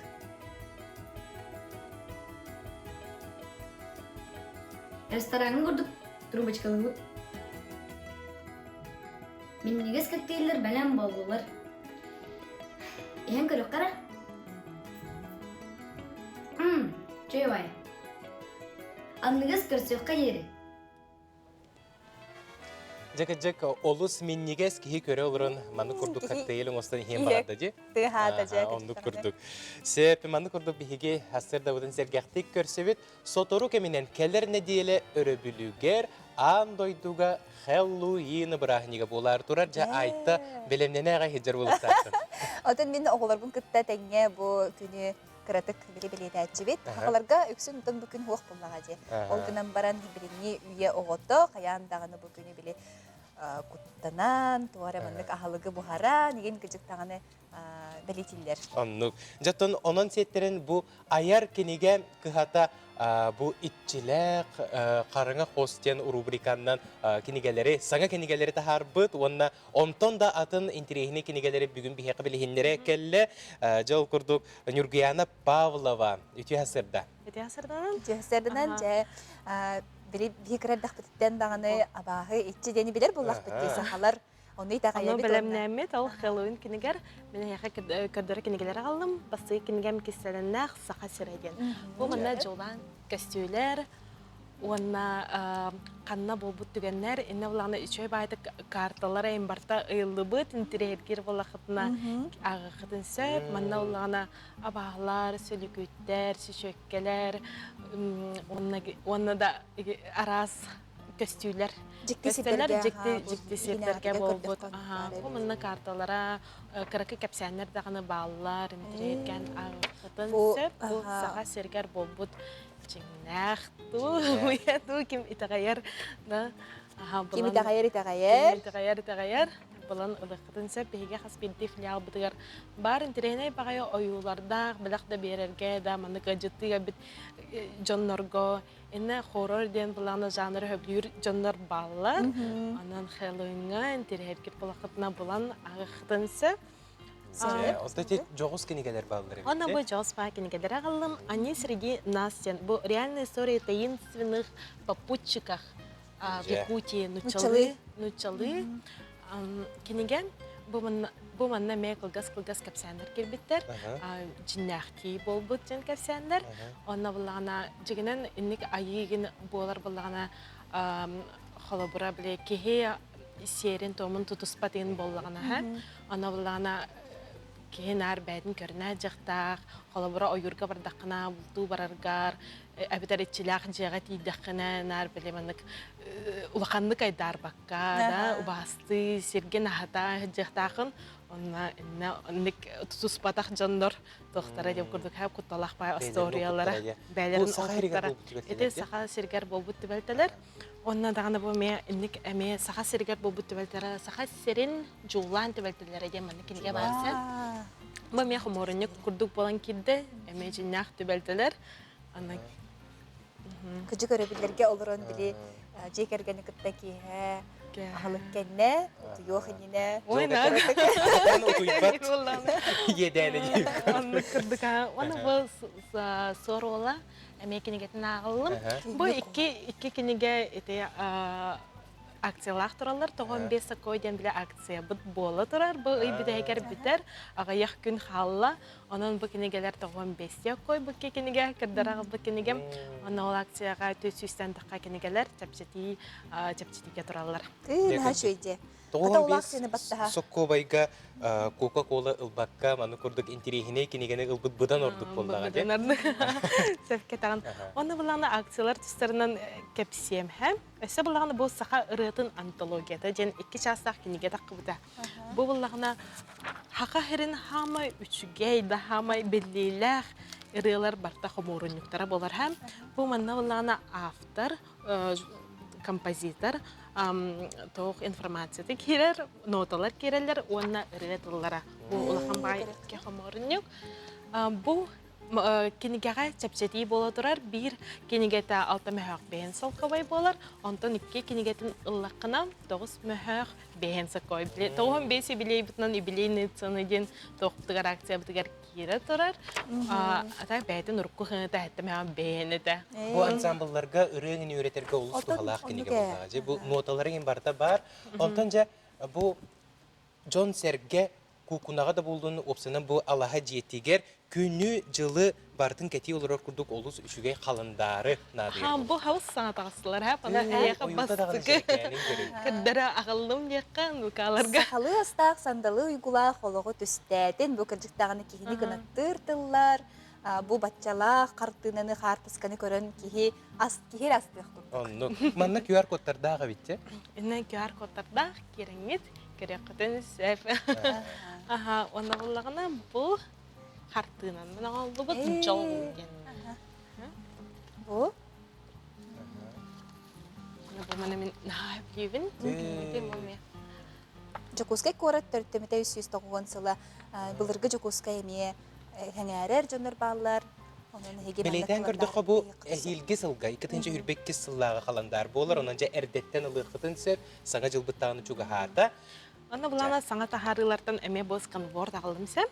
Рестораҥҥа курдук. Трубочкалыыбыт. Минньигэс коктейллэр бэлэм буоллулар. Иһэн көрүөххэ эрэ. Мм, чуй Анныгас көрсүөххэ диэри. Дьэ-кыдьык олус минньигэс киһи көрө олорон маннык курдук коктейль оҥостон иһиэн баҕарда дии. Тыаһаата дьэ. Оннук курдук. Сөп, маннык курдук биһиги сарсыардабытын сэргэхтик көрсөбүт. Сотору кэминэн кэлэр нэдиэлэ өрөбүлүгэр аан дойдуга Хэллоуин бырааһынньыга буолаар турар. Дьэ, Айта бэлэмнэнэ аҕай сылдьар буолуохтааххын. Отон мин оҕолорбун кытта тэҥҥэ бу күнү кыратык били бэлиэтээччибит. Сахаларга үксүн отон бу күн суох буоллаҕа дии. Ол гынан баран билиҥҥи үйэ оҕото хайаан даҕаны бу күнү били куттанан, туох эрэ маннык аһылыгы буһаран, игин кыдьык даҕаны бэлиэтииллэр. Оннук. Дьэ, онон сиэттэрэн бу айар кинигэ кыһата бу иччилээх хараҥа хос диэн рубриканнан кинигэлэри, саҥа кинигэлэри таһаарбыт уонна онтон да атын интэриэһинэй кинигэлэри бүгүн биһиэхэ билиһиннэрэ кэллэ. Дьэ, ол курдук Ньургуяна Павлова үтүө сырда. Үтүө сырданан. Үтүө сырданан, дьэ, били биһи кыра эрдэхпититтэн даҕаны абааһы иччи диэни билэр буоллахпыт дии сахалар Ону итэҕэйэбит Ону бэлэмнээммит ол Хэллоуин кинигэр мин эһиэхэ көрдөрө кинигэлэр аҕаллым. Бастакы кинигэм кистэлэннээх Саха сирэ диэн. Бу манна дьулаан көстүүлэр уонна ханна буолбут түгэннэр иннэ булаҕына үчүгэй баайдык карталар эйин барта ыйыллыбыт интириэһиргиир буоллаххытына ааҕыаххытын сөп. Манна буллаҕына абааһылар, сүлүкүттэр, сүчүөккэлэр уонна да араас көстүүлэр дьикти сирдэргэ дьикти дьикти сирдэргэ буолбут бу манна карталара кыракый кэпсээннэр даҕаны бааллар интириэһиргээн ааҕыаххытын сөп бу саха сиригэр буолбут дьиҥнээх туу туу ким итэҕэйэр да ким итэҕэйэр итэҕэйэр ким итэҕэйэр итэҕэйэр булан ылыаххытын сөп биһиги хас биирдии филиалбытыгар баар интэриэһинэй баҕайы ойуулардаах бэлэх да биэрэргэ да маннык ыалдьыттыы кэлбит дьоннорго Иннэ хоррор диэн былаана жанры сөбүлүүр дьоннор бааллар. Онон Хэллоуиҥҥа интэриэһиргиир буолаххытына булан ааҕыаххытын сөп. Оттон ити дьоҕус кинигэлэр бааллар эбит. Онно бу дьоҕус баа кинигэлэри аҕаллым. Они среди нас диэн. Бу реальная история таинственных попутчиках в Якутии нуччалыы нуччалыы кинигэ бу манна бу манна эмиэ кылгас-кылгас кэпсээннэр киирбиттэр. Дьиннээхтии буолбут диэн кэпсээннэр. Онно буллаҕына дьигинэн инник айыы буолар буллаҕына холобура били киһи сиэрин-туомун тутуспат иһин буоллаҕына онно буллаҕына киһи наар бэйэтин көрүнэ дьахтаах холобура ойуурга бардаххына бултуу бараргар эбэтэр иччилээх дьиэҕэ тиийдэххинэ наар били маннык улаханнык айдаарбакка да убаастыы сиргин аһата сылдьыахтаахын онно иннэ оннук тутуспатах дьоннор туохтара диэн курдук һэ кутталаах баай остуоруйалара бэйэлэрин опыттара ити саха сиригэр буолбут түбэлтэлэр онно даҕаны бу эмиэ инник эмиэ саха сиригэр буолбут түбэлтэлэр саха сирин дьуулаан түбэлтэлэрэ диэн маннык кинигэ баар сен бу эмиэ хомуурунньук курдук буолан киирдэ эмиэ дьиннээх түбэлтэлэр Аны Кыдьык өрөбүллэргэ олорон били дьиэ кэргэни кытта киэһэ аһылык кэннэ, утуйуох иннинэ. Ой, утуйбат иэдээнэ диир. Оннук курдук. Уонна бу суоруола эмиэ кинигэтин ааҕыллым. Бу икки икки кинигэ ити акциялаах тураллар. Тоҕо 15 диэн бile акциябыт буола турар. Бу ый бүтэһигэр бүтэр. Аҕыйах күн хаалла. Онон бу кинигэлэр тоҕуон бэстиэ койбут кинигэ, кырдарах ылбыт кинигэм. Онно ол акцияҕа 400-тэн тахха кинигэлэр чэпчэтии чэпчэтиигэ тураллар. Тыы, наһаа үчүгэй 95 соккуобайга Кока-Кола ылбакка, маны курдук интэриэһинэй кинигэни ылбыт быдан ордук буоллаҕа дии. Сөпкө таҕын. Онно былаана акциялар тустарынан кэпсиэм һэ. Өссө былаана бу саха ырыатын антологията диэн икки чаастаах кинигэ таххыбыта. Бу буллаҕына Саха сирин хаамай үчүгэй да хаамай биллиилээх ырыалар барта хомуурунньуктара буолар һэ. Бу манна буллаҕына автор, композитор туох информацията киирэр, ноталар киирэллэр уонна ырыа тыллара. Бу улахан баай икки хомуурунньук. Бу Кинигэҕэ чэпчэтии буола турар. Биир кинигэтэ алта мөһөөх бэйэн солкобой буолар. Онтон икки кинигэтин ыллаххына тоҕус мөһөөх бэйэн сокой. Тоҕуһун бэйс юбилейбытынан юбилейные цены диэн туохпутугар акциябытыгар киирэ турар. Ата бэйэтин урукку хыҥыта эттэ мөһөөх бэйэн этэ. Бу ансамблларга ырыа иҥин үөрэтэргэ олус туһалаах кинигэ буоллаҕа. Дьэ бу ноталары иҥин барыта баар. Онтон дьэ бу дьон-сэргэ куукунаҕа да буоллун, уопсайынан бу алаһа дьиэтигэр күнү-дьылы барытын кэтии олорор курдук олус үчүгэй халындаары наадыйар. Бу хаус саҥа таҕыстылар һэ, пана эйиэхэ бастакы кырдара аҕаллым диэххэ, нукаларга. Сахалыы астаах сандалы уйгулаах олоҕу түстээтин, бу кырдьыктаҕына киһини кынаттыыр тыллар, бу баччалаах хартыынаны, хаартысканы көрөн киһи ас киһи эрэ астыах курдук. Оннук. Манна QR кодтардаах эбит дьэ. Инна QR кодтардаах кирэҥҥит көрүөххүтүн сөп. Аха, уонна буллаҕына бу хартыынанан оҥоһуллубут дьол диэн. Бу? Бу маны мин наһаа сөбүлүүбүн. Дьокуускай куорат төрүттэммитэ 390 сыла былыргы Дьокуускай эмиэ сэҥээрэр дьоннор бааллар. Онон эһиги Бэлиэтээн көрдөххө бу эһиилги сылга 2022 сыллааҕы халандаар буолар. Онон дьэ эрдэттэн ылыаххытын сөп. Саҥа дьылбыт даҕаны чугаһаата. Онно булана саҥа таһаарыылартан эмиэ бу сканворд аҕаллым сэ.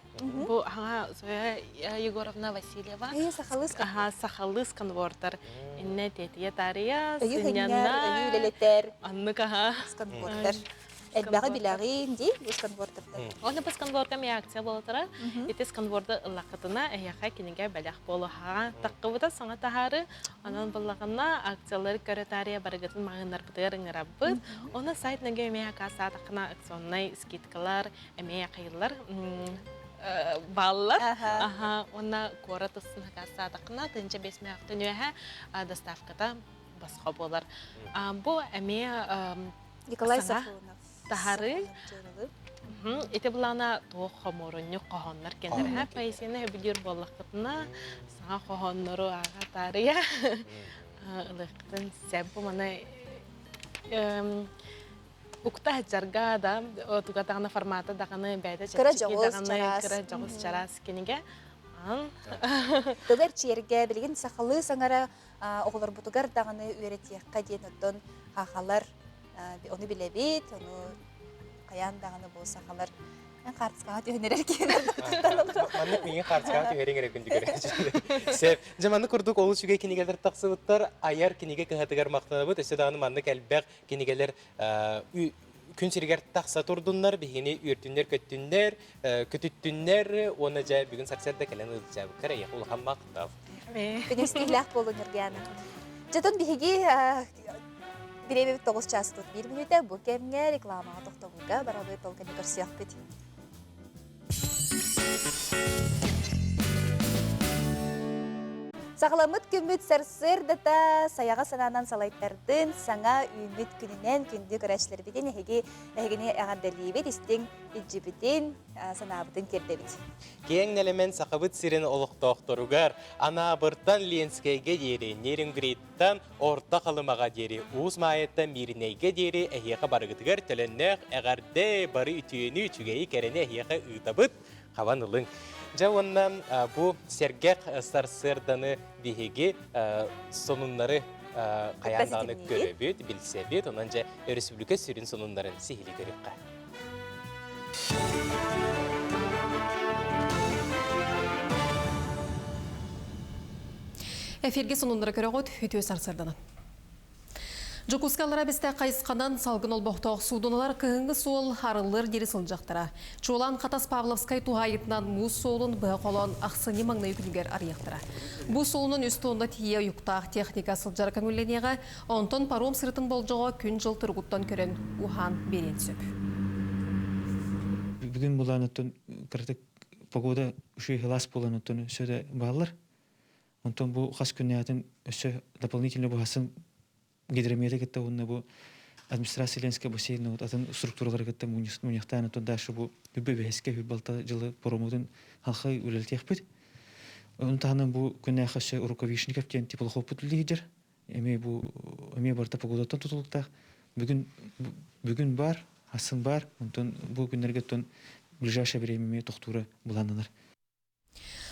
Бу аһаҥа Зоя Егоровна Васильева. Сахалыы сахалыы сканвордтар. Инне тетия таарыйа, сынньанна. Өйү үлэлэтэр. Аннык аха. Сканвордтар. Элбэҕи билэҕин дии бу сканвордтартан. Онно бу сканвордка эмиэ акция буолатара. Ити сканворду ыллаххытына эһиэхэ кинигэ бэлэх буолуоҕа. Таххыбыта саҥа таһаары. Онон буллаҕына акциялары көрө таарыйа барыгытын маҕаһыыннарбытыгар ыҥырабыт. Онно сайт нөҥүө эмиэ акаастаатаххына акционнай скидкалар эмиэ хайыллар бааллар. Аха, уонна куорат устун акаастаатаххына тыһыынча биэс мөһөөхтөн үөһэ доставката босхо буолар. Бу эмиэ Николай Сафронов. Таһары. Ити былаана туох хомуурунньук хоһооннор кэннэрэ поэзияны сөбүлүүр буоллаххытына саҥа хоһооннору ааҕа таарыйа ылыаххытын сөп. Бу маны укта сылдьарга да туга даҕаны формата даҕаны бэйэтэ чэпчэки даҕаны кыра дьоҕус чараас кинигэ. Тыл эрчийэргэ билигин сахалыы саҥара оҕолорбутугар даҕаны үөрэтиэххэ диэн оттон хахалар ону билэбит, ону хайаан даҕаны бу сахалар эн хаартыскаҕа түһэн эрэр киһи Маннык миигин хаартыскаҕа түһэриҥ эрэ күндү көрөөччүлэр. Сөп. Дьэ маннык курдук олус үчүгэй кинигэлэр тахсыбыттар. Айар кинигэ кыһатыгар махтанабыт. Өссө даҕаны маннык элбэх кинигэлэр күн сиригэр тахса турдуннар, биһигини үөртүннэр-көттүннэр, көтүттүннэр уонна дьэ бүгүн сарсыарда кэлэн ыалдьаабыккар эйиэхэ улахан махтал. Күнүстүүлээх буолун Ньургуяна. Дьэтон биһиги бириэмэбит тоҕус чаас тут биир мүнүүтэ бу кэмҥэ рекламаҕа тохтобулга барабыт ол кэннэ көрсүөхпүт. Саҕаламмыт күммүт сарсыардата сайаҕа санаанан салайтардын, саҥа үүммүт күнүнэн күндү көрөөччүлэрбитин эһиги эһигини эҕэрдэлиибит, истиҥ илдьибитин, санаабытын тиэрдэбит. Киэҥ нэлэмэн Сахабыт сирин олохтоохторугар Анаабыртан Ленскэйгэ диэри, Нерюнгриттан Орто Халымаҕа диэри, Уус Маайаттан Мииринэйгэ диэри эһиэхэ барыгытыгар төлөннөөх эҕэрдэ, бары үтүөнү, үчүгэйи, кэрэни эһиэхэ ыытабыт, хабан ылыҥ. Дьэ уонна бу сэргэх сарсыарданы биһиги сонуннары хайаан даҕаны көрөбүт, билсэбит, онон дьэ өрөспүүбүлүкэ сүрүн сонуннарын сиһилии көрүөххэ. Эфирге сонуннары көрөҕүт, үтүө сарсыарданан. Дьокуускаллара бистэ хайысханан салгын олбохтоох суудуналар кыһыҥҥы суол арыллар диэри сылдьахтара. Чуолаан Хатас Павловскай туһаайытынан муус суолун быһа холоон ахсынньы маҥнайы күнүгэр арыйахтара. Бу суолунан үс тонна тиийэ уйуктаах техника сылдьара көҥүллэниэҕэ, онтон паром сырытын болдьоҕо күн-дьыл туругуттан көрөн уһаан биэриэн сөп. Бүгүн булаан кыратык погода үчүгэй сылаас буолан оттон өссө да бааллар. Онтон бу хас күннээтин өссө дополнительно быһасын гидрометы кытта уонна бу администрация Ленскэй бассейн вот атын структуралары кытта мунньахтаан оттон дальше бу үбэ бэһискэ үб балта жылы поромутун халхай үлэлтиэхпит. Onun таһынан бу күннээх өссө Рукавишников диэн теплохоппут үлэлиир. Эмиэ бу эмиэ барыта погодаттан тутулуктаах. Бүгүн бүгүн бар, асын бар. Онтон бу күннэргэ оттон ближайшее время эмиэ тохтуура былааннанар.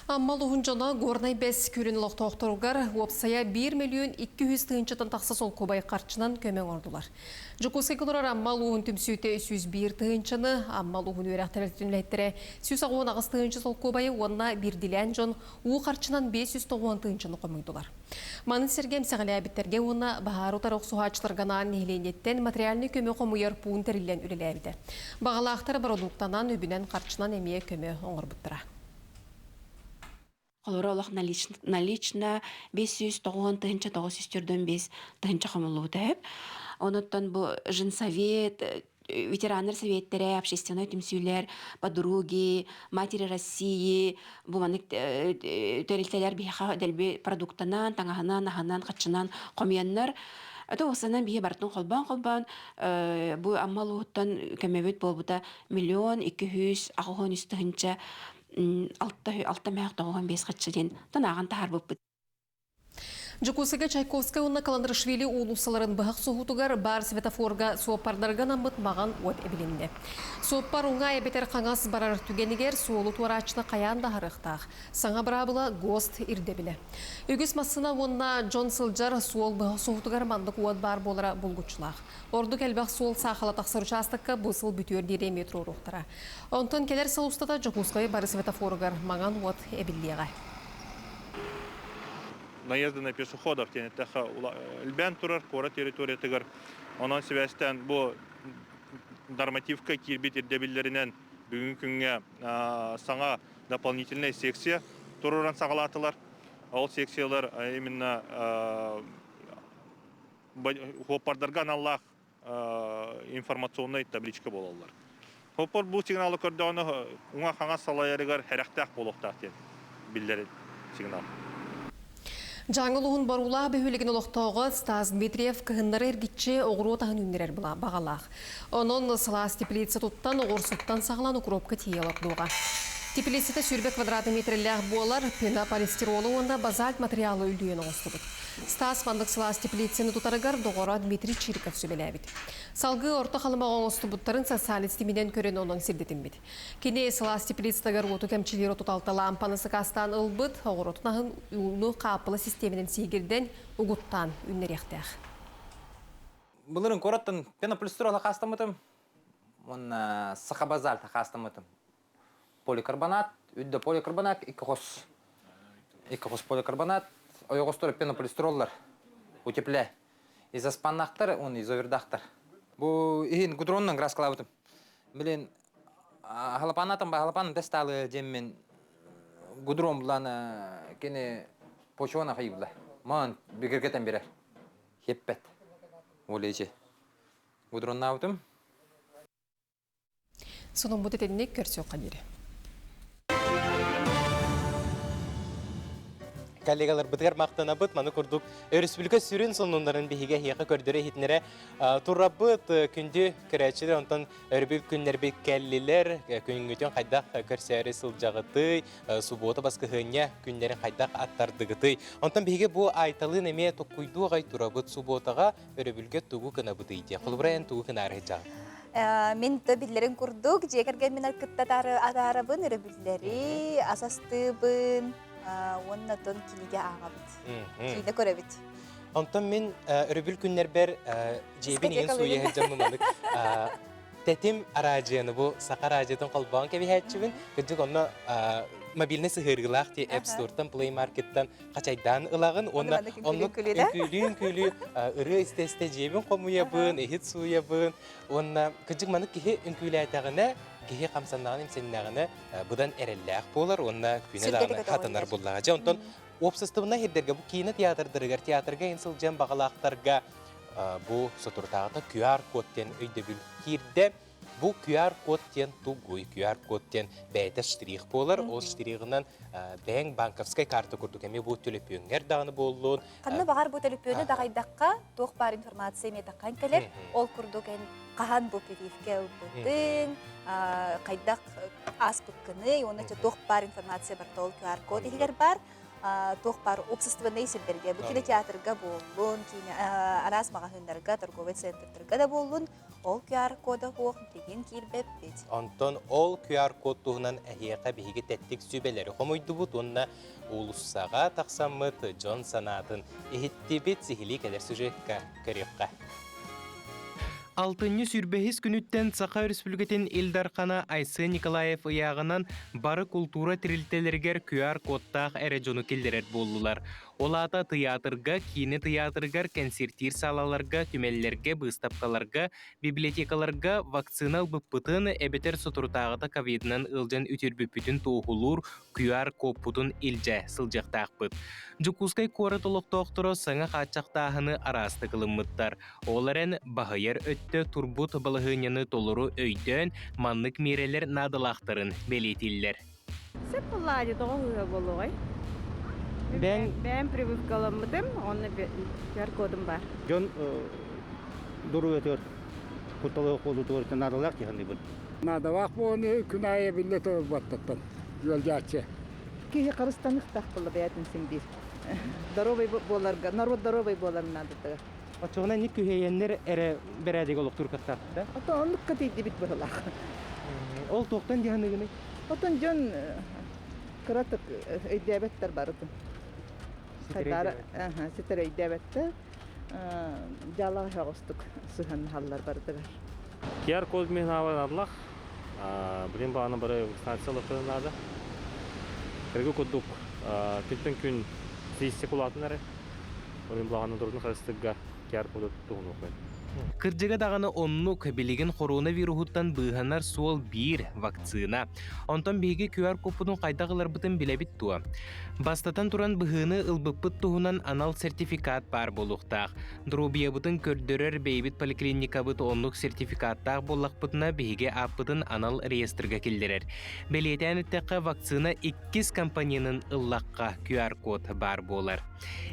Амма улууһун дьоно Горнай Бэс күөлүн олохтоохторугар уопсайа 1 миллион 200 тыһыынчаттан тахса солкуобай харчынан көмө оҥордулар. Дьокуускайга олорор Амма улууһун түмсүүтэ 101 тыһыынчаны, Амма улууһун үөрэх тэрилтэтин үлэһиттэрэ 168 тыһыынча солкуобайы уонна биирдиилээн дьон уу харчынан 590 тыһыынчаны хомуйдулар. Маны сэргэ эмсэҕэлээбиттэргэ уонна баһаар утары охсуһааччыларга анаан нэһилиэнньэттэн материальнай көмө хомуйар пуун тэриллэн үлэлээбитэ. Баҕалаахтар бородууктанан, үбүнэн-харчынан эмиэ көмө оҥорбуттара. Холоро олох налично 590 тыһынча 945 тыһынча хомуллубута үһү. Онуттан бу женсовет, ветераннар советтэрэ, общественнай түмсүүлэр, подруги, матери России бу маннык тэрилтэлэр биһиэхэ дэлби продуктанан, таҥаһынан, аһынан, хаччынан хомуйаннар это уосанан биһи барытын холбоон-холбоон бу Амма улууһуттан көмөбүт буолбута 1 283 тыһынча 6 мөһөх 95 хаччы диэн тонааҕын таһаарбыппыт. Дьокуускайга Чайковскай уонна Каландрашвили уулуссаларын быһах соһуутугар баар светофорга суоппардарга анаммыт маҕан уот эбилиннэ. Суоппар уҥа эбэтэр хаҥас барар түгэнигэр суолу туорааччыны хайаан да аһарыахтаах. Саҥа быраабыла ГОСТ ирдэбилэ. Үгүс массыына уонна дьон сылдьар суол быһах соһуутугар маннык уот баар буолара булгуччулаах. Ордук элбэх суол саахала тахсар учаастакка бу сыл бүтүөр диэри эмиэ туруоруохтара. Онтон кэлэр сыл устата Дьокуускай бары светофоругар маҥан уот эбиллиэҕэ. Наезды на пешеходов диэн эттэххэ элбээн турар куорат территориятыгар. Онон сибээстээн бу нормативка киирбит ирдэбиллэринэн бүгүҥҥү күҥҥэ саҥа дополнительная секция туруоран саҕалаатылар. Ол секциялар именно хуоппардарга аналлаах информационнай табличка буолаллар. Хуоппар бу сигналы көрдөҕүнэ уҥа-хаҥас салайарыгар сэрэхтээх буолуохтаах диэн биллэр сигнал. Дьааҥы улууһун Боруулаах бөһүөлэгин олохтооҕо Стас Дмитриев кыһыннары эргиччи оҕуруот аһын үүннэрэр баҕалаах. Онон сылаас теплица туттан, оҕурсуттан саҕалаан укропка тиийэ олордуоҕа. Теплицата 20 квадратный метрэлээх буолар, пенополистиролу уонна базальт материалы үлүйэн оҥостубут. Стас маннык сылаас теплицаны тутарыгар доҕоро Дмитрий Чириков сүбэлээбит. Салгыы Орто Халымаҕа оҥостубуттарын социальнай ситиминэн көрөн онон сирдэтиммит. Кини сылаас теплицатыгар уоту кэмчилиир 36 лаампаны сакаастаан ылбыт, оҕуротун аһын ууну хааппыла систиэминэн сиигирдэн, угуттаан үүннэриэхтээх. Былырын куораттан пенополистирол хаастаммытым уонна саха базальт хаастаммытым. Поликарбонат, үрдэ поликарбонат, икки хос. Икки хос поликарбонат, ойоҕостор пенополистироллар, утепле. Изоспаннахтар уонна изовердахтар. Бу иһин гудронунан краскалаабытым. Блин, халапанатым ба халапан тесталы диэммин гудрон булан кини почваны хайыбла. Маан бигэргэтэн берер. Хеппет. Олечи. Гудроннаабытым. Сонуммут итинник көрсүөххэ диэри. Коллегаларбытыгар махтанабыт. Маны курдук өрөспүүбүлүкэ сүрүн сонуннарын биһиги эһиэхэ көрдөрө иһитинэрэ турабыт. Күндү көрөөччүлэр, онтон өрөбүл күннэрбит кэллилэр. Күҥҥүтүн хайдах көрсөөрү сылдьаҕытый? Субуота баскыһыанньа күннэрин хайдах аттардыгытый? Онтон биһиги бу Айталыын эмиэ токкуйдуу аҕай турабыт. Субуотаҕа өрөбүлгэ тугу гынабытый диye. Холобура эн тугу гынаары сылдьаҕын? Мин то биллэрин курдук дьиэ кэргэммин кытта атаарабын, өрөбүллэри, ас астыыбын уонна тон кинигэ ааҕабыт. Киинэ көрөбүт. Онтон мин өрөбүл күннэрбэр дьиэбин иһин сууйа сылдьаммын маннык тэтим араадьыйаны бу саха араадьыйатын холбоон кэбиһээччибин. Кырдьык онно мобильнай сыһыарыылаах ти App Store-тан, Play Market-тан хачайдаан ылаҕын уонна оннук үҥкүүлүү-үҥкүүлүү ырыа истэ-истэ дьиэбин хомуйабын, иһит сууйабын уонна кырдьык маннык киһи үҥкүүлээтэҕинэ, киһи хамсаннаҕына, имсэннэҕинэ быдан эрэллээх буолар уонна күнэ даҕаны хатанар буоллаҕа. Дьэ онтон уопсастыбаннай сирдэргэ бу киинэ театрдарыгар, театрга иһин сылдьан баҕалаахтарга бу соторутааҕыта QR-код диэн өйдөбүл киирдэ. Бу QR-код диэн тугуй? QR-код диэн бэйэтэ штрих буолар. Ол штригынан бэйэҥ банковскай карта курдук эмиэ бу төлөпүөҥҥэр даҕаны буоллун. Ханна баҕар бу төлөпүөнү даҕайдахха, туох баар информация эмиэ таххан кэлэр. Ол курдук эн хаһан бу прививкэ ылбытыҥ, хайдах ааспыккыный, уонна туох баар информация барыта ол QR-код иһигэр баар. туох баар общественнай сирдэргэ, бу кинотеатрга буоллун, киинэ араас маҕаһыыннарга, торговай центрдарга да буоллун, ол QR-кода суох билигин киирбэппит. Онтон ол QR-код туһунан эһиэхэ биһиги тэттик сүбэлэри хомуйдубут уонна уулуссаҕа тахсаммыт дьон санаатын иһиттибит, сиһилии кэлэр сюжекка көрүөххэ. Алтынньы сүүрбэһис күнүттэн Саха Өрөспүүбүлүкэтин Ил Дархана Айсен Николаев ыйааҕынан бары култуура тэрилтэлэригэр QR-кодтаах эрэ дьону киллэрэр буоллулар. Ол аата тыйаатырга, киинэ тыйаатырыгар, кэнсиэртиир саалаларга, түмэллэргэ, быыстапкаларга, библиотекаларга вакцина ылбыппытын эбэтэр соторутааҕыта ковидынан ыалдьан үтүөрбүппүтүн туоһулуур QR-кодпутун илдьэ сылдьыахтаахпыт. Дьокуускай куорат олохтоохторо саҥа хааччахтааһыны араастык ылыммыттар. Ол эрэн, баһыйар өттө турбут балаһыанньаны толору өйдөөн, маннык миэрэлэр наадалаахтарын бэлиэтииллэр. Сөп буоллаа тоҕо ыһыа буолуоҕай? Бэйэм Бэйэм прививкаламмытым, онно QR-кодум баар. Дьон доруобуйатыгар кутталы буолуутугар наадалаах дии саныыбын. Наадалаах буолан күн аайы биллэ турбаттаттан ыалдьааччы. Киһи харыстаныахтаах буолла бэйэтин син биир. Здоровый буоларга, народ здоровый буолар наадатыгар. Оччоҕуна ник күһэйэннэр эрэ бэрээдэги олохтуур кыахтаахпыт да? Ото оннукка тиийдибит быһылаах. Ол туохтан дьаһаныгыный? Отон дьон кыратык өйдөөбөттөр барытын. Хайдара ситэр өйдөөбөттөр. Дьаалаҕа соҕустук сыһаннаһаллар барытыгар. QR-код мин аналлах. Билин баҕана бары вакцинация ылыахтарын наада. Эргэ курдук күнтэн күн статистика улаатан эрэ. Ол былаҕана дорудун харыстыырга QR-коду туһунуохпун. Кырдьыга даҕаны оннук, билигин коронавируһуттан быыһанар суол биир – вакцина. Онтон биһиги QR-кодпутун хайдах ыларбытын билэбит дуо? Бастатан туран быһыыны ылбыппыт туһунан анал сертификат баар буолуохтаах. Доруобуйабытын көрдөрөр бэйэбит поликлиникабыт оннук сертификаттаах буоллахпытына биһиги ааппытын анал реестрга киллэрэр. Бэлиэтээн эттэххэ, вакцина иккис компоненын ыллахха QR-код баар буолар.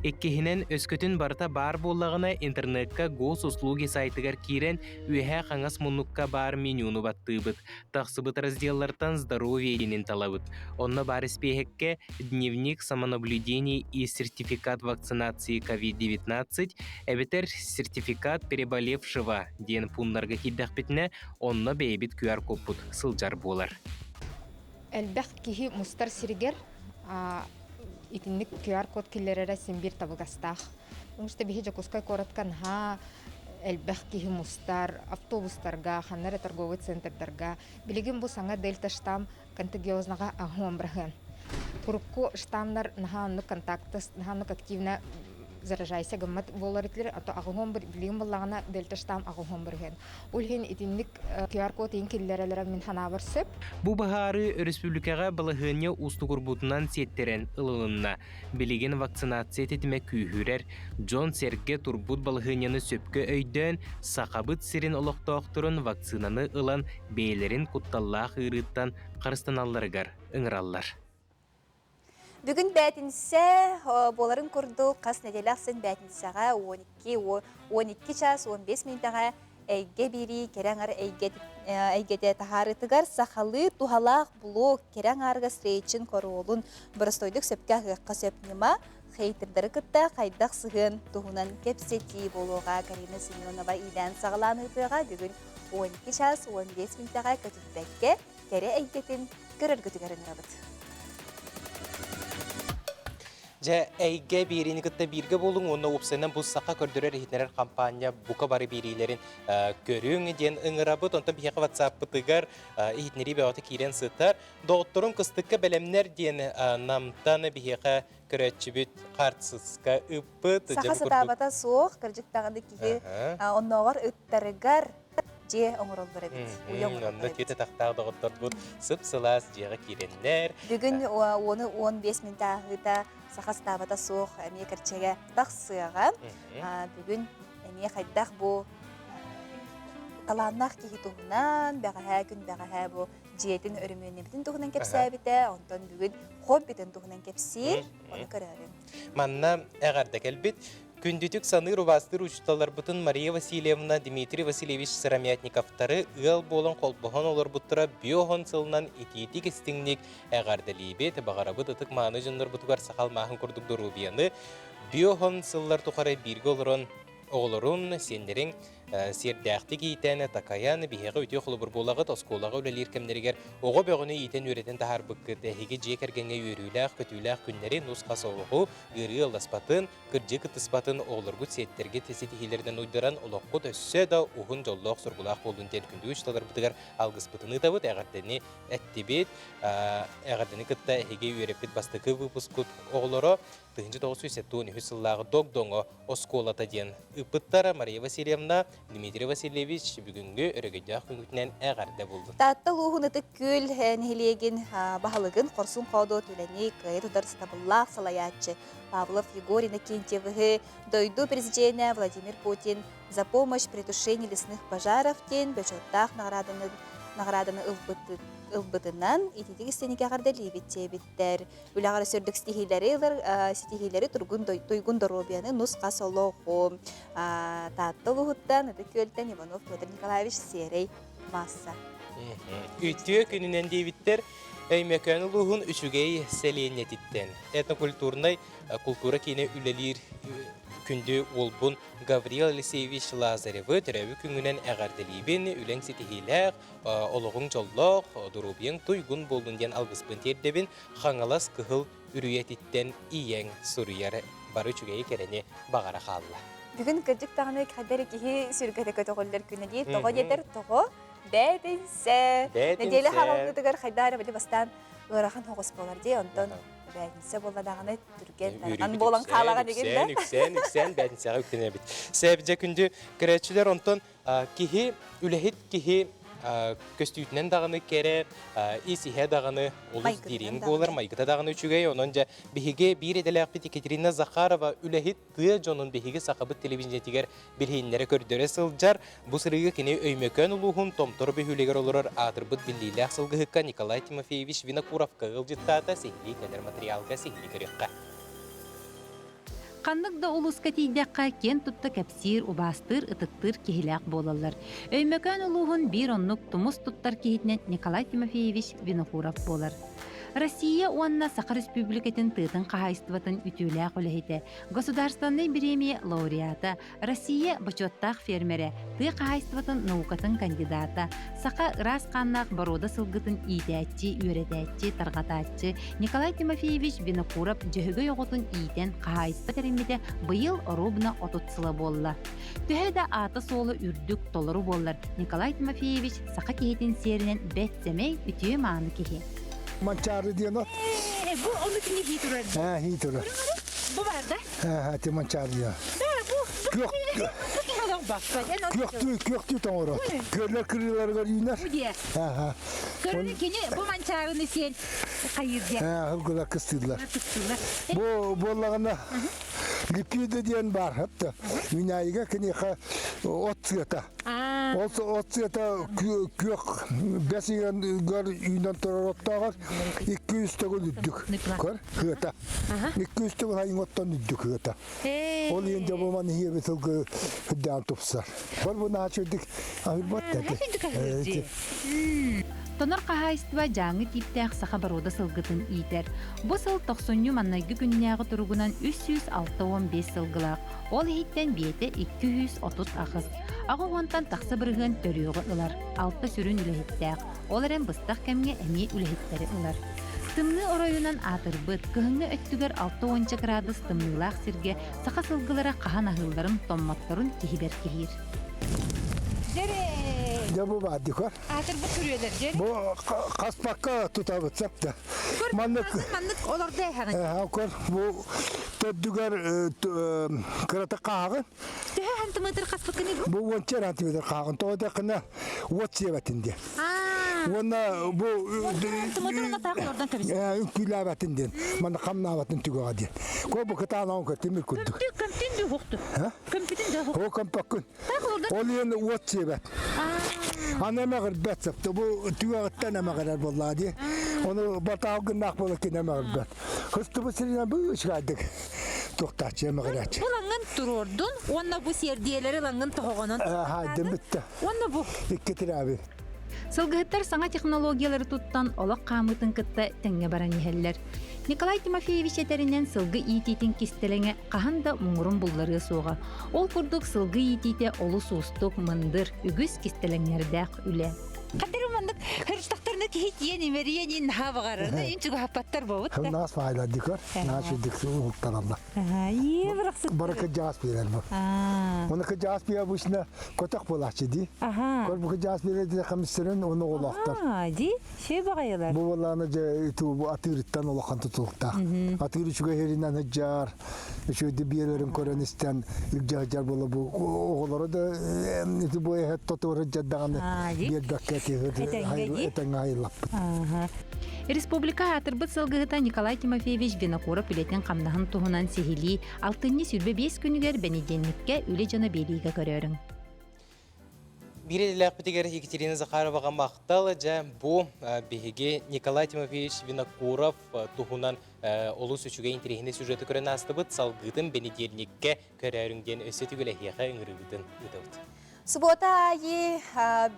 Иккиһинэн, өскөтүн барыта баар буоллаҕына, интернекка госуслуги сайтыгар киирэн, үөһээ хаҥас муннукка баар менюну баттыыбыт. Тахсыбыт разделлартан «Здоровье» диэнин талабыт. Онно баар испиэһэккэ «Дневник самонаблюдений и сертификат вакцинации COVID-19» эбэтэр «Сертификат переболевшего» диэн пууннарга киирдэхпитинэ, онно бэйэбит QR-кодпут сылдьар буолар. Элбэх киһи мустар сиригэр итинник QR-код киллэрэрэ син биир табыгастаах. Потому что биһи Дьокуускай куоратка наһаа элбэх киһи мустар, автобустарга, ханна эрэ торговый центрдарга. Билигин бу саҥа дельта штамм контагиознаҕа аһуон быраһыан. Урукку штаммнар наһаа оннук контакты, наһаа оннук активно заражайся гыммат буолар этилэр, а то аҕыһуон билигин буллаҕына дельта штамм аҕыһуон бырыһыан. Ол иһин итинник QR-код иин киллэрэлэрэ мин санаабар сөп. Бу быһаарыы өрөспүүбүлүкэҕэ балаһыанньа уустугурбутунан сиэттэрэн ылылынна. Билигин вакцинация тэтимэ күүһүрэр, дьон-сэргэ турбут балаһыанньаны сөпкө өйдөөн, Сахабыт сирин олохтоохторун вакцинаны ылан бэйэлэрин кутталлаах ыарыыттан харыстаналларыгар ыҥыраллар. Бүгүн бээтинсэ буоларын курдук хас нэдиэлэ ахсын бээтинсэҕэ 12 12 час 15 мүнүүтэҕэ эйгэ биэрии кэрэ аҥар эйгэтэ таһаарыытыгар сахалыы туһалаах блог кэрэ аҥаарга встречын коруолун боростуойдук сөпкө аһыахха сөп ньыма хейтердары кытта хайдах сыһыан туһунан кэпсэтии буолуоҕа Карина Семенова иилээн саҕалаан ыытыаҕа бүгүн 12 час 15 мүнүүтэҕэ көтүппэккэ кэрэ эйгэтин көрөргүтүгэр ыҥырабыт. Дьэ, эйгэ биэриини кытта бииргэ буолуҥ уонна уопсайынан бу саха көрдөрөр-иһитиннэрэр хампаанньа бука бары биэриилэрин көрүҥ диэн ыҥырабыт. Онтон биһиэхэ WhatsApp-пытыгар иһитиннэрии бөҕөтө киирэн сытар. Доҕотторум кыстыкка бэлэмнэр диэн Намтан биһиэхэ көрөөччүбүт хартсыска ыппыт. Саха сатаабата суох, кырдьык даҕаны киһи оннооҕор ыттарыгар дьиэ оҥороллор эбит. Уйа оҥороллор Онно түөтэ тахтаах доҕотторбут сып-сылаас дьиэҕэ киирэннэр. Бүгүн уону 15 мүнүүтэ ааһыыта саха сатаабата суох эмиэ кэрчэгэ тахсыаҕа. Бүгүн эмиэ хайдах бу талааннаах киһи туһунан, бэҕэһээ күн бэҕэһээ бу дьиэтин өрөмүөннэбитин туһунан кэпсээбитэ, онтон бүгүн хоббитын туһунан кэпсиир, ону көрөөрүҥ. Манна эҕэрдэ кэлбит. Күндүтүк саныыр убаастыыр учууталларбытын Мария Васильевна, Дмитрий Васильевич Сыромятниковтары ыал буолан холбоһон олорбуттара биоһон сылынан итиитик истиҥник эҕэрдэлиибит, баҕарабыт ытык мааны дьоннорбутугар саха алмааһын курдук доруобуйаны биоһон сыллар тухары бииргэ олорон оҕолорун, сиэннэрин сиэрдээхтик иитэн, такайан, биһиэхэ үтүө холобур буолаҕыт, оскуолаҕа үлэлиир кэмнэригэр оҕо бөҕөнү иитэн-үөрэтэн таһаарбыккыт, эһиги дьиэ кэргэҥҥэ үөрүүлээх, көтүүлээх күннэри, нус-хас олоҕу, ыарыы ылласпатын, кырдьыы кыттыспатын оҕолоргут сиэттэргит ситиһиилэринэн уйдаран олоххут өссө да уһун дьоллоох-соргулаах буоллун диэн күндү учууталларбытыгар алгыспытын ыытабыт, эҕэрдэни эттибит. Эҕэрдэни кытта эһиги үөрэппит бастакы выпускут оҕолоро 1973 сыллааҕы Догдоҥо оскуолата диэн ыыппыттара Мария Васильевна, Дмитрий Васильевич бүгүҥҥү өрөгөйдөөх күҥҥүтүнэн эҕэрдэ буоллун. Таатта улууһун Ытык Күөл нэһилиэгин баһылыгын хорсун хоодуот үлэни кыайа тутар сатабыллаах салайааччы Павлов Егор Иннокентьевиһы дойду президенэ Владимир Путин «За помощь при тушении лесных пожаров» диэн бочуоттаах наҕарааданы наҕарааданы ылбытынан ититик истиникэ эҕэрдэлиибит диэбиттэр. Үлэҕэр өссө ситиһиилэри ылар ситиһиилэри тургун туйгун доруобуйаны нус-хас олоҕу Таатта улууһуттан Ытык Күөлтэн Иванов Петр Николаевич Сиэрэй Масса. Үтүө күнүнэн диэбиттэр Өймөкөөн улууһун Үчүгэй сэлиэнньэтиттэн этнокультурнай култуура киинэ үлэлиир күндү уолбун Гаврил Алексеевич Лазаревы төрөөбүт күҥҥүнэн эҕэрдэлиибин, үлэҥ ситиһиилээх, олоҕуҥ дьоллоох, доруобуйаҥ туйгун буоллун диэн алгыспын тиэрдэбин. Хаҥалас Кыһыл Үрүйэтиттэн ийэҥ суруйар бары үчүгэйи кэрэни баҕара хаалла. Бүгүн кырдьык даҕаны кэдэр киһи сүргэтэ көтөҕүллэр күнэ дии. Тоҕо диэтэр тоҕо? Бээтинсэ. Нэдиэлэ хаалыытыгар хайдаа эрэ били бастаан ыарахан оҕус буолар дии. Онтон бээтинсэ буолла даҕаны түргэн тарҕан буолан хаалаҕа дигин да. Үксээн, үксээн, үксээн бээтинсэҕэ үктэнэбит. Сэбдьэ күндү көрөөччүлэр онтон Киһи, үлэһит киһи көстүүтүнэн даҕаны кэрэ, ис-иһэ даҕаны олус дириҥ буолар, майгыта даҕаны үчүгэй. Онон дьэ биһиги биир идэлээхпит Екатерина Захарова үлэһит тыа дьонун биһиги сахабыт телевидениетигэр билиһиннэрэ көрдөрө сылдьар. Бу сырыыга кини Өймөкөөн улууһун Томтор бөһүөлэгэр олорор аатырбыт биллиилээх сылгыһыкка Николай Тимофеевич Винокуровка ыалдьыттаата. Сиһилии кэлэр материалга сиһилии көрүөххэ. Ханнык да улууска тиийдэххэ, киэн тутта кэпсиир, убаастыыр, ытыктыыр киһилээх буолаллар. Өймөкөөн улууһун биир оннук тумус туттар киһитинэн Николай Тимофеевич Винокуров буолар. Россия уонна Саха Республикатын тыатын хаһаайыстыбатын үтүөлээх үлэһитэ, Государственнай бириэмийэ лауреата, Россия бочуоттаах фермерэ, тыа хаһаайыстыбатын наукатын кандидата, саха ыраас хааннаах боруода сылгытын иитээччи, үөрэтээччи, тарҕатааччы Николай Тимофеевич Винокуров Дьөһөгөй оҕотун иитэн хаһаайыстыба тэриммитэ быйыл оруобуна 30 сыла буолла. Төһө да аата-суола үрдүк, толору буоллар, Николай Тимофеевич саха киһитин сиэринэн бэрт сэмэй, үтүө-мааны киһи. Манчаары диэн от. Бу ону кини хии турар. Аа, хии турар. Бу бар да? Аа, ти манчаары диэн. Күөхтүү, күөхтүү тоҥорот. Күөллэр кырыыларыгар үүнэр. Ааха. Көрүнү кини бу манчаарыны сиэн хайыыр диэн. Аа, ылгылар кыстыыллар. Бу буоллаҕына липида диэн баар хатта. Үүнээйигэ киниэхэ от сыата. Ол от сыата күөх бэс ыйыгар үүнэн турар оттооҕор 200 төгүл үрдүк. Көр, сыата. 200 төгүл айың оттон үрдүк сыата. Ол иһин дьэ бу маны иһиэби сылгы үрдээн тупсар. Бар бу наачы үрдүк аһырбат да. Тонор хаһаайыстыба дьааҥы тииптээх саха боруода сылгытын иитэр. Бу сыл тохсунньу маннайгы күннээҕи туругунан 365 сылгылаах, ол иһиттэн биэтэ 238. Аҕа уонтан тахса бырыһыан төрүөҕү ылар, алта сүрүн үлэһиттээх, ол эрэн быстах кэмҥэ эмиэ үлэһиттэри ылар. Тымныы оройунан аатырбыт, кыһыҥҥы өттүгэр 60 кыраадыс тымныылаах сиргэ саха сылгылара хаһан аһыылларын, томмотторун киһи бэркиһиир. Дьэ бу баар дикор. Аатырбыт күрүөлэр дьэ. Бу хаспакка тутабыт сөп да. Маннык маннык олордо эһэҕин. Көр бу төрдүгэр кырата хааҕын. Төһө сантиметр хаспыккыный бу? Бу уонча сантиметр хааҕын. Тоҕо диэххинэ уот сиэбэтин диэн. Уонна бу үҥкүүлээбэтин диэн, манна хамнаабатын түгэҕэ диэн. Ко бу кытаанаҕын көр тимир курдук. Көмтүн дүү хукту. Көмпүтүн дүү О көмпөккүн. Ол иһин уот сиэбэт. Аны эмэҕирбэт сапта. Бу түгэҕиттэн эмэҕирэр буоллаа дии. Ону батаал гыннаах буола кини эмэҕирбэт. Хыстыбыт сиринэн бу үчүгэйдик туохтааччы эмэҕирээччи. Булаҥҥын. Туруордун уонна бу сиэрдийэлэри лаҥҥын тоһоҕонон. Хаайдым бүттэ. Уонна бу. Икки тирээби. Сылгыһыттар саҥа технологиялары туттан олох хаамыытын кытта тэҥҥэ баран иһэллэр. Николай Тимофеевич этэринэн сылгы иитиитин кистэлэҥэ хаһан да муҥурун булларыа суоҕа. Ол курдук сылгы иитиитэ олус уустук, мындыр, үгүс кистэлэҥнэрдээх үлэ. Хатыры маннык хырыстахтарына киһи тиэн имэрийэн ин наһаа баҕарар. Ин чугаһаппаттар буолбут. Нас файла дикор, наши диксы уһуктараллар. Бары кыдьаас биэрэр бу. Оны кыдьаас биэ обычно көтөх буолааччы дии. Көр бу кыдьаас биэрэр дии хамсырын оны оҕолоохтор. Ди, шей баҕайылар. Бу буоллаана дьэ иту бу атыырыттан улахан тутулуктаах. Атыыр үчүгэй иһэринэн сылдьар, үчүгэйди биэрэрин көрөн истэн илдьэ сылдьар буола бу оҕолоро да ити бу эһэт тотуор сылдьар даҕаны биэрбэккэ этэҥҥэ айыллаппыт. Республика аатырбыт сылгыһыта Николай Тимофеевич Винокуров үлэтин-хамнаһын туһунан сиһилии алтынньы 25 күнүгэр бэнидиэнньиккэ үлэ дьоно биэриигэ көрөөрүҥ. Биир идэлээхпитигэр Екатерина Захароваҕа махтал. Дьэ, бу биһиги Николай Тимофеевич Винокуров туһунан олус үчүгэй интэриэһинэй сюжеты көрөн аастыбыт. Салгыытын бэнидиэнньиккэ көрөөрүҥ диэн өссө түгэл эһиэхэ ыҥырыыбытын ыытабыт. Субуота аайы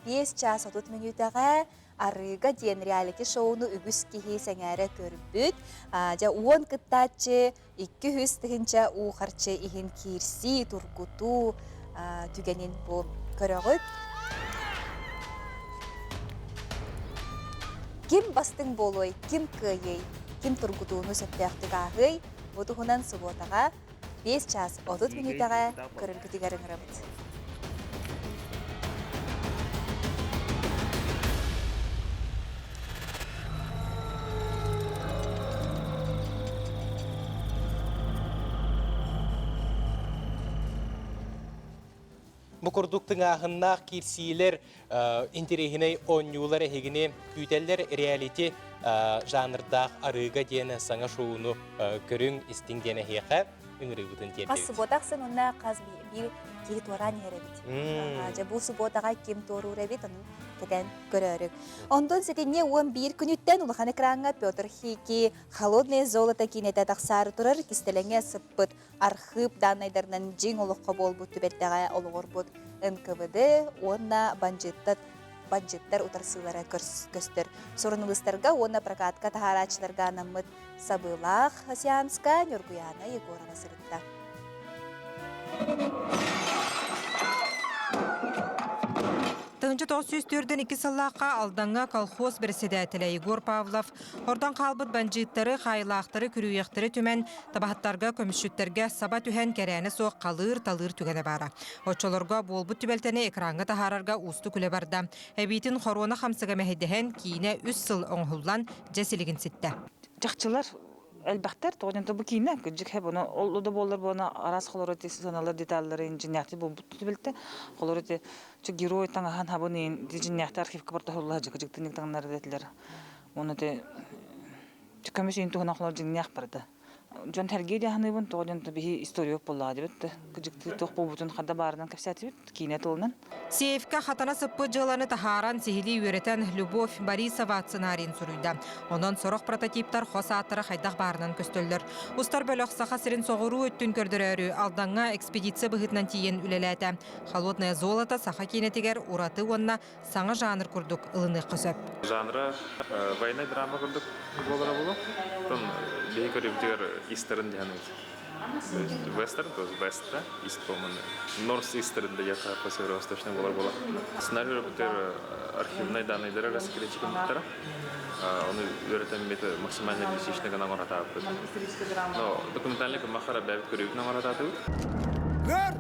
5 час 30 мүнүүтэҕэ Арыыга диэн реалити-шоуну үгүс киһи сэҥээрэ көрбүт. Дьэ, уон кыттааччы 200 тыһыынча уу харчы иһин киирсии, тургутуу түгэнин бу көрөҕүт. Ким бастыҥ буолуой, ким кыайыай, ким тургутууну сөптөөхтүк ааһыай, бу туһунан субуотаҕа 5 час 30 мүнүүтэҕэ көрөргүтүгэр ыҥырабыт. Бу курдук тыҥааһыннаах киирсиилэр, интэриэһинэй оонньуулар эһигини күүтэллэр реалити жанрдаах арыыга диэн саҥа шоуну көрүҥ, истиҥ диэн эһиэхэ ыҥырыыбытын тиэрдэбит. Хас субуота ахсын уонна хас биир киһи туораан иһэр эбит. Дьэ бу субуотаҕа ким туоруур эбит, ону кэтэн көрөөрүҥ. Онтон сэтинньи 11 күнүттэн улахан экраҥҥа Петр Хики «Холодное золото» киинэтэ тахсаары турар кистэлэҥэ сыппыт архыып дааннайдарынан дьиҥ олоххо буолбут түбэлтэҕэ олоҕурбут НКВД уонна бандьыыттар бандьыыттар утарсыылара көстөр. Суруналыыстарга уонна прокатка таһаарааччыларга анаммыт сабыылаах сеанска Ньургуйаана Егорова сырытта. 1942 сыллаахха Алдаҥҥа колхоз бэрэссэдээтэлэ Егор Павлов Ордон хаалбыт бандьыыттары, хаайылаахтары, күрүүйэхтэри түмэн, табаһыттарга, көмүсчүттэргэ саба түһэн кэрээнэ суох халыыр-талыыр түгэнэ баара. Оччолорго буолбут түбэлтэни экраҥҥа таһаарарга уустук үлэ барда. Эбиитин хоруона хамсыга мэһэйдэһэн, киинэ үс сыл оҥоһуллан, дьэ силигин ситтэ. Чахчылар элбэхтэр, тоҕо диэн бу киинэ кырдьык хэп ону ол да буоллар буона араас холоро ити сыаналар деталлары инженерти буолбут түбэлтэ холоро ити герой таҥаһан хабын иин дьиннээхти архивка бартоһулла дьык-дьыктыник таҥнар этилэр Уонна ити көмүс иин туһунан холор дьиҥнээх барыта. Дьон сэргии дьаһаныыбын, тоҕо диэн биһи история буоллаҕа дибит да. Кыдьыктыы туох буолбутун ханна баарынан кэпсээтибит, киинэ тылынан. Сейфкэ хатана сыппыт дьыаланы таһааран, сиһилии үөрэтэн Любовь Борисова сценарийын суруйда. Онон сорох прототиптар хос ааттара хайдах баарынан көстөллөр. Устар бөлөх Саха сирин соҕуруу өттүн көрдөрөөрү Алдаҥҥа экспедиция быһыытынан тиийэн үлэлээтэ. Холодное золото саха киинэтигэр ураты уонна саҥа жанр курдук ылыныахха сөп. Жанра военный драма курдук буолара буолуо. Оттон биһи көрүүбүтүгэр истерн диэн вестерн, то есть вест, да, ист, по-моему, North Eastern да яка по северо-восточный буолар буола. Сценарий өрөбүтэр архивнай данныйдары раскритикаммыттара. Оны үөрэтэммит максимально реалистичный гынан оҥоратаабыт. Но документальный гыммахара бэйэбит көрүүбүтүн оҥоратаатыбыт. Көр!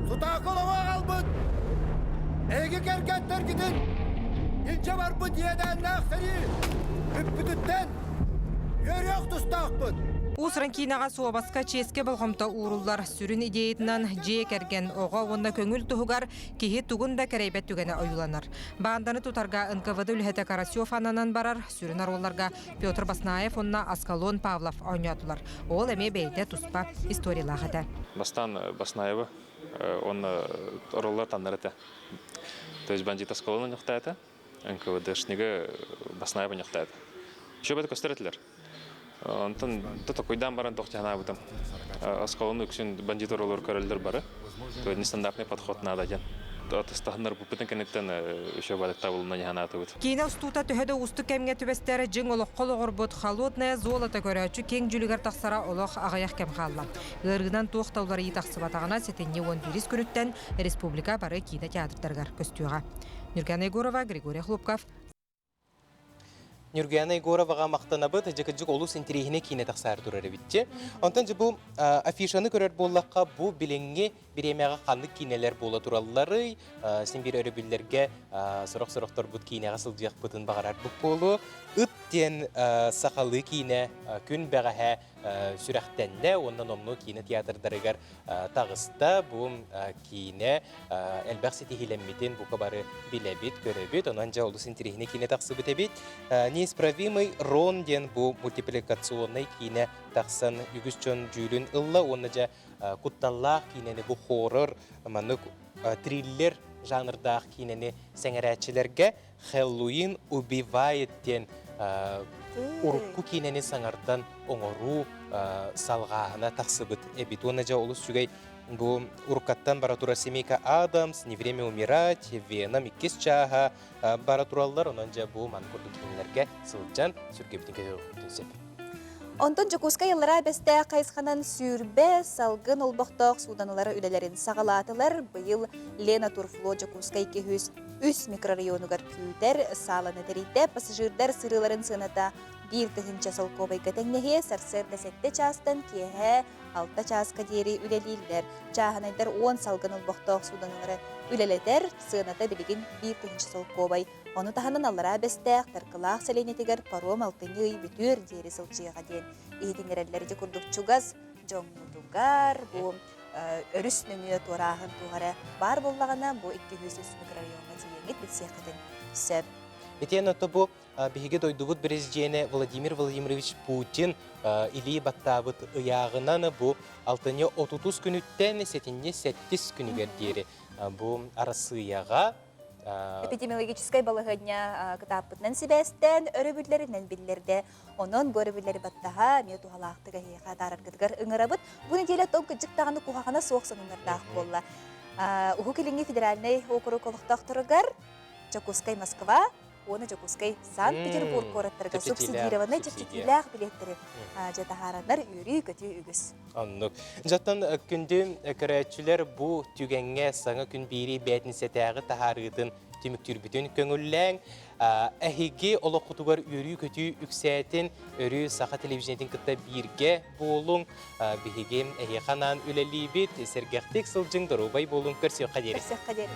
Сутаакы олоҕу аҕалбыт! Эһиги кэргэттэргитин илдьэ барбыт иэдээннээх сэрии бүппүтүттэн үөрүөх тустаахпыт! Уус-уран киинэҕэ суобаска чиэскэ болҕомто ууруллар. Сүрүн идеятынан дьиэ кэргэн, оҕо уонна көҥүл туһугар киһи тугун да кэрэйбэт түгэнэ ойууланар. Баанданы тутарга НКВД үлэһитэ Карасев ананан барар, сүрүн оруолларга Петр Баснаев уонна Аскалон Павлов оонньоотулар. Ол эмиэ бэйэтэ туспа историялаах этэ. Бастаан Баснаевы уонна оруоллар таннар этэ. То есть бандит Аскалон онньохтоото, НКВДшнига Баснаев онньохтоото. Еще бэт көстөр этилэр. Онтон токуйдаан баран тохту санаабытым. Осколону үксүн бандит оролор көрөллөр бары. То нестандартный подход надо диэн. Атастаһыннар буппутун кэнниттэн еще табылына санаатыбыт. Киинэ устуута төһө да уустук кэмҥэ түбэстэр, дьиҥ олоххо олоҕурбут «Холодное золото» көрөөччү киэҥ дьүлүгэр тахсара олох аҕыйах кэм хаалла. Ыарыынан туох да уларыйыы тахсыбатаҕына, сэтинньи 11 күнүттэн республика бары киинэ театрдарыгар көстүөҕэ. Нюргана Егорова, Григорий Хлопков, Нюргуяна Егороваҕа махтанабыт. Дьэ, олус интэриэһинэй киинэ тахсаары турар эбитчи. Онтон дьэ бу афишаны көрөр буоллахха, бу билиҥҥи бириэмэҕэ ханнык киинэлэр буола туралларый? Син биир өрөбүллэргэ сорох-сорохторбут киинэҕэ сылдьыахпытын баҕарарбыт буолуо. Ыт диэн сахалыы киинэ күн бэҕэһээ сүрэхтэннэ уонна номнуо киинэ театрдарыгар таҕыста. Бу киинэ элбэх ситиһиилэммитин бука бары билэбит, көрөбүт. Онон дьэ олус интэриэһинэй киинэ тахсыбыт эбит. Неисправимый Рон диэн бу мультипликационнай киинэ тахсан үгүс дьон дьүүлүн ылла уонна дьэ кутталлаах киинэни бу хоррор маннык триллер жанрдаах киинэни сэҥэрээччилэргэ Хэллоуин убивает диэн урукку киинэни саҥардан оҥоруу салҕааһына тахсыбыт эбит. Уонна дьэ олус үчүгэй бу уруккаттан бара турар Семейка Адамс, Не время умирать, Веном иккис чааһа бара тураллар. Онон дьэ бу маны курдук киинэлэргэ сылдьан сүргэбитин көтөҕүөхпүтүн сөп. Онтон Дьокуускай ыллара бэстээх хайысханан сүүрбэ салгын олбохтоох сууданалары үлэлэрин саҕалаатылар. Быйыл Лена Турфло Дьокуускай 203 микрорайонугар күүтэр сааланы тэрийдэ. Пассажирдар сырыыларын сыаната 1000 солкуобайга тэҥнэһиэ. Сарсыарда 7 чаастан киэһэ 6 чааска диэри үлэлииллэр. Чааһынайдар 10 салгын олбохтоох сууданалары үлэлэтэр. Сыаната билигин 1000 солкуобай. Ону таһынан Аллараа Бэстээх, Таркылаах сэлиэнньэтигэр паром алтынньы ый бүтүөр диэри сылдьыаҕа диэн иһитиннэрэллэр. Ити курдук чугас дьоҥҥутугар бу өрүс нөҥүө туорааһын туох эрэ баар буоллаҕына, бу 203 микрорайоҥҥа тиийэҥҥит билсиэххитин сөп. Итиэннэ ото бу биһиги дойдубут президенэ Владимир Владимирович Путин илии баттаабыт ыйааҕынан бу алтынньы 30 күнүттэн сэтинньи сэттис күнүгэр диэри бу Арассыыйаҕа Эпидемиологическай балаһыанньа кытааппытынан сибээстээн өрөбүллэринэн биллэрдэ. Онон бу өрөбүллэри баттаһа эмиэ туһалаахтык эһиэхэ атаараргытыгар ыҥырабыт. Бу нэдиэлэ тоҥ кыдьык даҕаны куһаҕана суох сонуннардаах буолла. Уһук Илиҥҥи федеральнай округ олохтоохторугар Дьокуускай Москва уонна Дьокуускай Санкт-Петербург куораттарга субсидированнай чэпчэтиилээх билиэттэри дьэ таһаараннар үөрүү-көтүү үгүс. Оннук. Дьоттон күндү көрөөччүлэр бу түгэҥҥэ саҥа күн биирии бээтинсэтээҕи таһаарыытын түмүктүүрбүтүн көҥүллээҥ. Эһиги олоххутугар үөрүү-көтүү үксээтин, өрүү саха телевидениетин кытта бииргэ буолуҥ. Биһиги эһиэхэ анаан үлэлиибит. Сэргэхтик сылдьыҥ, доруобай буолуҥ. Көрсүөххэ диэри. Көрсүөххэ диэри.